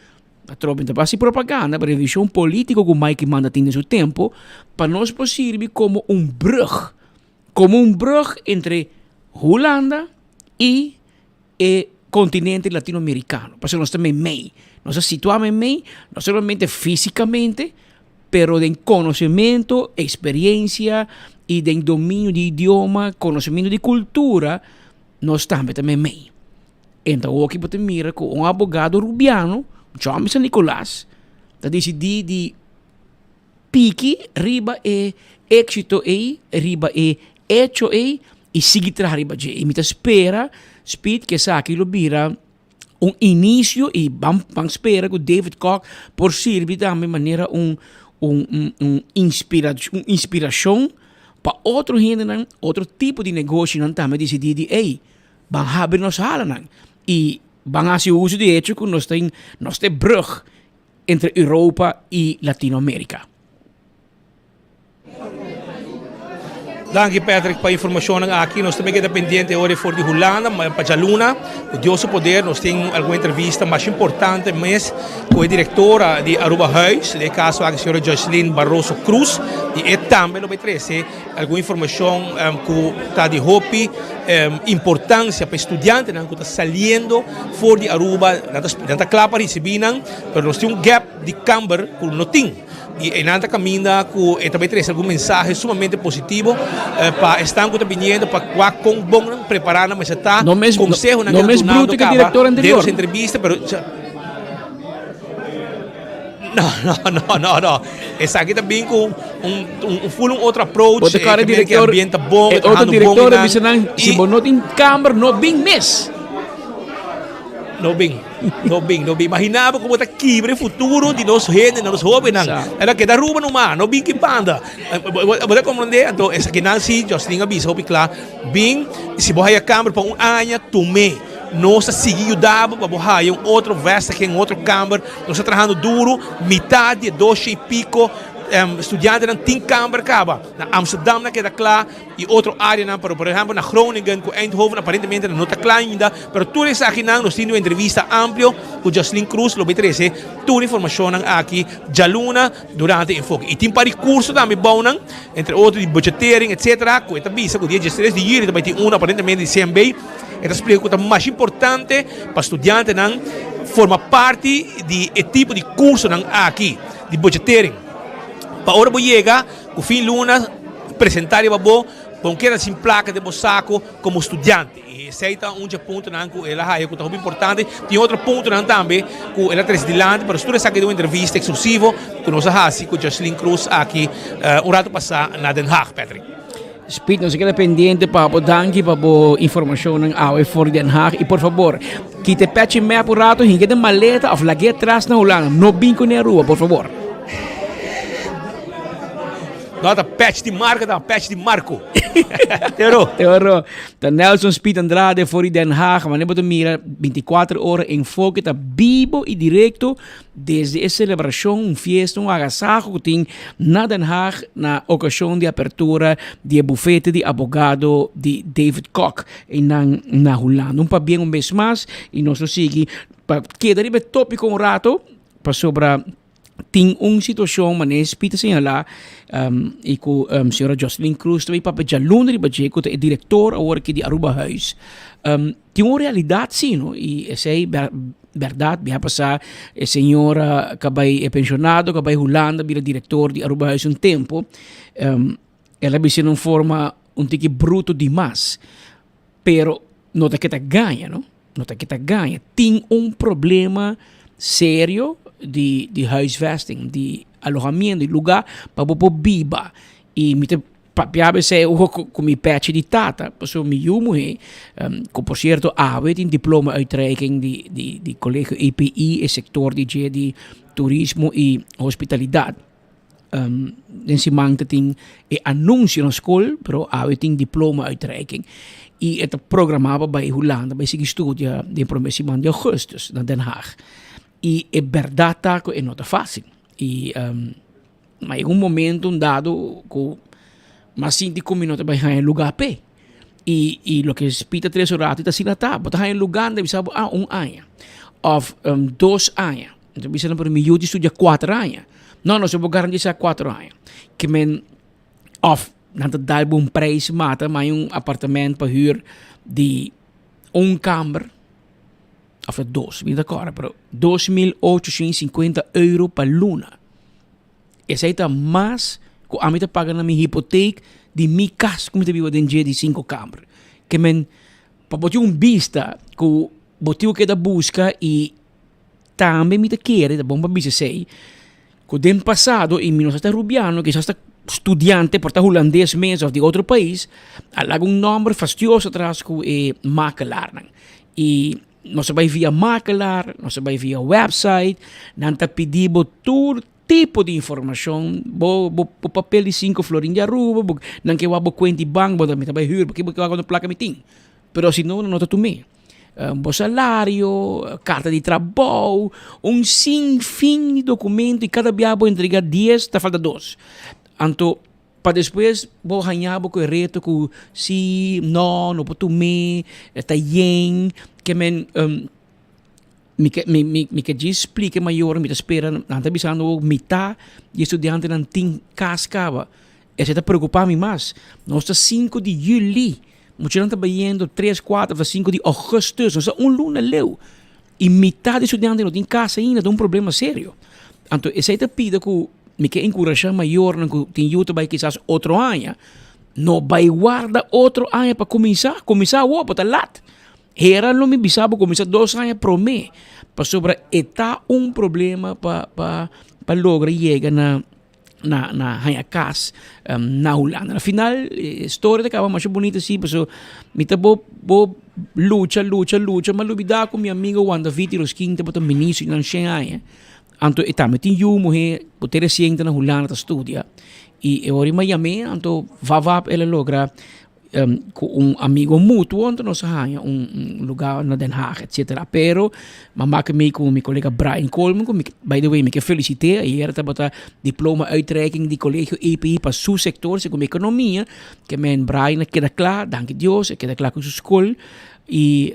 Atrobe no ta hasi propaganda, pero e vision politico cu Mike Manda tin den su tempo, pa nos por sirbi como un brug, como un brug entre Hulanda y e continente latinoamericano. Pasobra nos ta meimei, nos ta situa meimei, no solamente fisicamente, pero den conocemento, experiencia y den dominio di idioma, conocemento di cultura, nos tambe ta meimei. Enta hoki bo ta mira ku un abogado rubiano, John San Nicolas, ta disidí di piki riba e éksito ei, riba e echo ei i sigui traha riba dje. I mi ta spera, Speed, ku esaki lo bira un inisio i ban ban spera ku David Kok por sirbi tambe manera un un un un inspira un inspirashon pa otro hendenan, otro tipo di negoshinan tambe disidí di ey ban habri nos halanan i ban hasi uso di hecho ku nos ta nos ta e brug entre Europa i Latinoamérika. Danki Patrick pa informacionnan aki. Nos tambe keda pendiente ora for di Hulanda, pa djaluna, cu Dios su poder nos tin algun entrevista mas importante mes cu e directora di Aruba Huis, den e caso aki señora Joyceline Barroso Cruz, y e tambe lo bay trece algun informacion cu ta di hopi importancia pa e studiantenan cu ta saliendo for di Aruba. Nan ta cla pa ricibi nan, pero nos tin un gap di camber cu no tin. I einan ta kaminda ku e ta bai trese algun mensahe sumamente positivo pa esnan ku ta biniendo pa wak kon bon nan prepará nan mester ta, konsehonan ku ta dunando kaba den nos entrevista pero No no no no no esaki ta bin ku un un full un otro approach e ke ambiente ta bon e otro direktor a bisa nan si bo no tin kamber no bin mes. No bin. No bin, no bin. Imagina bo como ta kibra e futuro di nos hende, nos hobennan. Era keda Aruba numa, no bin ki banda. Bo ta comprende? Anto esakinan si Jocelyn a bisa hopi kla, bin, si bo haya kamber pa un aña, tum'é. Nos ta sigui yuda bo pa bo haya un otro vestiging, un otro kamber. Nos ta trahando duro, mitad di e dosha y pico studiantenan tin kamber kaba. Na Amsterdam nan keda kla. y otro areanan, pero por ehempel na Groningen cu Eindhoven aparentemente no ta cla ainda, pero tur esakinan nos tin un entrevista amplio cu Jocelyn Cruz lo bay trece tur informacionnan aki djaluna durante Enfoke. Y tin par di curso tambe bounan, entre otro di budgetering etc. Cu e ta bisa cu dia diestres di juli ta bay tin uno aparentemente di CMB, e ta splica cu ta mas importante pa studiantenan forma parti di e tipo di cursonan aki di budgetering pa ora bo yega Ku fin luna presentá riba bo, bo keda sin plaka den bo sako komo studiante. I esei ta un dje puntonan ku el a haya ku ta hopi importante. Tin otro puntonan tambe ku el a trese dilanti, pero tur esaki den un entrevista eksklusivo ku nos a hasi ku Jocelyn Cruz aki un rato pasá na Den Haag, Patrick. Speed, nos a keda pendiente pa bo. Danki pa bo informashonnan awe for di Den Haag. I por fabor, kita e pèchi mèp un rato, hinka den maleta òf lag'é atras na Hulanda. No bin kuné Aruba, por fabor. No ta patch di marca ta patch di Marco. Tero. Tero. Ta Nelson Speed Andrade for di Den Haag. Wanneer bo ta mira 24 ora Enfoke ta bibo y directo desde e celebracion, un fiesta, un agasajo cu tin na Den Haag na ocasion di apertura di e bufete di abogado di David Kok einan na Hulanda. Un pabien un bes mas y nos lo sigui pa keda riba e topico un rato pasobra Tin un situacion manera Speed ta señala y cu señora Jocelyn Cruz ta bay papia djaluna riba dje cu ta e director awor aki di Aruba Huis. Tin un realidad si no y esey berdad biaha pasa e señora ca bay e pensionado ca bay Hulanda bira director di Aruba Huis un tempo el a bisa den un forma un tiki bruto dimas pero no ta keda gaña no. No ta kita gaña. Tin un problema serio di di huisvesting, di alojamiento, di lugar pa bo por biba. Y mi ta papia besei ojo cu mi pechi di tata, pasobra mi yu muhe, cu por cierto awe tin diploma uitreiking di di di colegio EPI, e sector di dje di turismo y hospitalidad. Den siman ta tin e anuncio na school, pero awe tin diploma uitreiking. Y e ta programa pa bay Hulanda bay sigui studia den prome siman di augustus na Den Haag. Y e berdad ta cu e no ta facil. Y ma yega un momento un dado cu mi a sinti cu mi no ta bay haya lugar p'e. Y y loke Speed ta trece un rato ta asina ta, bo ta haya lugar nan ta bisa bo ah un aña of dos aña. Mi ta bisa nan pero mi yu di studia cuater aña. No, no se por garantisa cuater aña. Ke men of nan ta dal bo un prijs mata, ma hay un apartement pa huur di un kamber of ta dos, mi no ta acorda, pero 2850 euro pa luna. Esei ta mas ku ami ta paga na mi hipoteek di mi kas ku mi ta biba den dje di sinku kamber. Ke men pa bo tin un bista ku. Bo tin ku keda buska i tambe mi ta kere, ta bon pa bisa esei, ku den pasado i mi no sa ta rubiano, kisas ta studiante por ta hulandes mes òf di otro pais, a laga un nòmber fastioso atras ku e makelaarnan. I nos a bai via makelaar, nos a bai via wèpsait, nan ta pidi bo tur tipo di informashon, bo bo papel di sinku florin di Aruba, bo nan ke wak bo kuenta di bank, bo ta mi ta bai hür, bo ke wak kuantu plaka mi tin. Pero si no, nan no ta tum'é. Bo salario, karta di trabou, un sin fin di dokumento i kada bia bo entrega dies ta falta dos. Anto pa despues bo haña bo ku e reto ku si, no, no por tum'é, ta yen, ke men mi ke mi mi mi ke djis splika e mayor mi ta spera nan ta bisando bo mitá di e studiantenan tin kas kaba. Esei ta preokupa mi mas. Nos ta sinku di yüli. Muchanan ta bayendo tres, kuater òf sinku di ougùstùs, nos ta un luna leu. I mitat di studiante no tin kas ainda, ta un problema serio. Anto esei ta pida ku mi ke enkurashá mayornan ku tin yu ta bai kisas otro aña, no bai warda otro aña pa kuminsá, kuminsá awor, bo ta lat. Hera lo mi bisa bo kuminsá dos aña promé, pasobra e ta un problema pa pa pa logra yega na. na na haña kas na Hulanda. Na final e storia ta kaba masha bunita si paso mi ta bo bo lucha lucha lucha mi a lubida ku mi amigo Juan David Hiroskin tabata ministro nan shen aña anto e tambe tin yu muhe ku te resien ta na Hulanda ta studia i e ora mi a yam'é anto vavap el a logra Cu un amigo mutuo anto nos a haña un lugar na Den Haag etcetera pero mi a maka mi cu mi colega Brian Coleman cu mi by the way mi ke felicite ayer tabata diploma uitreiking di colegio EPI pa su sector segun economia ke men Brian a keda cla danki Dios a keda cla cu su school y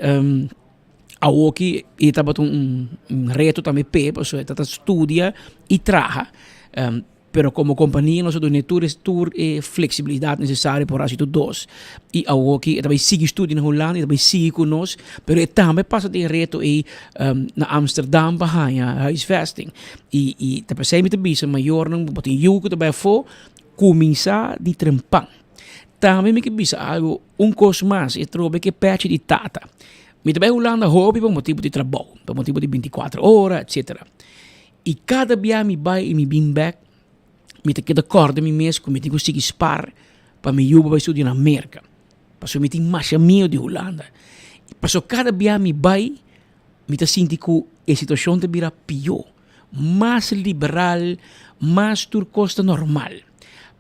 awoki e tabata un reto tambe p'e pasobra e tabata studia y traha. Pero komo kompania nos a duna e tur tur e fleksibilidat nesesario por hasi tur dos. I awoki e ta bai sigui studia na Hulanda, e ta bai sigui ku nos, pero e tambe pasa den e reto ei na Amsterdam pa haña huisvesting. I i ta p'esei mi ta bisa mayornan bo tin yu ku ta bai afó, kuminsá di trempan. Tambe mi ke bisa algu, un kos mas, e trobe ke pèchi di tata. Mi ta bai Hulanda hopi pa motibu di trabou, pa motibu di bintikuater ora, etsetera. I kada bia mi bai i mi bin bek, mi ta keda kòrda mi mes ku mi tin ku sigui spar pa mi yuba bai studia na Merka. Pasobra mi tin masha miedu di Hulanda. Pasobra kada bia mi bai, mi ta sinti ku e situashon ta bira pió. Mas liberal, mas tur kos ta normal.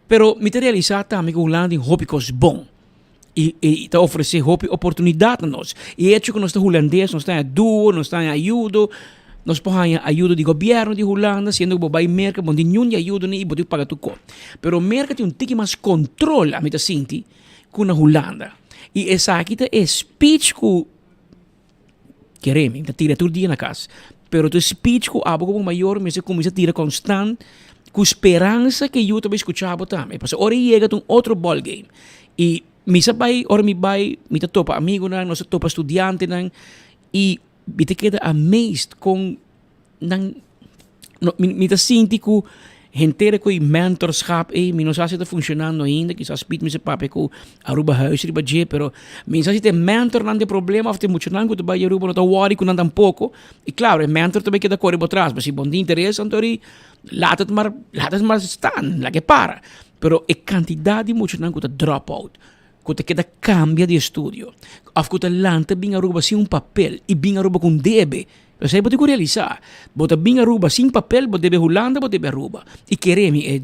Pero mi ta realisá tambe ku Hulanda tin hopi kos bon. I e ta ofresé hopi oportunidat na nos. E hecho ku nos ta hulandes, nos ta haña duo, nos ta haña ayudo, nos por haña ayudo di gobièrnu di Hulanda, siendo ku bo bai Merka bo no tin niun di ayudo ni i bo tin ku paga tur kos. Pero Merka tin un tiki mas kontrol, ami ta sinti, ku na Hulanda. I esaki ta e speech ku kere mi ta tira tur dia na kas. Pero tur speech ku abo komo mayor mester kuminsá tira konstant ku speransa ku e yu ta bai skucha bo tambe. Pasobra ora e yega ta un otro ball game. I mi sa bai, ora mi bai mi ta topa amigunan, nos ta topa studiantenan i mi ta keda amazed kon nan no mi mi ta sinti ku henter ku e mentorschap ei mi no sa si ta funshonando ainda kisas Piet mester papia ku Aruba Huis riba dje pero mi sa si ta e mentornan tin problema of ta e muchanan ku ta bai Aruba no ta wòri ku nan tampoko i klaro e mentor ta bai keda kore bo tras pero si bo no tin interes anto ri laat het maar laat het maar staan laat e para pero e kantidat di muchanan ku ta drop out ku ta keda kambia di estudio of ku ta lanta bin Aruba sin un papel i bin Aruba ku un debe. Esei bo tin ku realisá. Bo ta bin Aruba sin papel, bo debe Hulanda, bo debe Aruba. I kere mi, e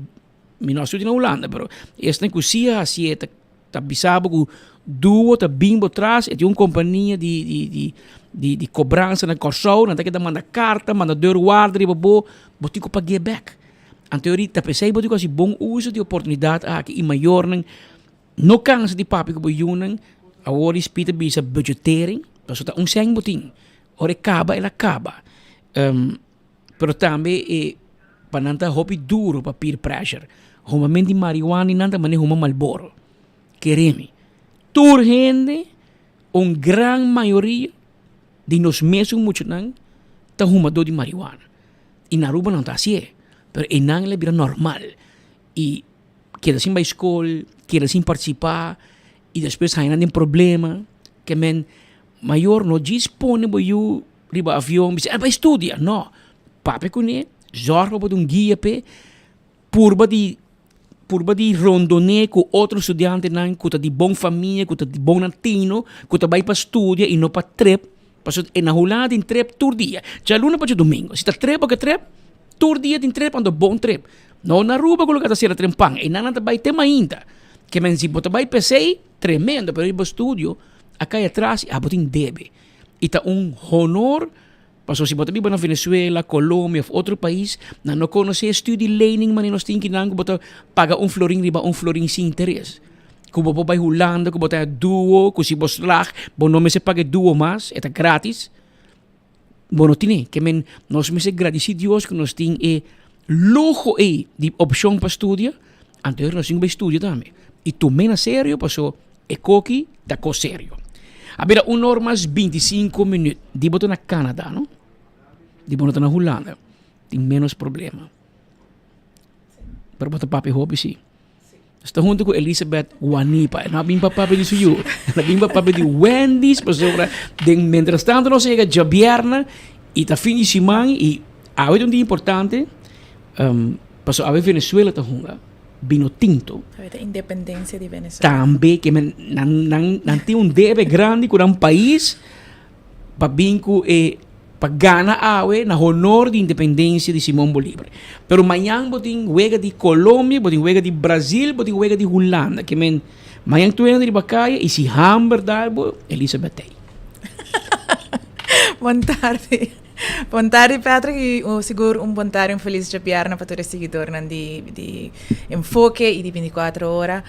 mi no a studia na Hulanda, pero esnan ku si a hasié ta ta bisa bo ku duo ta bin bo tras, e tin un kompania di di di di di kobransa na Kòrsou, nan ta keda manda karta, manda deurwaarder riba bo, bo tin ku pag'é bèk. Anto ta p'esei bo tin ku hasi bon uso di oportunidat aki i mayornan No kansa di papia ku bo yunan, awor di Speed a bisa budgetering, pasobra ta un sèn bo tin, ora e kaba el a kaba. Pero tambe e pa nan ta hopi duro pa peer pressure, humament di marihuana i nan ta manera huma Marlboro. Kere mi, tur hende, un gran mayoria di nos mesun muchanan ta humadó di marihuana. I na Aruba nan ta hasié, pero einan el a bira normal i. Keda sin bai skol, keda sin partisipá i despues haña nan den problema. Ke men Mayor no djis pone bo yu riba avion bisa el bai studia. No. Papia kuné, zòrg pa bo ta un guia p'e, purba di purba di rondon'é ku otro studiantenan ku ta di bon famia, ku ta di bon latino, ku ta bai pa studia i no pa trip. Pasobra e na Hulanda tin trip tur dia. Djaluna pa djadumingu. Si ta trip bo ke trip, tur dia tin trip anto bon trip. No na Aruba ku lo ta sera trempan. Einan nan ta bai te mainta. Ke men si bo ta bai p'esei, tremendo, pero riba studio a kai atras i abo tin debe. I ta un honor pasobra si bo ta biba na Venezuela, Colombia of otro pais, nan no konosé e studielening manera nos tin kinan ku bo ta paga un florin riba un florin sin interes. Ku bo por bai Hulanda, ku bo ta duo, ku si bo slag bo no mester paga e duo mas, e ta gratis. Bo no tine. Ke men nos mester gradisí Dios ku nos tin e luho ei di opshon pa studia, anto nos tin ku bai studia tambe. I tum'é na serio paso e koki ta kos serio. A bira un or mas bintisinko minüt. Di bo ta na Canada no? Di bo no ta na Hulanda. Tin ménos problema. Pero bo ta papia hopi si. Nos ta hunto ku Elizabeth Wanipa. E no a bin pa papia di su yu. El a bin pa papia di Wendy's pasobra den mientras tanto nos a yega djabièrnè i ta fin di siman i awe ta un dia importante pasobra awe Venezuela ta hunga bino tinto. Awe ta independencia di Venezuela. Tambe ke men nan nan nan tin un debe grandi ku nan pais. pa bin ku e pa gana awe na honor di independencia di Simon Bolivar. Pero mañan bo tin wega di Colombia, bo tin wega di Brazil, bo tin wega di Hulanda. Ke men mañan tur hende riba kaya i si hamber dal bo, Elizabeth tei. Bon tardi. Bon tardi Patrick y sigur un bon tardi un feliz djabièrnè pa tur e siguidornan di di Enfoke y di 24 Ora.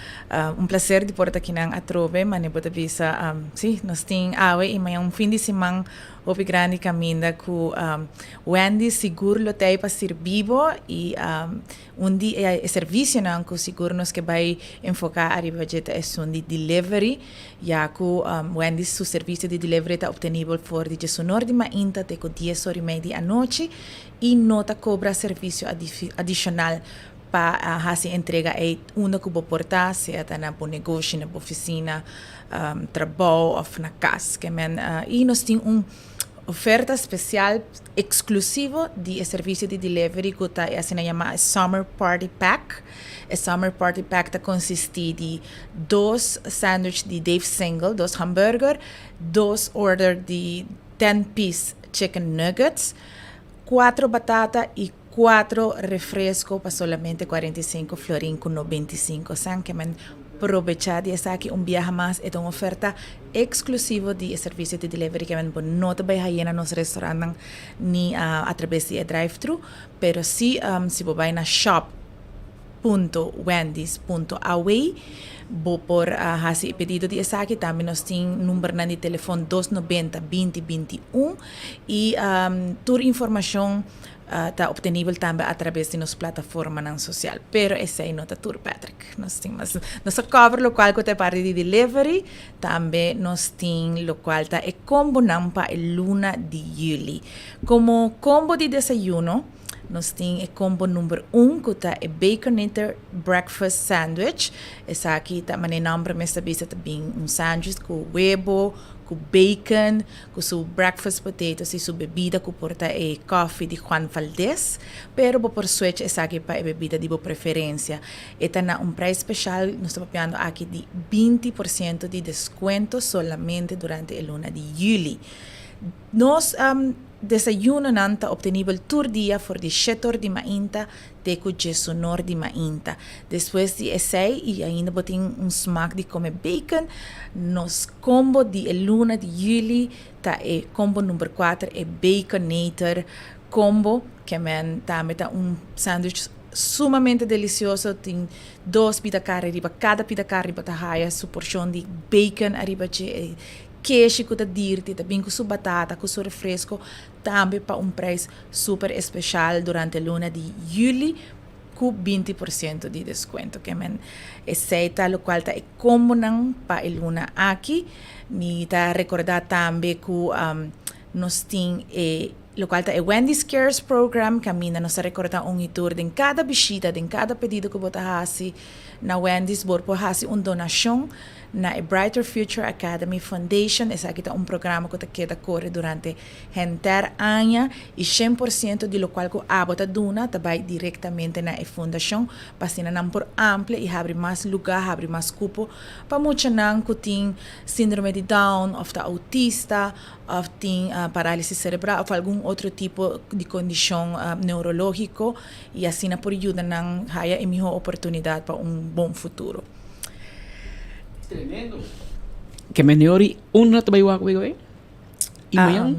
Un placer di por ta kinan atrobe, mane bo ta bisa si nos tin awe y mañan un fin di siman hopi grandi caminda cu Wendy sigur lo t'ey pa sirbi bo y Un di e servicionan cu sigur nos ke bay enfoca ariba dje ta esun di delivery, ya cu Wendy's su servicio di delivery ta obtenibel for di diesunor di mainta te cu dies or y mei di anochi y no ta cobra servicio adicional pa haci entrega ey unda cu bo por ta, sea ta na bo negoshi, na bo oficina, trabou of na cas. Y nos tin un oferta special exclusivo di e servicio di delivery cu ta e asina yama e Summer Party Pack. E Summer Party Pack ta consisti di dos sandwich di Dave Single, dos hamburger, dos order di ten piece chicken nuggets, cuatro batata y cuatro refresco pa solamente 45 florin cu 95 cent. Ke men probecha di esaki un biaha mas, e ta un oferta exclusivo di e servicio di delivery ke men bo no ta bay haye na nos restaurantnan ni atrabes di e drive thru, pero si si bo bay na shop punto wendys punto aw bo por haci e pedido di esaki. Tambe nos tin numbernan di telefon dos nobenta binti binti un y tur informacion Ta obtenibel tambe atrabes di nos plataformanan sosial. Pero esei no ta tur, Patrick. Nos tin mas. Nos ta cover lokual ku ta e parti di delivery. Tambe nos tin lokual ta e kombonan pa e luna di yüli. Komo kombo di desayuno, nos tin e kombo number un ku ta e Baconator Breakfast Sandwich. Esaki ta manera e nòmber mes ta bisa ta bin un sandwich ku webo, ku bacon, ku su breakfast potatoes i su bebida ku por ta e koffie di Juan Valdez, pero bo por switch esaki pa e bebida di bo preferensia. E ta na un prijs special, nos ta papiando aki di 20% di descuento solamente durante e luna di juli. Nos desayunonan ta obtenibel tur dia for di shete or di mainta te ku djesunor di mainta. Despues di esei i ainda bo tin un smak di kome bacon, nos kombo di e luna di yüli ta e kombo number kuater, e Baconator kombo, ke men tambe ta un sandwich sumamente delisioso, tin dos pida karni riba, kada pida karni bo ta haya su porshon di bacon ariba dje, e keshi ku ta dirti, ta bin ku su batata, ku su refresko. Tambe pa un prijs super especial durante luna di juli cu 20% di descuento. Ke men esey ta locual ta e combonan pa e luna aki. Mi ta recorda tambe cu nos tin e locual ta e Wendy's Cares Program caminda nos ta recorda un y tur den cada bishita, den cada pedido cu bo ta haci na Wendy's bo por haci un donacion. na e Brighter Future Academy Foundation. Esaki ta un programa ku ta keda kore durante henter aña i 100% di lokual ku abo ta duna ta bai direktamente na e fundashon pa asina nan por amplia i habri mas lugá, habri mas kupo pa muchanan ku tin síndrome di Down òf ta outista òf tin parálisis serebral òf algun otro tipo di kondishon neurológiko i asina por yuda nan haya e mihó oportunidat pa un bon futuro. Tremendo. Ke meniori unda ta bai wak wei? I mañan?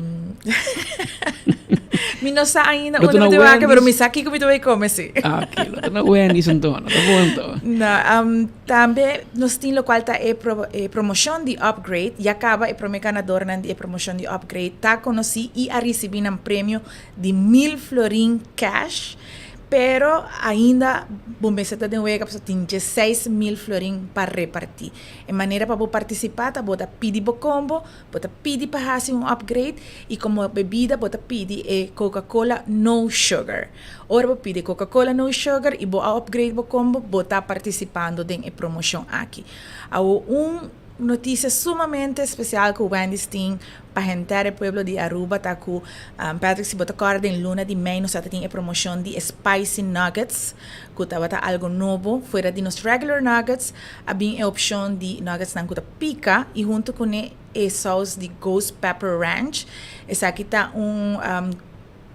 Mi no sa ainda unda mi ta bai wak, pero mi sa kiko mi ta bai kome si. Ah, ok. Lo ta na Wendy's anto, no ta bon anto. No, um, tambe nos tin lokual ta e, pro, e promoshon di upgrade. Ya kaba e prome ganadornan di e promoshon di upgrade ta konosí i a risibí nan premio di mil florin cash. Pero ainda bo mester ta den wega pasobra tin 16.000 florin pa repartí. E manera pa bo partisipá ta bo ta pidi bo kombo, Bo ta pidi pa hasi un upgrade y como bebida bo ta pidi e Coca Cola no sugar. Ora bo pidi Coca Cola no sugar y bo a upgrade bo combo bo ta participando den e promocion aki. Awo un noticia sumamente especial cu Wendy's tin pa henter e pueblo di Aruba ta cu Patrick si bo ta corda den luna di mei nos a ta tin e promocion di e spicy nuggets cu tabata algo nobo fuera di nos regular nuggets a bin e opcion di nuggetsnan cu ta pica y hunto cune e saus di Ghost Pepper Ranch. Esaki ta un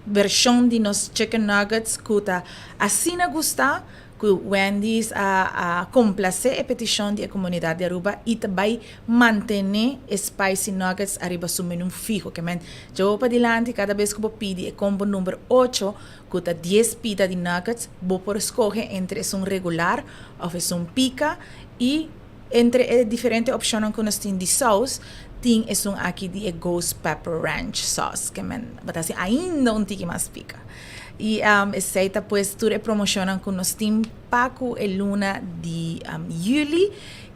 version di nos chicken nuggets cu ta asina gusta cu Wendy's a a complace e peticion di e comunidad di Aruba y ta bay mantene e spicy nuggets ariba su menu fiho. Ke men djabo padilanti cada bes cu bo pidi e combo number ocho cu ta dies pida di nuggets, bo por scoge entre esun regular of esun pica y Entre e diferente opcionnan cu nos tin di saus, tin esun aki di e Ghost Pepper Ranch Sauce, ke men bo ta haci ainda un tiki mas pica. Y esey ta pues tur e promocionnan cu nos tin pa cu e luna di juli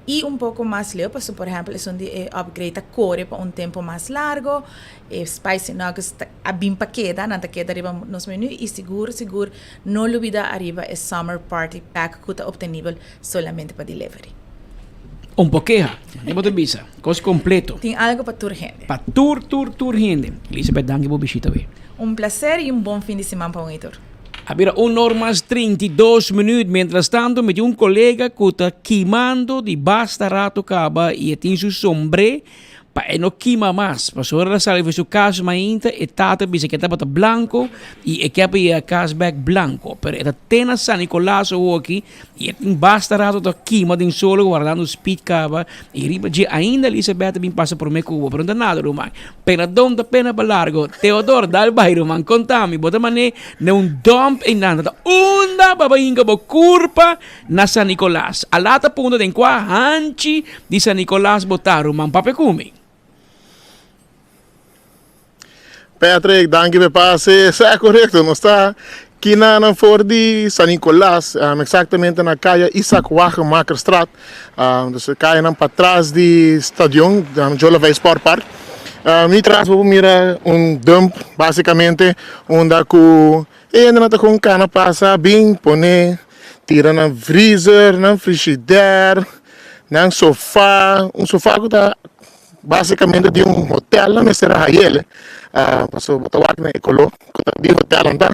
y un poco mas leu, pasobra por ehempel esun di e upgrade ta core pa un tempo mas largo, e spicy nuggets ta a bin pa keda, nan ta keda riba nos menu y sigur sigur no lubida ariba e summer party pack cu ta obtenibel solamente pa delivery. Un por keha, manera bo ta bisa, kos kompleto. Tin algo pa tur hende. Pa tur, tur, tur hende. Elizabeth, danki bo bishita awe. Un placer y un bon fin di siman pa un y tur. A bira un or mas 32 minuut. Mientras tanto mi tin un colega cu ta kimando di basta rato caba y e tin su sombre Pa e no kima mas. Pasobra ora el a sali for su kas mainta, e tata bisa ku e tabata blanko i e ke pa yega kas bèk blanko. Pero e ta te na San Nicolas awoki i e tin basta rato ta kima den solo wardando speed kaba i riba dje ainda Elisabeth a bin pasa prome ku bo. Pero no ta nada ruman. Pena don ta pena pa largo. Theodor, dal bai ruman. Konta mi, bo ta man'é na un dump einan. Ta unda bo a bai hinka bo kurpa? Na San Nicolas. A lata punta den kua hanchi di San Nicolas bo ta, ruman papia ku mi. Patrick, danki p'e pase. Sa korekto, nos ta kinanan for di San Nicolas, eksaktamente na kaya Isaac Wagemakerstraat, dus e kayanan patras di stadion, Jolavei Sport Park. Mi tras bo por mira un dump basikamente unda ku E hendenan ta kon kana pasa bin pone tira nan freezer, nan frishider, nan sofa, un sofa ku ta basikamente di un hotel nan mester a hayel pasobra bo ta wak na e koló ku ta di hotel nan ta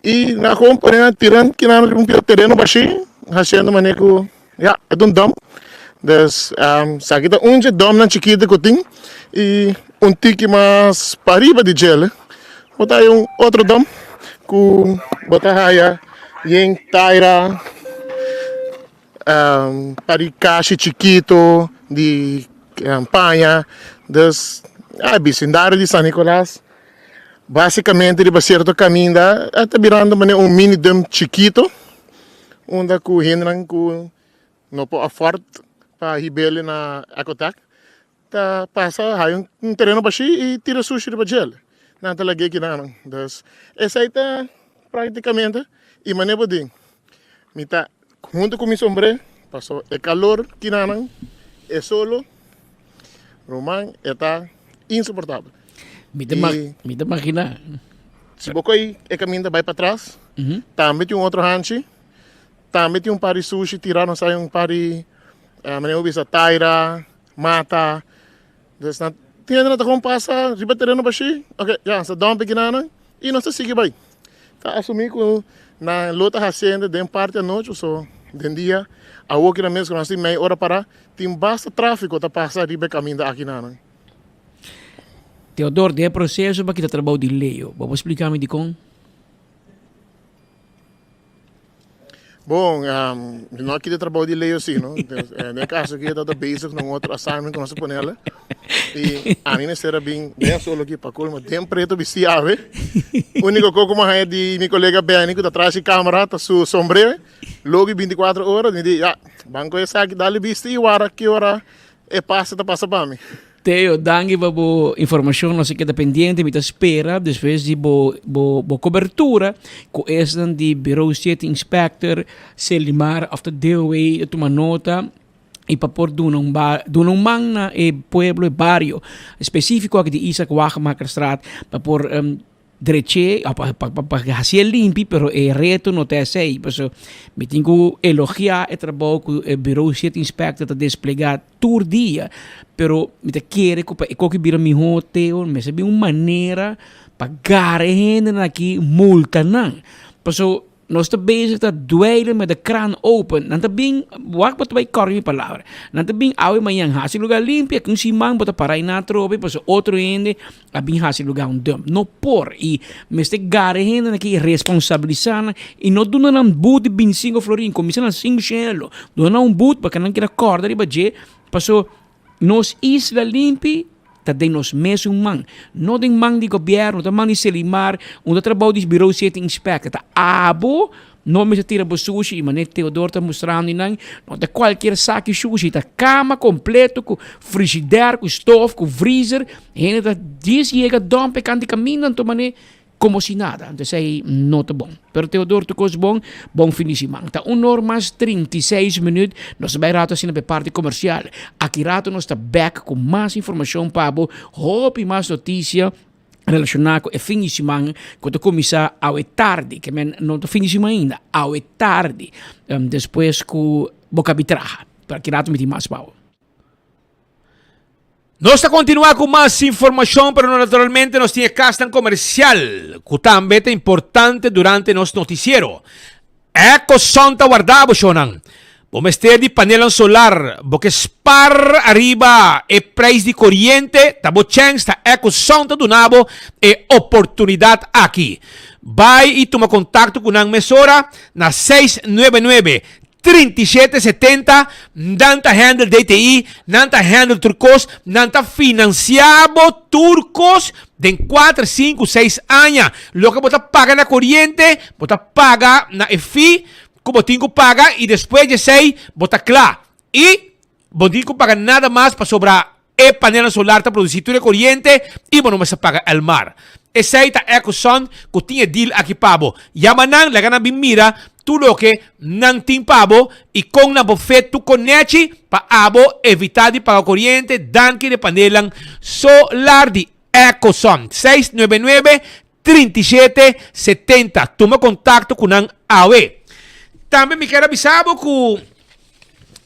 i nan kon pone nan tira kinan riba un pia tereno bashí hasiendo manera ku ya e ta un dump dus esaki ta un dje dumpnan chikito ku tin i un tiki mas pariba di djele Bo ta haya un otro dam ku bo ta haya yen taira pa di kashi chikito di paña dus e bisindario di San Nicolas basikamente riba sierto kaminda a ta birando manera un mini dam chikito unda ku hendenan ku no por afòrt pa hib'el na Ecotec. Ta pasa hay un tereno bashí i tira sushi riba djel. Nan ta lag'é kinanan. Dus esei ta práktikamente i manera bo di mi ta huntu ku mi sombré paso e kalor kinanan e solo ruman e ta insoportabel. Mi ta mi ta imaginá. Si bo ko'i e kaminda bai patras tambe tin un otro hanchi tambe tin un par di sushi tirá nos hay un par di. Manera bo bisa taira, mata. Dus nan tin hende nan ta kon pasa riba tereno bashí. Ok, ya, nos ta dump e kinanan i nos ta sigui bai. Ta asumí ku nan lo ta hasiendo den parti anochi so den dia. Awor kina mes ku nos tin mei ora pará, tin basta tráfiko ta pasa riba e kaminda akinanan. Teodor, den e proseso pa kita trabou di Leo, bo por splika mi dikon? Bon, mi no a kita trabou di Leo si, no? Den e kaso aki e tabata bezig na un otro assignment ku nos a ponele. I ami mester a bin den solo aki pa colmo den preto bisti awe. Uniko kos ku mi a haña di mi kolega Benny ku ta tras di kamera ta su sombré. Logo i bintikuatro ora mi di, ya, ban ku esaki dale bisti i wara ki ora e pase ta pasa pa mi. Teo, danki pa bo informashon. Nos a keda pendiente. Mi ta spera despues di bo bo bo kobertura ku esnan di Bureau City Inspector, Selimar òf ta DOW ta tuma nota i pa por duna un ba duna un man na e pueblo, e bario spesífiko aki di Isaac Wagemakerstraat pa por Dreché pa pa hasié limpi pero e reto no ta esei paso mi tin ku elogiá e trabou ku e Bureau City Inspector ta desplegá tur dia pero mi ta kere ku pa e koki bira mihó Teo mester bin un manera pa gara e hendenan aki multa nan paso Nos ta bezig ta dweilen met de kraan open. Nan ta bin, wak bo ta bai kòrda mi palabra. Nan ta bin awe mañan hasi lugar limpi, aki un siman bo ta para einan atrobe pasobra otro hende a bin hasi lugar un dump. No por. I mester gara e hendenan aki i responsabilisá nan i no duna nan but di bintisinko florin, kuminsá na sinku shelo. Duna nan un but pa nan keda kòrda riba dje pasobra Nos isla limpi ta den nos mesun man, no den man di gobierno, ta man di Selimar, unda trabou di Bureau City Inspector. Ta abo no mester tira bo sushi y manera Theodor ta mustrando y nan, no ta cualkier saki shushi, ta cama completo cu frigidaire, cu stof, cu vriezer, hende ta dies yega dump e kant di caminda, anto manera Como si nada. Anto esei no ta bon. Pero Theodor tur cos bon. Bon fin di siman. Ta un or mas 36 minuut. Nos ta bay rato asina pa e parti comercial. Aki rato nos ta back cu mas informacion pa bo. Hopi mas noticia relaciona cu e fin di siman cu ta cuminsa awe tardi. Ke men no ta fin di siman ainda. Awe tardi. Despues cu bo cabi traha. Pero aki rato mi tin mas pa bo. Nos ta kontinuá ku mas informashon, pero naturalmente nos tin e kasnan komersial ku tambe ta importante durante nos notisiero. Ecoson ta warda bo shownan. Bo mester di panelnan solar, bo ke spar ariba e prijs di koriente, ta bo chèns, ta Ecoson ta duna bo e oportunidat aki. Bai i tuma kontakto ku nan mesora na 699 37 70, nan ta handle DTI, nan ta handle tur kos, nan ta financia bo tur kos den kuater, sinku, seis aña. Loke bo ta paga na koriente, bo ta paga na e fee ku bo tin ku paga i despues di esei bo ta kla. I bo tin ku paga nada mas pasobra E panelnan solar ta produci tur e coriente y bo no mester paga Elmar. Esey ta EcoSun cu tin e deal aki pa bo. Yama nan, laga nan bin mira tur loke nan tin pa bo y con nan por fit tu conechi pa abo evita di paga coriente danki n'e panelnan solar di EcoSun. 699 37 70. Tuma contacto cu nan awe. Tambe mi kier a bisa bo cu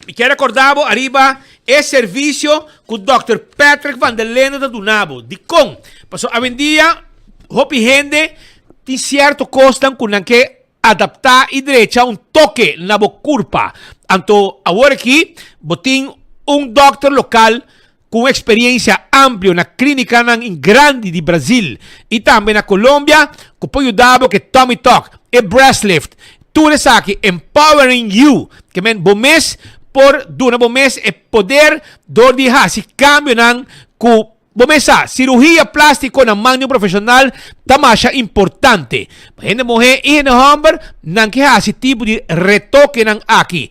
mi kier recorda bo ariba e servicio cu Dòkter Patrick van der Lende ta duna bo. Dikon? Pasobra awendia hopi hende tin cierto cosnan cu nan ke adapta y drecha un toke na bo curpa. Anto awor aki bo tin un dokter local cu un experiencia amplio na clinicanan grandi di Brazil y tambe na Colombia cu por yuda bo cu e tummy tuck, e breast lift, tur esaki empowering you, ke men bo mes por duna bo mes e poder door di haci cambionan cu Bo mes sa, siruhia plástiko na man di un profeshonal ta masha importante. Pa hende muhé i hende hòmber, nan ke hasi tipo di retokenan aki.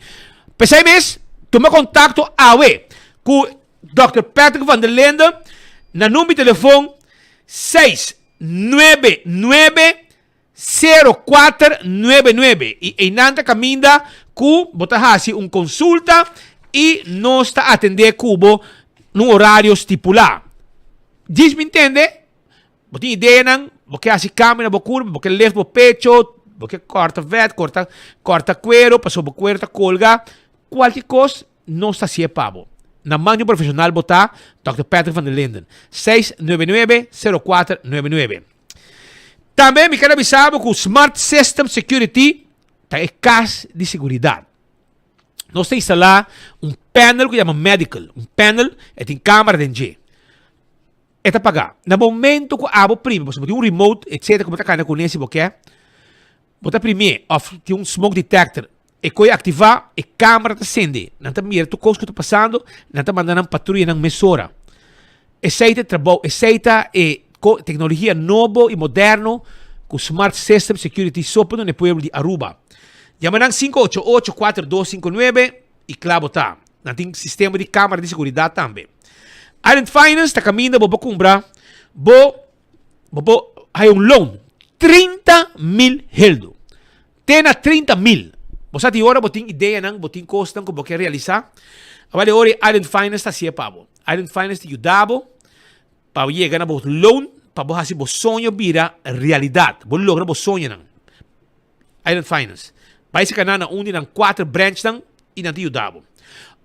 P'esei mes, tuma kontakto awe ku Dòkter Patrick van der Linde na number di telefon 699 0499 i einan ta kaminda ku bo ta hasi un konsulta i nos ta atendé ku bo na un orario stipulá. Djis mi ntende, bo tin ideanan, bo ke hasi kambio na bo kurpa, bo ke left bo pecho, bo ke kòrta vèt, kòrta kòrta kuero pasobra bo kuero ta kolga, kualke kos. Nos ta hacié pa bo. Na man di un profesional bo ta, Dòkter Patrick van der Linden. 699 0499. Tambe mi ker a bisa bo ku Smart System Security ta e kas di seguridad. Nos ta instalá un panel ku yama medical, un panel e tin kamera den dje. E ta pagá. Na momento ku abo primi, pasobra bo tin un remote etcetera ku bo ta kanda kuné si bo ke, bo ta primié òf tin un smoke detector, e koe aktivá, e kamera ta sende, nan ta mira tur kos ku ta pasando, nan ta manda nan patruyanan mesora. Esei ta e trabou, esei ta e teknologia nobo i moderno ku Smart System Security so por duna e pueblo di Aruba. Yama nan 588 4259 i kla bo ta. Nan tin sistema di kamera di seguridat tambe. Island Finance ta kaminda bo por kumpra bo bo por haya un loan 30,000 heldu. Te na 30,000. Bo sa di ora bo tin ideanan, bo tin kosnan ku bo ke realisá. Awor di ora Island Finance ta hasié pa bo. Island Finance ta yuda bo pa bo yega na bo loan pa bo hasi bo soño bira realidat. Bo logra bo soñonan. Island Finance. Bai seka nan na un di nan kuater branchnan i nan ta yuda bo.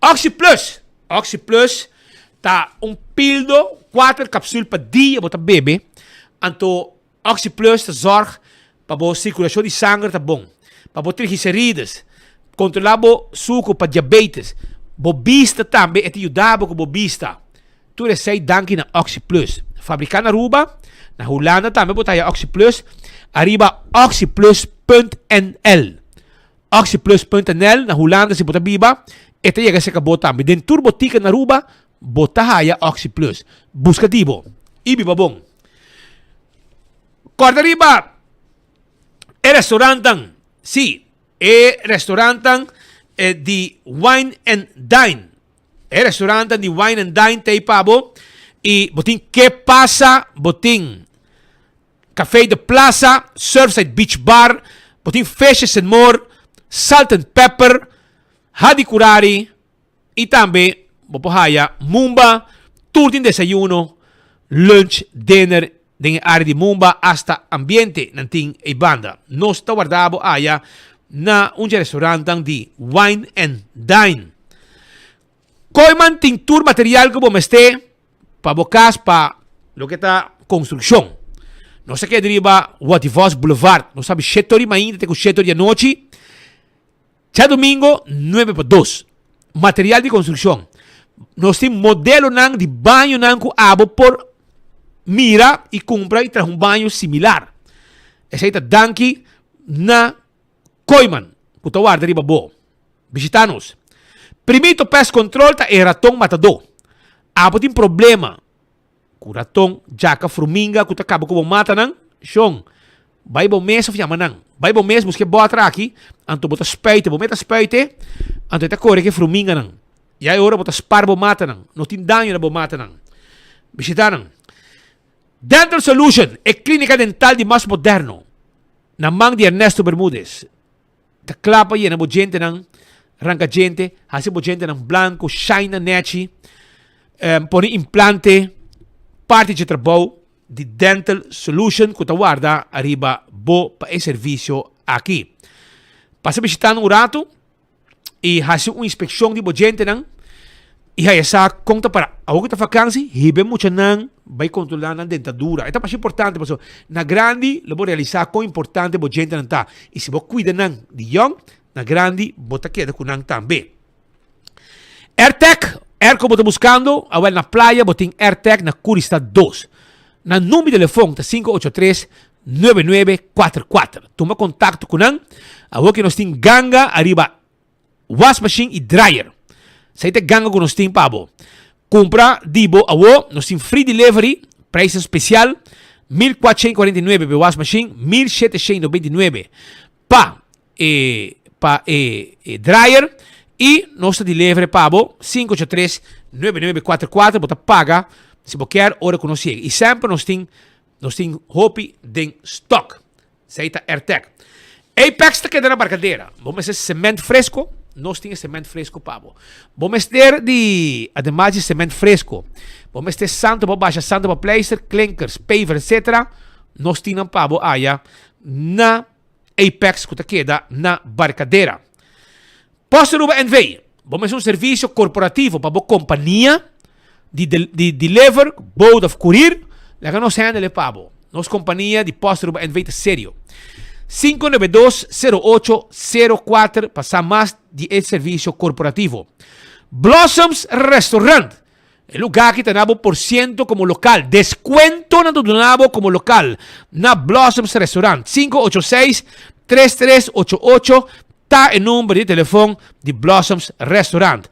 Oxi Plus. Oxi Plus ta un pildo, kuater kapsul pa dia bo ta bebe. Anto Oxi Plus ta zorg pa bo sirkulashon di sanger ta bon, pa bo triglicerides, kontrola bo suku pa diabetes, bo bista tambe e ta yuda bo ku bo bista. Tur esei danki na Oxi Plus. Fabriká na Aruba, na Hulanda tambe bo ta haya Oxi Plus ariba oxiplus.nl. Oxiplus.nl na Hulanda si bo ta biba e ta yega serka bo tambe. Den tur botika na Aruba bo ta haya Oxi Plus. Buska di bo i biba bon. Kòrda riba e restaurantnan, sí, e restaurantnan di Wine and Dine. E restaurantnan di Wine and Dine ta ei pa bo i bo tin Ke Pasa, bo tin Café de Plaza, Surfside Beach Bar, bo tin Fishes and More, Salt and Pepper, Hadi Curari i tambe bo por haya Mumba, tur tin desayuno, lunch, dinner Den e área di Mumba asta ambiente nan tin ei banda. Nos ta warda bo aya na un dje restaurantnan di Wine and Dine. Kooiman tin tur material ku bo mester pa bo kas pa loke ta konstrukshon. Nos ta keda riba Wativos Boulevard. Nos sabi shetor di mainta te ku shetor di anochi. Djadumingo nuebe pa dos. Material di konstrukshon. Nos tin modelonan di bañonan ku abo por mira i kumpra i traha un baño similar. Esei ta danki na Kooiman ku ta warda riba bo. Bishita nos. Primito Pest Control ta e raton matadó. Abo tin problema Ku raton, djaka, fruminga ku ta kaba ku bo matanan, shon, bai bo mes of yama nan. Bai bo mes buska e bòter aki, anto bo ta spuite, bo meta spuite, anto e ta kore ku e fruminganan. Ya e ora bo ta spar bo matanan, no tin daño na bo matanan. Bishita nan. Dental Solution, e klínika dental di mas moderno, na man di Ernesto Bermudez. Ta kla pa yena bo djentenan, ranka djente, hasi bo djentenan blanku, shine nan nechi, pone implante, parti dje trabou di Dental Solution ku ta warda ariba bo pa e servisio aki. Pasa bishita nan un ratu i hasi un inspekshon di bo djentenan i haya sa kon ta para. Awor ku ta fakansi, hiba e muchanan bai kontrolá nan dentadura. E ta masha importante pasobra na grandi lo bo realisá kon importante bo djentenan ta. I si bo kuida nan di yòn, na grandi bo ta keda ku nan tambe. Airtec, airco bo ta buskando? Awel na playa bo tin Airtec na Curistad dos. Nan number di telefon ta 583 9944. Tuma kontakto ku nan. Awor ke nos tin ganga ariba Wasmachine y dryer. Esey ta e ganga cu nos tin pa bo. Cumpra di bo awo, nos tin free delivery, prijsnan special, 1449 pa e wasmachine, 1799 pa e pa e e dryer y nos ta deliver pa bo 583 9944 bo ta paga si bo kier ora cu nos yega. Y semper nos tin nos tin hopi den stock. Esei ta Airtec. Apex ta keda na Barcadera. Bo mester cement fresco, nos tin e cement fresco pa bo. Bo mester di, ademas di cement fresco, bo mester santo pa basha, santo pa pleister, klinkers, paver, etc. Nos tin nan pa bo aya na Apex ku ta keda na Barcadera. Post Aruba NV. Bo mester un servisio korporativo pa bo kompania di di deliver, boot of koerier, laga nos handle e pa bo. Nos kompania di Post Aruba NV ta serio. 592 08 04 pa sa mas di e servisio korporativo. Blossoms Restaurant. E lugá aki ta na bo por siento komo lokal. Deskuento nan ta duna bo komo lokal na Blossoms Restaurant. 586 3388 ta e number di telefon di Blossoms Restaurant.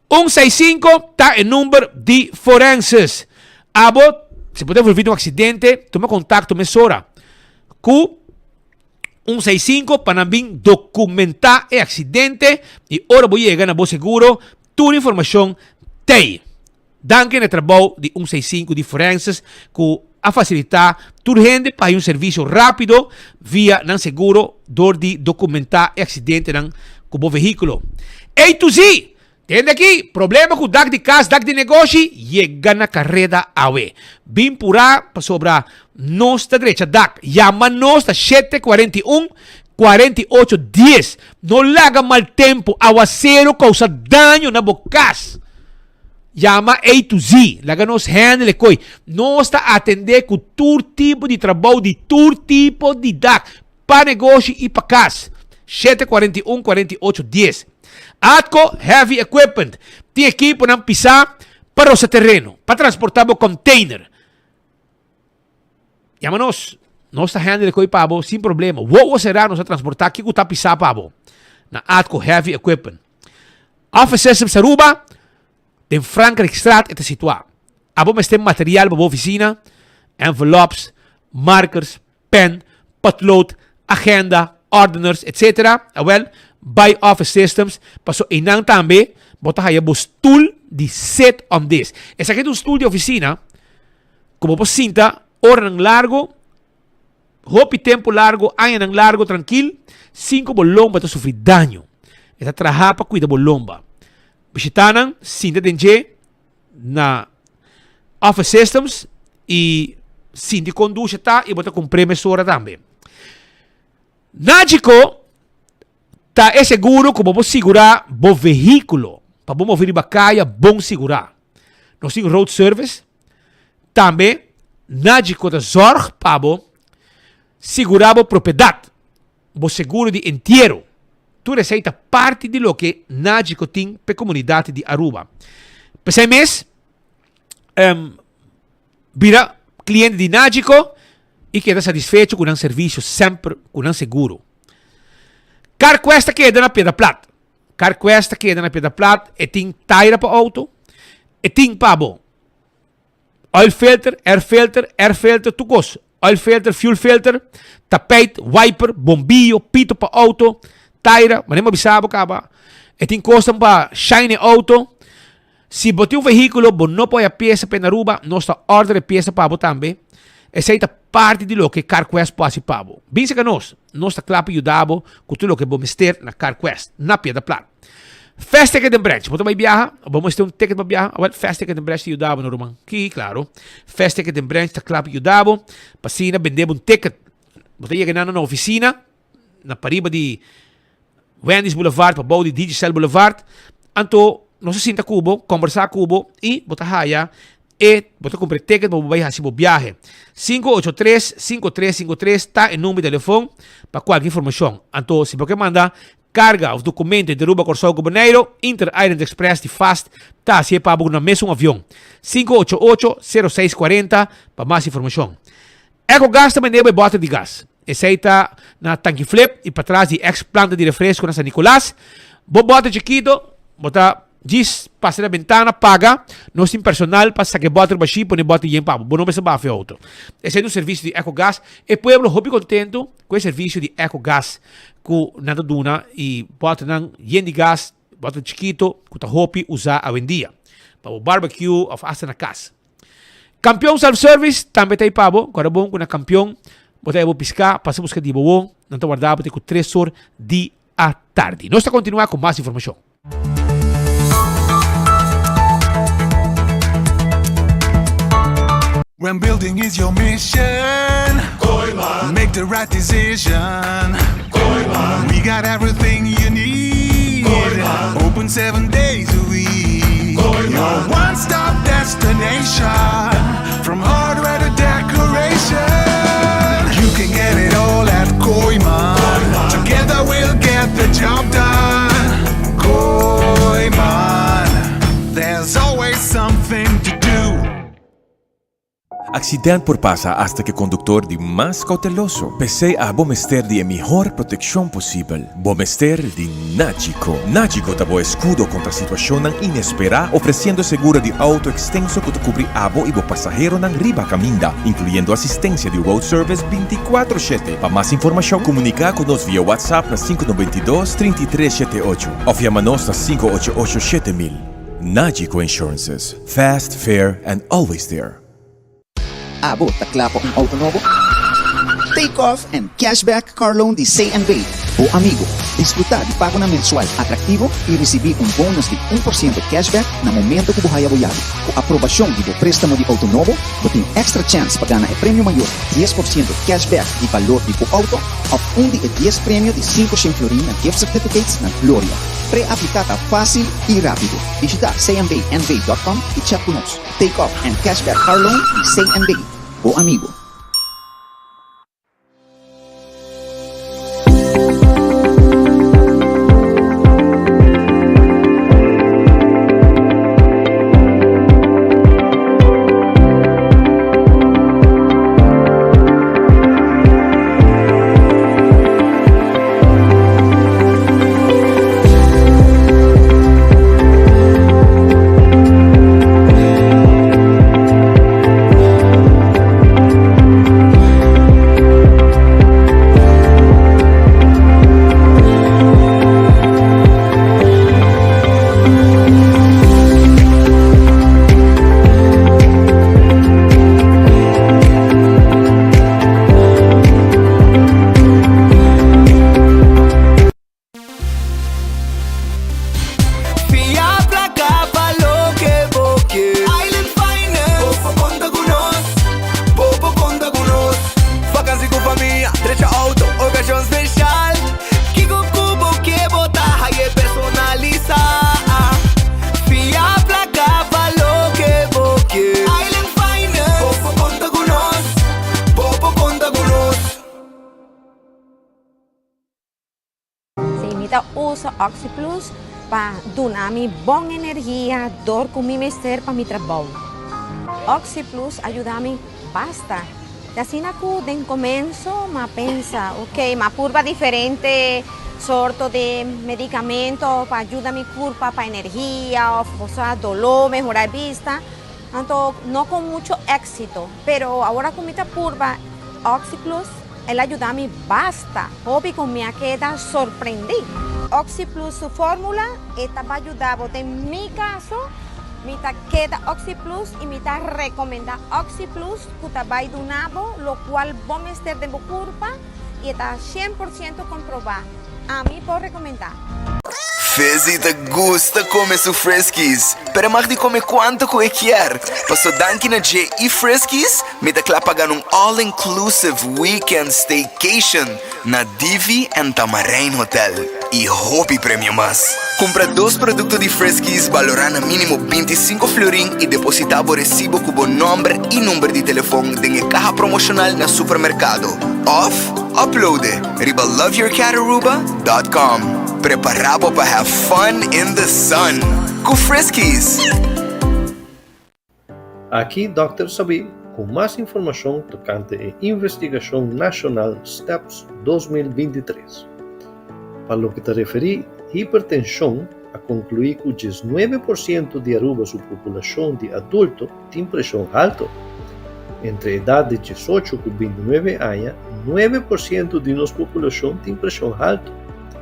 165 ta e number di Forenses. Abo, si bo ta envolví den un aksidente, tuma kontakto mesora ku 165 pa nan bin dokumentá e aksidente i ora bo yega na bo seguro Tur informashon t'ei. Danki na e trabou di 165 di Forenses ku a fasilitá tur hende pa haña un servisio rápido via nan seguro dor di dokumentá e aksidentenan ku bo vehíkulo. A to Z! Tende aki, problema ku dak di kas, dak di negoshi, yega na kareda awe. Bin purá pasobra nos ta drecha dak. Yama nos na 741 48 dies. No laga mal tempu, awaseru kousa daño na bo kas. Yama A to Z, laga nos handle e koi. Nos ta atendé ku tur tipo di trabou di tur tipo di dak, pa negoshi i pa kas. 741 48 dies. Atco Heavy Equipment tin ekiponan pisá pa rosa tereno, pa transportá bo container. Yama nos. Nos ta handle koi pa bo sin problema. Wowo será nos ta transportá kiko ta pisá pa bo. Na Atco Heavy Equipment. Office Systems Aruba, den Frankrijkstraat e ta situá. Abo mester material pa bo oficina, envelopes, markers, pen, potlood, agenda, ordeners, etc. Awel, bai Office Systems, paso einan tambe bo ta haya bo stoel di sit on this. Esaki ta un stoel di oficina Ku bo por sinta oranan largu, hopi tempu largu, añanan largu trankil, sin ku bo lomba ta sufri daño. E ta traha pa kuida bo lomba. Bishita nan, sinta den dje na Office Systems i sinti kon dusha ta i bo ta kumpr'é mesora tambe. Nagico ta e seguro ku bo por sigurá bo vehíkulo pa bo move riba kaya bon sigurá. Nos tin road service. Tambe Nagico ta zorg pa bo sigurá bo propiedat, bo seguro di entiero. Tur esei ta parti di loke Nagico tin p'e komunidat di Aruba. P'esei mes, bira kliente di Nagico i keda satisfecho ku nan servisio semper ku nan seguro. CarQuest ta keda na Piedra Plat. CarQuest ta keda na Piedra Plat, e tin taira pa auto, e tin pa bo oil filter, air filter, air filter, tur kos. Oil filter, fuel filter, tapijt, wiper, bombillo, pito pa auto, taira, manera mi a bisa bo kaba. E tin kosnan pa shine e auto. Si bo tin un vehíkulo, bo no por haya piesa pa e na Aruba, nos ta order e piesa pa bo tambe. Esei ta parti di loke CarQuest por hasi pa bo. Bin seka nos, nos ta kla pa yuda bo ku tur loke bo mester na CarQuest, na Piedra Plat. Fast Ticket and Branch, bo ta bai biaha, bo mester un ticket pa biaha? Awel, Fast Ticket and Branch ta yuda bo no ruman. Ki, klaro. Fast Ticket and Branch ta kla pa yuda bo, pa asina bende bo un ticket. Bo ta yega nan na ofisina, na pariba di Wendy's Boulevard pa bou di Digicel Boulevard. Anto nos a sinta ku bo, kombersá ku bo i bo ta haya e bo ta kumpra e ticket pa bo bai hasi bo biahe. 583 5353 ta e number di telefon pa kualke informashon. Anto si bo ke manda karga òf dokumento entre Aruba, Kòrsou ku Boneiru, Inter Island Express di fast ta hasi e pa bo na mesun avion. 588 0640 pa mas informashon. Ecogas ta bende bo e bòter di gas. Esei ta na Tanki Flip i patras di ex planta di refresco na San Nicolas. Bo bòter chikito, bo ta djis pasa na bentana, paga. Nos tin personal pa saka e bòter bashí, pone e bòter yen pa bo. Bo no mester baha fe outo. Esei ta un servisio di Ecogas. E pueblo hopi contento ku e servisio di Ecogas ku nan ta duna i bòternan yen di gas, bòter chikito ku ta hopi usá awendia pa bo barbecue òf asta na kas. Kampion Self Service tambe ta ei pa bo. Kòrda bon ku na Kampion bo ta e bo piská, pasa buska di bo won. Nan ta warda bo te ku tres or di atardi. Nos ta kontinuá ku mas informashon. When building is your mission Kooiman Make the right decision Kooiman We got everything you need Kooiman. Open seven days a week. Your one stop destination. From hardware to decoration. You can get it all at Kooiman. Together we'll get the job done. Kooiman. There's always something to do. Accident por pasa hasta cu e conductor di mas cauteloso. P'esey abo mester di e mihor proteccion posibel. Bo mester di Nagico. Nagico ta bo escudo contra situacionnan inespera, ofreciendo seguro di auto extenso cu ta cubri abo y bo pasaheronan riba caminda, incluyendo asistencia di road service binticuatro shete. Pa mas informacion, comunica cu nos via WhatsApp na sinku 92 33 shete ocho of yama nos na 588 7000. Nagico Insurances, fast, fair and always there. Abo ta kla pa un auto nobo? Take off and cashback car loan di CNB, bo amigo. Disfruta di pagonan mensual atractivo y ricibi un bonus di 1% cashback na momento cu bo haya bo yabi. Cu aprobacion di bo prestamo di auto nobo, bo tin extra chance pa gana e premio mayor, 10% cashback di balor di bo auto of un di e dies premio di 500 florin na gift certificates na Gloria. Pre-aplica ta facil y rapido. Bishita cnbnv.com y chat cu nos. Take off and cashback car loan di CNB, bo amigo. Fia placa pa loke bo ke. Island Finance. Bo por conta cu nos. Bo por conta cu nos. Vakantie cu famia, drecha auto, ocasion special. Kico cu bo ke bo ta haye personalisa. Fia placa pa loke bo ke. Island Finance. Bo por conta cu nos. Bo por conta cu nos. Sí, mi ta usa OxyPlus pa duna mi bon energia dor ku mi mester pa mi trabou. OxyPlus a yuda mi basta. Te asina ku den komenso m'a pensa, ok, m'a purba diferente sorto di medikamento pa yuda mi kurpa pa energia òf osea doló, mehorá e bista. Anto no ku mucho éksito, pero awor ku mi ta purba OxyPlus, El a yuda mi basta hopi ku mi a keda sorprendí. OxyPlus su fórmula e ta ba yuda bo. Den mi kaso mi ta keda OxyPlus i mi ta rekomendá OxyPlus ku ta bai duna bo lokual bo mester den bo kurpa i e ta 100% komprobá. Ami por rekomendá. Fizzy ta gusta come su Friskies, pero e mag di come cuanto cu e kier. Paso danki na dje y Friskies, mi ta cla pa gana un all inclusive weekend staycation na Divi and Tamarijn Hotel y hopi premio mas. Cumpra dos producto di Friskies balora na minimo 25 florin y deposita bo recibo cu bo nomber y number di telefon den e caha promocional na supermercado of upload e riba loveyourcataruba.com. Prepara bo pa have fun in the sun cu Friskies! Aki Dòkter Sabí ku mas informashon tokante e investigashon nashonal Steps 2023. Pa loke ta referí hipertenshon a konkluí ku 19% di Aruba su populashon di adulto tin preshon halto. Entre edat di 18 ku 29 aña, 9% di nos populashon tin preshon halto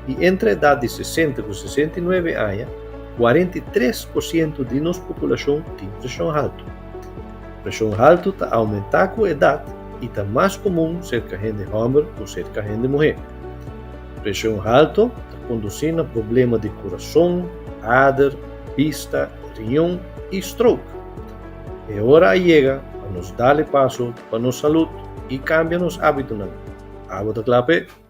i entre edat di 60 ku 69 aña, 43% di nos populashon tin preshon halto. Preshon halto ta oumentá ku edat i ta mas komun serka hende hòmber ku serka hende muhé. Preshon halto ta kondusí na problema di kurason, ader, bista, riñon i stroke. E ora a yega pa nos dal e paso pa nos salud i kambia nos ábitonan. Abo ta kla p'e?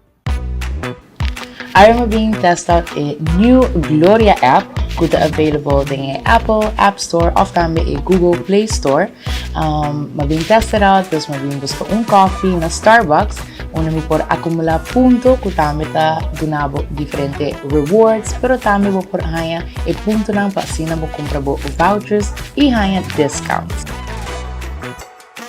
Awe mi bin test out e new Gloria app ku ta available den e Apple App Store of tambe e Google Play Store. Um, mi bin test it out, dus mi bin buska un coffee na Starbucks unda mi por akumulá punto ku tambe ta duna bo diferente rewards, pero tambe bo por haña e puntonan pa asina bo kumpra bo vouchers i haña discounts.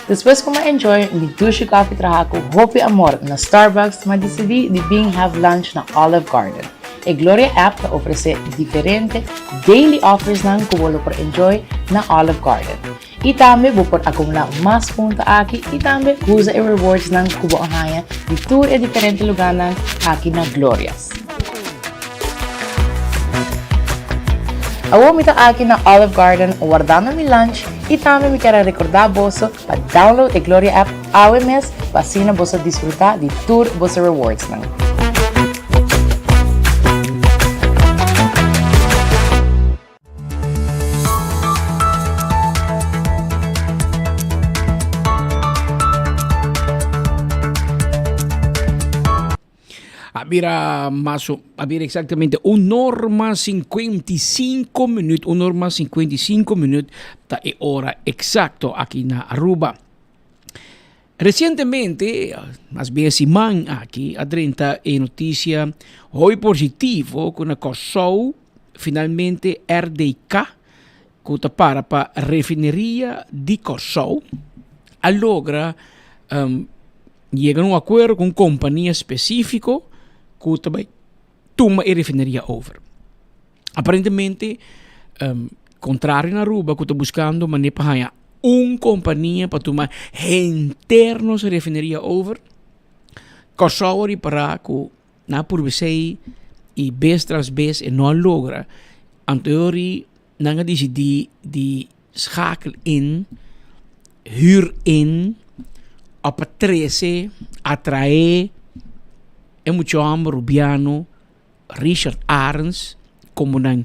Despues ku m'a enjoy mi dushi koffie traha ku hopi amor na Starbucks, m'a disidí di bin have lunch na Olive Garden. E Gloria app ta ofresé diferente daily offersnan ku bo lo por enjoy na Olive Garden. I tambe bo por akumulá mas punto aki i tambe usa e rewardsnan ku bo a haña di tur e diferente lugánan aki na Gloria's. Awor mi ta aki na Olive Garden wardando mi lunch i tambe mi kier a recorda boso pa download e Gloria app awe mes pa asina boso disfruta di tur boso rewardsnan. A bira mas a bira exactamente un or mas 55 minuut, un or mas 55 minuut ta e ora exacto aki na Aruba. Recientemente, mas bien siman aki, a drenta e noticia hoy positivo cu na Kòrsou finalmente RDK, cu ta para pa Refineria di Kòrsou, a logra um, Yega na un akuerdo ku un kompania spesífiko ku ta bai tuma e refineria over. Aparentemente, kontrario na Aruba ku ta buskando manera pa haña un kompania pa tuma henter nos refineria over, Kòrsou a ripará ku nan a purba esei i bes tras bes e no a logra. Anto e ora nan a disidí di schakel in, huur in, op a trece, atrae e mucha homber Rubiano, Richard Arends, como nan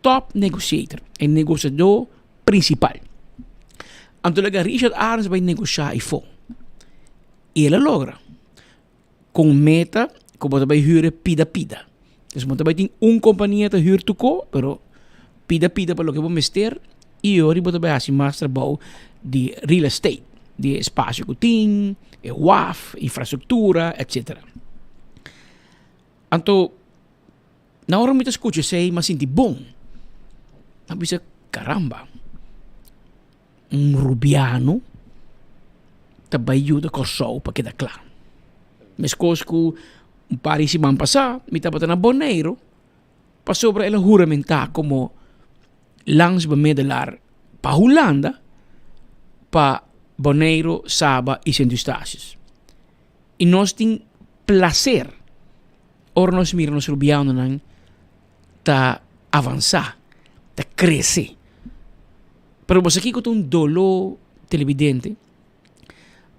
top negotiator, e negociador principal. Anto laga Richard Arends bay negocia ayfo. Y el a logra. Con meta cu bo ta bay huur e pida pida. Dus bo ta bay tin un compania ta huur tuco, pero pida pida pa loke bo mester y ori bo ta bay haci mas trabou di real estate, di e espacio cu tin, e waf, infrastructura, etcetera. Anto, na ora mi ta scucha esey mi a sinti bon. Mi a bisa, caramba! Un rubiano ta bai yuda Kòrsou pa keda kla. Meskos ku un par di siman pasá mi tabata na Boneiru pasobra el a huramentá komo landsbemiddelaar pa Hulanda pa Boneiru, Saba i Sint Eustatius. I nos tin plaser ora nos mira nos rubianonan ta avansá, ta krese. Pero bo sa kiko ta un doló televidente?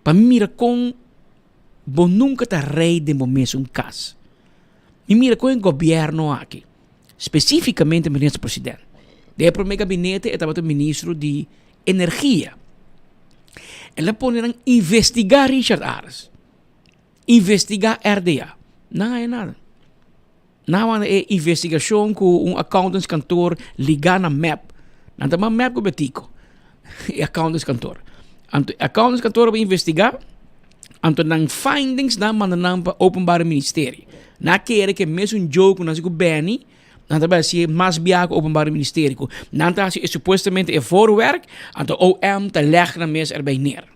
Pa mi mira kon bo nunka ta rei den bo mesun kas. Mi mira kon e gobièrnu aki, spesifikamente minister president, den e promé gabinete e tabata ministro di energia. El a pone nan investigá Richard Ares, investigá RDA. Nan haña nada. Nan a manda e investigashon ku un accountantskantoor ligá na mep. Nan ta mas mep ku Betico, e accountantskantoor. Anto e accountantskantoor a bai investigá, anto nan findings nan a manda nan pa Openbare Ministerie. Nan a kere ku e mesun joke ku nan hasi ku Benny, nan ta bai hasi mas biaha ku Openbare Ministerie. Ku nan ta hasi e supuestamente e voorwerk, anto OM ta lèg nan mes erbij neer.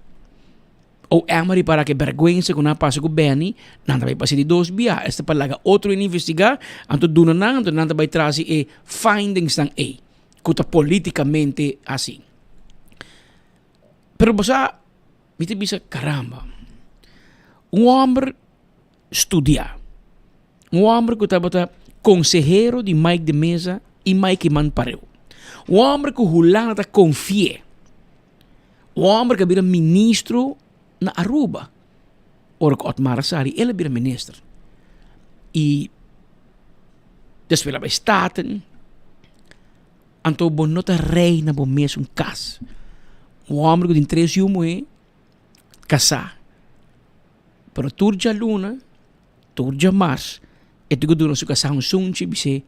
OM a ripara ku e bèrgwensa ku nan a pasa ku Benny, nan ta bai pasa di dos bia. Esta pa laga otro hende investigá, anto duna nan, anto nan ta bai tras di e findingsnan ei, ku ta politikamente hasi. Pero bo sa, mi ta bisa, karamba, un hòmber studiá, un hòmber ku tabata konsehero di Mike de Meza i Mike Eman Pareu, un hòmber ku Hulanda ta konfi'é, Un homber ku a bira ministro na Aruba. Ora ku Otmar a sali, el a bira minister. I despues el a bai Staten. Anto bo no ta rei na bo mesun kas. Un homber ku tin tres yu muhé, kasá. Pero tur djaluna, tur djamars. E tin ku duna su kasá un sunchi i bis'é,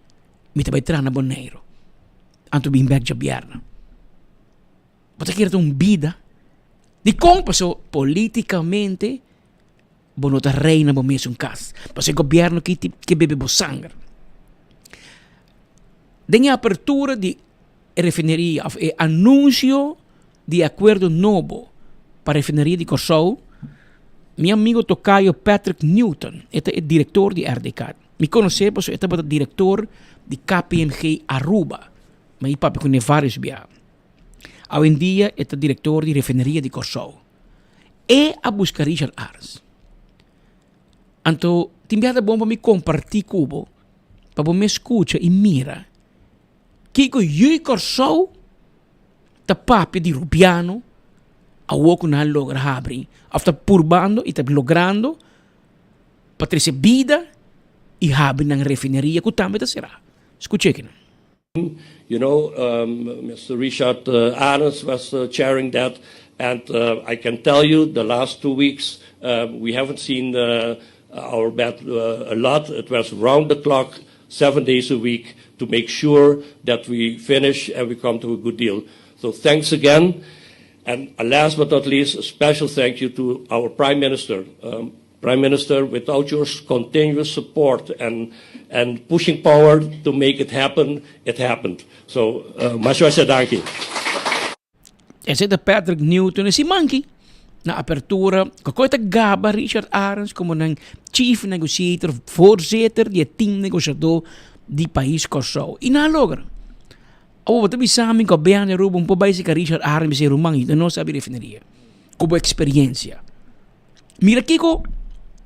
Mi ta bai traha na Boneiru. Anto bin bèk djabièrnè. Bo ta kere ta un bida? Dikon? Pasobra politikamente bo no ta rei na bo mesun kas. Pasobra e gobièrnu aki tin ke bebe bo sanger. Den e apertura di e refineria òf e anunsio di e akuerdo nobo pa refineria di Kòrsou, mi amigo tokayo Patrick Newton, e ta e direktor di RDK. Mi konosé pasobra e tabata direktor di KPMG Aruba. Mi a papia kuné vários biaha. Awendia e ta direktor di refineria di Kòrsou. E a buska Richard Arns. Anto tin biaha ta bon pa mi kompartí ku bo, pa bo mes skucha i mira kiko yu Kòrsou ta papia di Rubiano awor ku nan a logra habri òf ta purbando i ta logrando pa trese bida i habri nan refineria ku tambe ta será. Skucha aki nan. You know, Mister Richard Arends was chairing that and I can tell you the last two weeks we haven't seen our bed a lot. It was round the clock, seven days a week to make sure that we finish and we come to a good deal. So thanks again. And last but not least, a special thank you to our Prime Minister. Um, Prime Minister, without your continuous support and, and pushing power to make it happen, it happened. So, uh, masha danki. Esei ta Patrick Newton e siman aki na apertura ku koe ta gaba Richard Arends komo nan chief negotiator, voorzitter di e team negosiadó di pais Kòrsou. I nan a logra. Awor bo ta bisa mi ku a bia na Aruba un por bai sika Richard Arends bisa e ruman i nos a habri refineria ku bo eksperensia. Mira kiko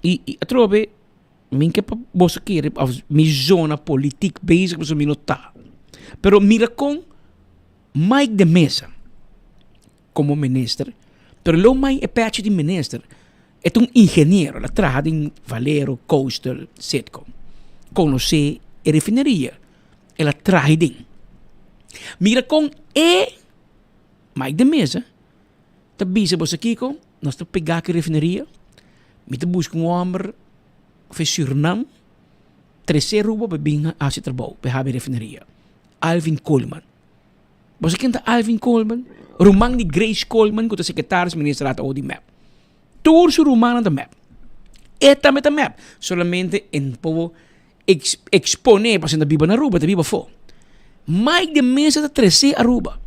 i i atrobe mi ke pa boso kere òf mi zona politik bezig pasobra mi no ta. Pero mira kon. Mike de Meza como minister, pero lo mai e pechi di minister, e ta un ingeniero, el a traha den Valero, Coastal, Citgo. Conoce e refineria, el a traha den. Mira con e Mike de Meza ta bisa boso kico, nos ta pega cu e refineria, mi ta busca un homber for Surinam, trece Aruba pa bin haci trabou, pa habi refineria. Alvin Koolman. Bo sa ken ta Alvin Koolman? Ruman di Grace Koolman ku ta sekretaris ministerat awo di mep. Tur su rumannan ta mep. E tambe ta mep. Solamente e no por eksponé pasobra e ta biba na Aruba, e ta biba afó. Mike de Meza ta tresé Aruba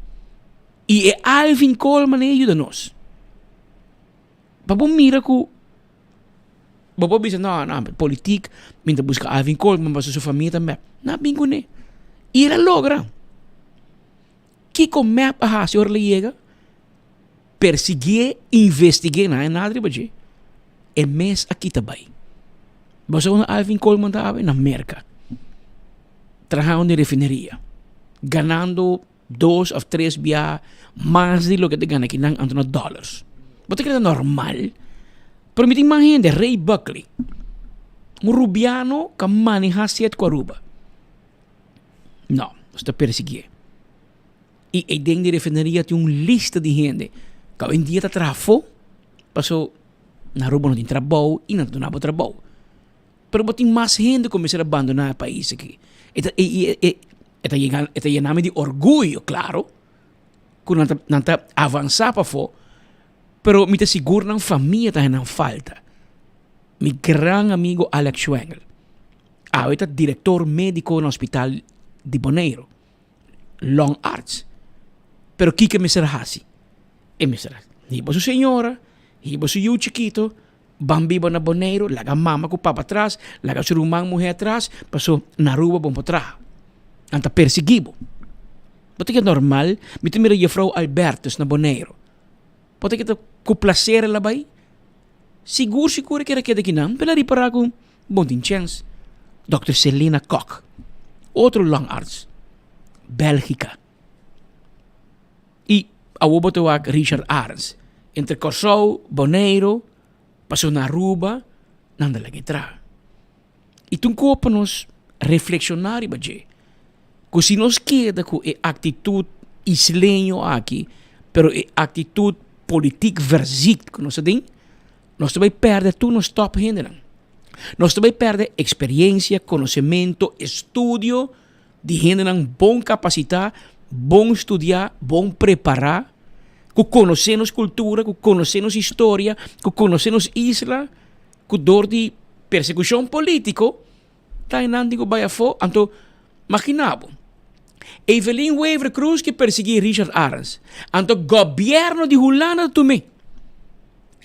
i e Alvin Koolman ei a yuda nos. Pa bo mira ku Bo por bisa, no, no, politiek, mi ta buska Alvin Koolman pasobra su famia ta mep. No a bin kuné. I el a logra. Kiko mep a hasi ora el a yega? Persiguié, investigué, nan a nada riba dje. E mes a kita bai. Bo sa unda Alvin Koolman ta awe? Na Merka. Trahando den refineria. Ganando dos of tres bia mas di loke ta gana akinan anto na dollars. Bo ta kere ta normal? Pero mi tin mas hende, Ray Buckley, un rubiano ku a maneha Citgo Aruba. No, nos ta persiguié. I ei den di refineria tin un lista di hende ku awendia ta traha afó, paso na Aruba no tin trabou i nan ta duna bo trabou. Pero bo tin mas hende ku mester a bandoná e pais aki. E ta e e e ta yega e ta yena mi di orguyo, klaro, ku nan ta nan ta avansá pafó, pero mi ta sigur nan famia ta haña nan falta. Mi gran amigo Alex Schwengle, awe ta direktor médiko na hospital di Boneiru, longarts. Pero kiko e mester a hasi? E mester a hiba su señora, hiba su yu chikito, Ban biba na Boneiru, laga mama ku papa atras, laga su ruman muhé atras, paso na Aruba bon por traha. Nan ta persiguí bo. Bo ta keda normal? Mi ta mira Juffrouw Albertus na Boneiru. Bo ta keda ku plaser el a bai? Sigur sigur e keda keda kinan, pero el a ripará ku bon tin chèns. Dòkter Selena Kok, otro longarts, Bèlgika. I awor bo ta wak Richard Arends. Entre Kòrsou, Boneiru, pasobra na Aruba nan ta laga e traha. I tin ku pa nos reflekshoná riba dje, ku si nos keda ku e aktitut isleño aki, pero e aktitut politik verziekt ku nos ta den, nos ta bai pèrdè tur nos tòp hendenan. Nos ta bai pèrdè eksperiencia, konosementu, estudio di hendenan bon kapasitá, bon studiá, bon prepará, ku konosé nos kultura, ku konosé nos historia, ku konosé nos isla, ku dor di persekushon polítiko ta enan tin ku bai afó. Anto, magina bo, Evelyn Wever Croes ke persiguí Richard Arends, anto gobièrnu di Hulanda ta tum'é.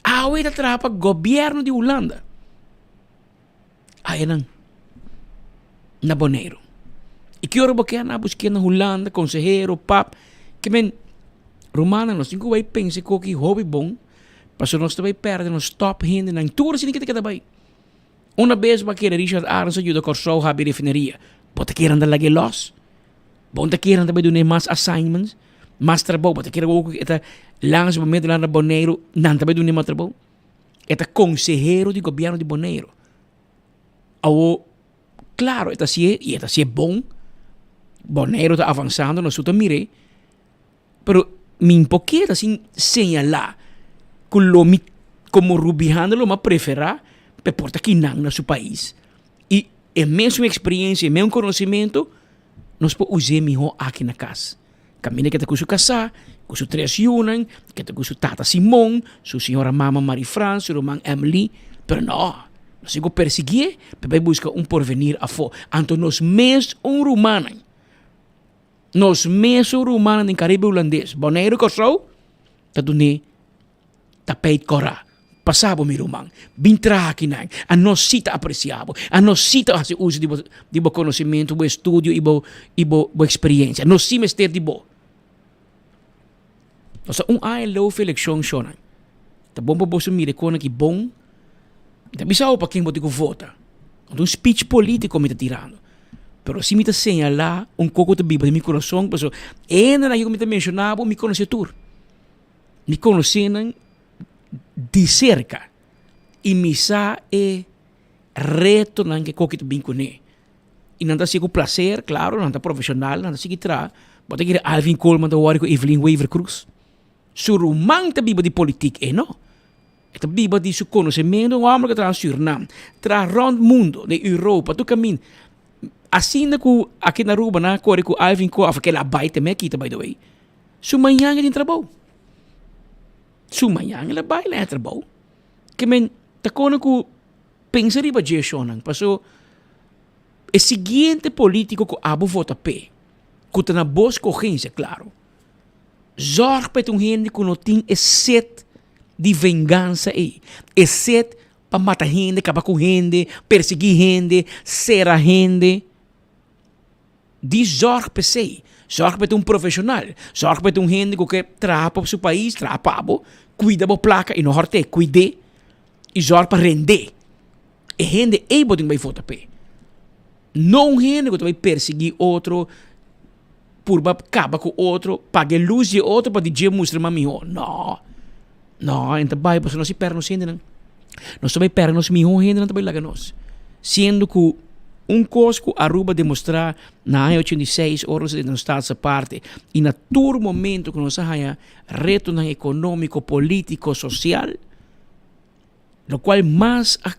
Awe ta traha pa gobièrnu di Hulanda. Ayanan na Boneiru. I ki ora bo ke ana busk'é na Hulanda, konsehero, pap, ke men, rumannan nos tin ku bai pensa koki hopi bon, pasobra nos ta bai pèrdè nos tòp hendenan, tur asina ke ta keda bai. Una bes bo a kere Richard Arends a yuda Kòrsou habri refineria, bo ta kere nan ta lag'é lòs? Bo no ta kere nan ta bai dun'é mas assignments, mas trabou? Bo ta kere wou ku e ta lansa bo mete nan na Boneiru, nan ta bai dun'é mas trabou? E ta konsehero di gobièrnu di Boneiru. Awor, klaro e ta hasié i e ta hasié bon, Boneiru ta avansando, nos tur ta mir'é, pero mi no por keda sin señalá ku lo mi komo Rubiano lo mi a preferá pa e por ta kinan na su pais i e mesun eksperiencia, e mesun konosementu nos por us'é mihó aki na kas. Kaminda ke ta ku su kasá, ku su tres yunan, ke ta ku su tata Simon, su señora mama Marie Frans, su ruman Emily, pero no, nos tin ku persiguié pa bai buska un porvenir afó. Anto nos mes un rumannan, nos mes un rumannan den Karibe Hulandes, Boneiru, Kòrsou, ta dun'é tapijt kòrá. Pasa bo mi ruman, bin traha akinan. Anos sí ta apresiá bo. Anos sí ta hasi uso di bo di bo konosementu, bo estudio i bo i bo bo eksperensia. Nos sí mester di bo. Nos ta un aña leu for elekshon shonnan. Ta bon pa boso mira e kosnan aki bon. Mi ta bisa bo pa ken bo tin ku vota. No ta un speech politiko mi ta tirando. Pero si mi ta señalá un kos ku ta biba den mi kurason pasobra e hendenan aki ku mi ta menshoná bo mi konosé tur. Mi konosé nan di serka i mi sa e retonan ke koki ta bin kuné. I nan ta hasi ku plaser, klaro, nan ta profeshonal, nan ta sigui traha. Bo ta kere Alvin Koolman ta wòri ku Evelyn Wever Croes? Su ruman ta biba di politik, e no. E ta biba di su konosementu, un hòmber ku a traha na Sürnam, traha rònt mundu, den Europa, tur kaminda. Asina ku aki na Aruba nan a kore ku Alvin Koolman, òf kila bai te me kita by the way. Su mañan e tin trabou. Su mañan el a bai na e trabou. Ke men ta kone ku pensa riba dje shonnan paso e siguiente politico ku abo vota p'e, ku ta na bo skogensia klaro, zorg pa e ta un hende ku no tin e set di vengansa ei, e set pa mata hende, kaba ku hende, persegui hende, sera hende. Di zorg p'esei. Zorg pa e ta un profeshonal. Zorg pa e ta un hende ku ke traha pa su pais, traha pa bo, kuida bo plaka i no hòrt'é, kuid'é i zorg pa rend'é. E hende ei bo tin ku bai vota p'e. No un hende ku ta bai persiguí otro, purba kaba ku otro, paga e lus di e otro pa di dje mustra mas mihó. No. No, e no ta bai pasobra nos si pèrdè nos hendenan. Nos ta bai pèrdè nos mihó hendenan ta bai laga nos. Siendo ku un kos ku Aruba demostrá na aña 86 ora nos a den nos Staats Aparte i na tur momento ku nos a haña retonan ekonómiko, polítiko, sosial, lokual mas a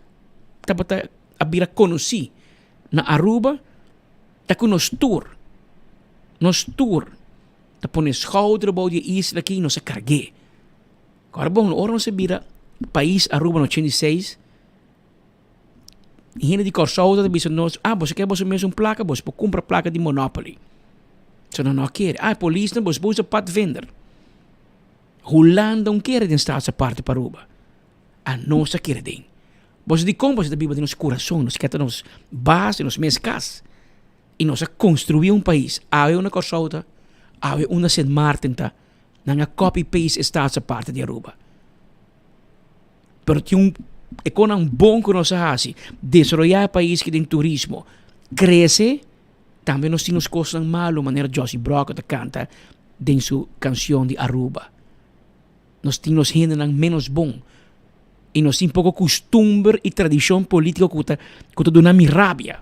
tabata a bira konosí na Aruba ta ku nos tur, nos tur ta pone skouder bou di e isla aki i nos a karg'é. Ora bon, ora nos a bira pais Aruba na 86, hende di Kòrsou ta bisa nos, ah, boso ke boso mes un plaka, boso por kumpra plaka di Monopoly. So nan no a kere. Ah, e polisnan, boso por usa padvinder. Hulanda un kere den Staats Aparte pa Aruba. Anos a kere den. Boso dikon boso ta biba den nos kurason, nos keta nos bas den nos mes kas. I nos a konstruí un pais. Awe unda Kòrsou ta, awe unda Sint Maarten ta. Nan a copy paste e Staats Aparte di Aruba. Pero tin un e konan bon ku nos a hasi, desaroyá e pais ki den turismo, krese, tambe nos tin nos kosnan malu manera Jossy Brokke ta kanta den su kanshon di Aruba. Nos tin nos hendenan ménos bon i nos tin poko kustumber i tradishon polítiko ku ta ku ta duna mi rabia.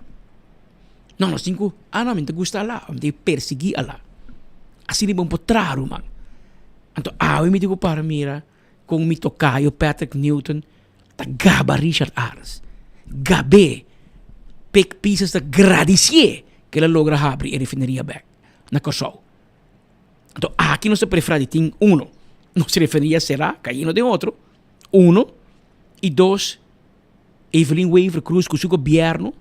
No, nos tin ku, ah no, mi ta gusta alá, mi ta persiguí alá. Asina bo por traha ruman. Anto awe mi tin ku para mira kon mi tokayo Patrick Newton ta gaba Richard Arends. Gab'é. Pik Pisas ta gradisié ku el a logra habri e refineria bèk na Kòrsou. Anto aki nos ta preferá di tin uno, nos refineria será kayendo den otro, uno, i dos, Evelyn Wever Croes ku su gobièrnu,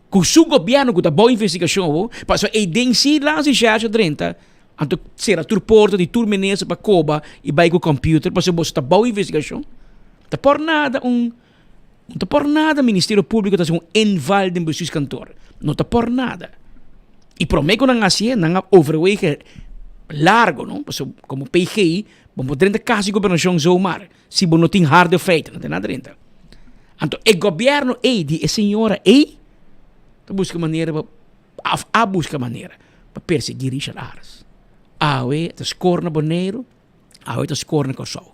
ku su gobièrnu ku ta bou investigashon awor, pasobra ei den si Landsrecherche a drenta, anto sera tur porta di tur minister pa koba i bai ku computer pasobra boso ta bou investigashon. Ta por nada un No ta por nada Ministerio Públiko ta hasi un inval den bestuurskantoor. No ta por nada. I promé ku nan hasié, nan a overwege largo, no? Pasobra komo PG, bo no por drenta kas di gobernashon zomaar si bo no tin harde feiten, no tin nada drenta. Anto e gobièrnu ei di e señora ei ta buska manera pa, òf a buska manera pa persiguí Richard Ares. Awe ta skor na Boneiru, awe ta skor na Kòrsou.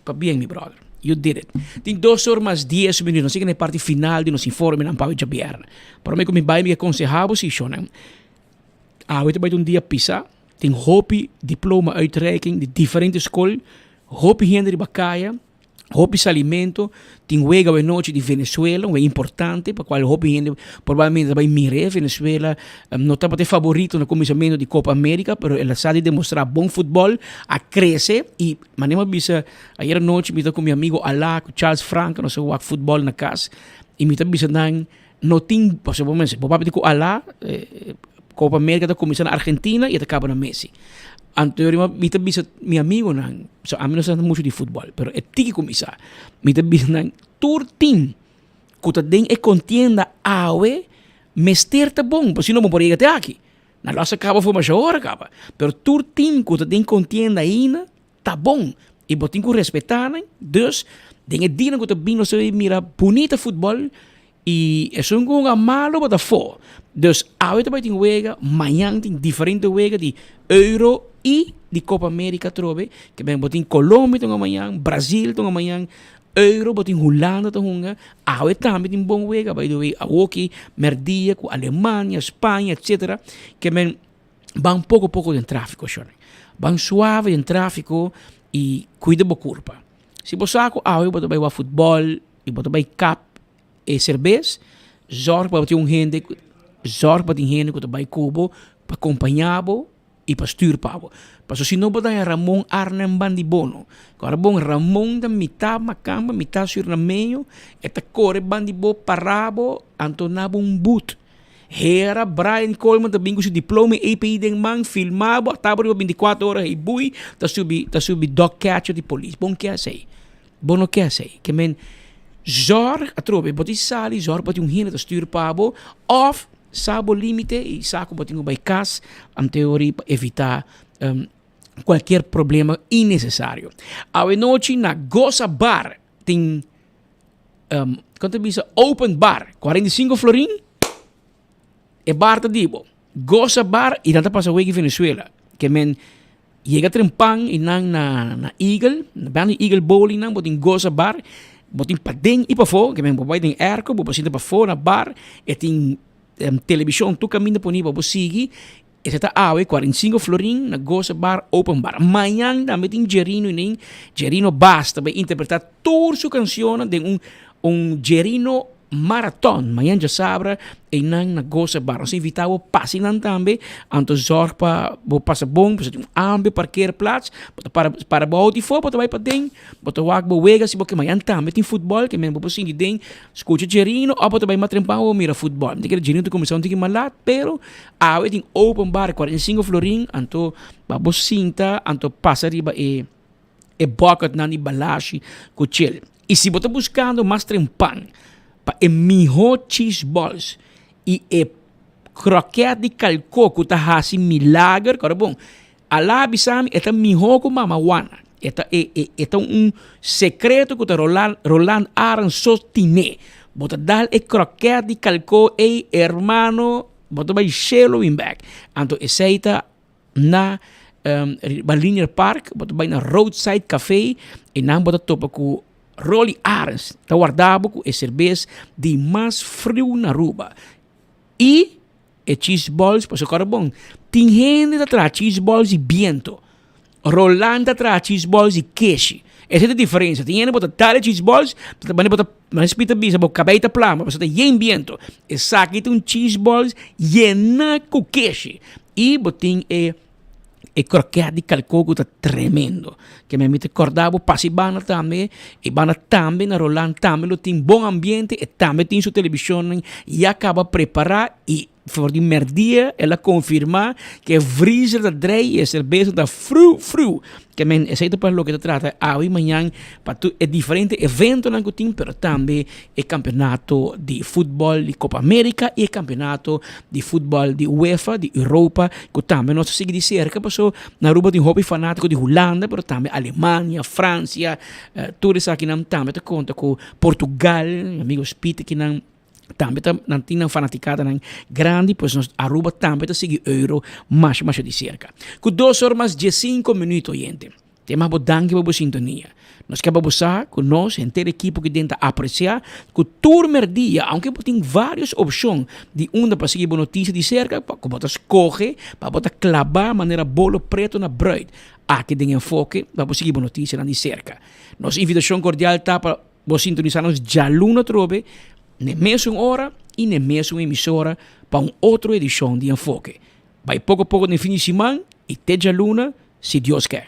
Pabien mi brother. You did it. Tin dos or mas dies minuut. Nos yega na e parti final di nos informenan pa awe djabièrnè. Prome ku mi bai mi ke konsehá bo si shonnan. Awe ta bai ta un dia pisá. Tin hopi diploma uitreiking di diferente skol. Hopi hende riba kaya. Hopi salimentu. Tin wega awe nochi di Venezuela, un wega importante pa cual hopi hende probablemente ta bay mir'é. Venezuela no tabata e favorito na cuminsamentu di Copa America, pero el a sa di demostra bon futbol, a crece y manera mi a bisa ayer anochi mi ta cu mi amigo Ala cu Charles Franca nos a wak futbol na cas y mi ta bisa nan no tin, pasobra bo mester, bo papia di cu Ala Copa America ta cuminsa na Argentina y e ta caba na Messi. Anto mi ta bisa mi amigonan, so ami no sa mucho di futbol, pero e tiki cu mi sa, mi ta bisa nan tur team cu ta den e contienda awe mester ta bon, pasobra si no bo por yega te aki. Nan lo a caba for masha ora caba, pero tur team cu ta den contienda ainda ta bon y bo tin cu respeta nan, dus den e dianan cu ta bin nos ta mira bunita futbol Y esun cu hunga malo bo ta fo. Dus awe ta bay tin wega, mañan tin diferente wega di Euro y di Copa America atrobe. Ke ben bo tin Colombia ta hunga mañan, Brazil ta hunga mañan, Euro bo tin Hulanda ta hunga. Awe tambe tin bon wega, by the way, awoki merdia cu Alemania, Spaña, etcetera. Ke men ban poco poco den trafico shornan. Ban suave den trafico y cuida bo curpa. Si bo sa cu awe bo ta bay wak futbol, I bo ta bai kap e serbes, zorg pa bo tin un hende, zorg pa tin hende ku ta bai ku bo pa kompañá bo i pa stür pa bo. Pasobra si no bo ta haña Ramon Arnhem Bandibono. Ku ora bon Ramon ta mitá makamba, mitá surnameño, e ta kore bandi bo pará bo, anto na bo un but. Hera Brian Coleman ta bin ku su diploma i API den man, filmá bo, ata bo riba bintikuater ora, hey bui, ta subi ta subi dog catcher di polis. Bon ke esei? Bo no ke esei. Ke men zorg atrobe bo tin sali zorg bo tin un hende ta stuur pa bo of sa bo limite i sa ku bo tin ku bai kas anteori pa evita kualkier problema innesesario. Awe nochi na Goza Bar tin kon ta bisa open bar 45 florin e bar ta di bo. Goza Bar i nan ta pasa wega Venezuela. Ke men Yega trempan y nan na na Eagle, na banda di Eagle Bowling nan bo tin Goza Bar, bo tin paden y pafó, ke men bo bai den airco, bo por sinta pafó na bar, e tin television tur kaminda poni pa bo sigui, esei ta awe 45 florin na Goza Bar open bar. Mañan tambe tin Jerino y nin, Jerino Bass ta bai interpreta tur su cancionnan den un un Jerino Marathon, mañan djasabra einan na Goza Bar. Nos ta invita bo pasa einan tambe, anto zorg pa bo pasa bon, pasobra tin un amplio parkeerplaats, bo ta para para bo auto afó, bo ta bai paden, bo ta wak bo wega si bo ke. Mañan tambe tin futbòl, ke men bo por sinti den, skucha Jerino òf bo ta bai mas trempan bo mira futbòl. Mi ta kere Jerino ta kuminsá un tiki mas lat, pero awe tin open bar 45 florin, anto pa bo sinta, anto pasa riba e. e bucketnan di balashi ku chel. I si bo ta buskando mas trempan pa e mihó cheese balls i e krokèt di kalkó ku ta hasi milager, kòrda bon, Alá a bisa mi e ta mihó ku Mama Juana. E ta e e e ta un sekreto ku ta Roland Roland Arends so tine. Bo ta dal e krokèt di kalkó ei, hermano, bo ta bai shelu bin bèk. Anto esei ta na riba Linear Park, bo ta bai na Roadside Cafe i nan bo ta topa ku Rolly Arends ta warda bo ku e serbes di mas friu na Aruba i e cheese balls, pasobra kòrda bon, tin hende ta traha cheese balls di biento. Roland ta traha cheese balls di keshi. Esei ta e diferensia. Tin hende bo ta dal e cheese balls, mane bo ta, mane Speed ta bisa, bo kabei ta plama, pasobra ta yen biento. Esaki ta un cheese balls yena ku keshi. I bo tin e e kroket di kalko ku ta tremendo. Ke mi ta kòrda bo pasa e banda tambe, e banda tambe na Roland tambe lo tin bon ambiente, e tambe tin su televishonnan ya kaba prepará i For di merdia el a konfirmá ku e vriezer ta drei i e serbesa ta friu friu. Ke men esei ta pa loke ta trata awe i mañan pa tur e diferente eventonan ku tin pero tambe e kampeonato di futbòl di Kopa Amerika i e kampeonato di futbòl di UEFA di Europa ku tambe nos ta sigui di serka paso na Aruba tin hopi fanátiko di Hulanda pero tambe Alemania, Fransia tur esakinan tambe ta konta ku Portugal, mi amigo Speed akinan. Tambe ta nan tin nan fanaticadanan grandi, pues nos Aruba tambe ta sigui Euro masha masha di cerca. Cu dos or mas diescinco minuut oyente. Te mas bo danki pa bo sintonia. Nos ke pa bo sa cu nos henter ekipo ki den ta aprecia cu tur merdia, aunke bo tin varios opcion di unda pa sigui bo noticia di cerca, pa cu bo ta scoge pa bo ta claba manera bolo preto na bruid aki den Enfoke pa bo sigui bo noticianan di cerca. Nos invitacion cordial ta pa. Bo sintonisa nos djaluna atrobe n'e mesun ora i n'e mesun emisora pa un otro edishon di Enfoke. Bai poko poko den fin di siman i te djaluna si Dios ke.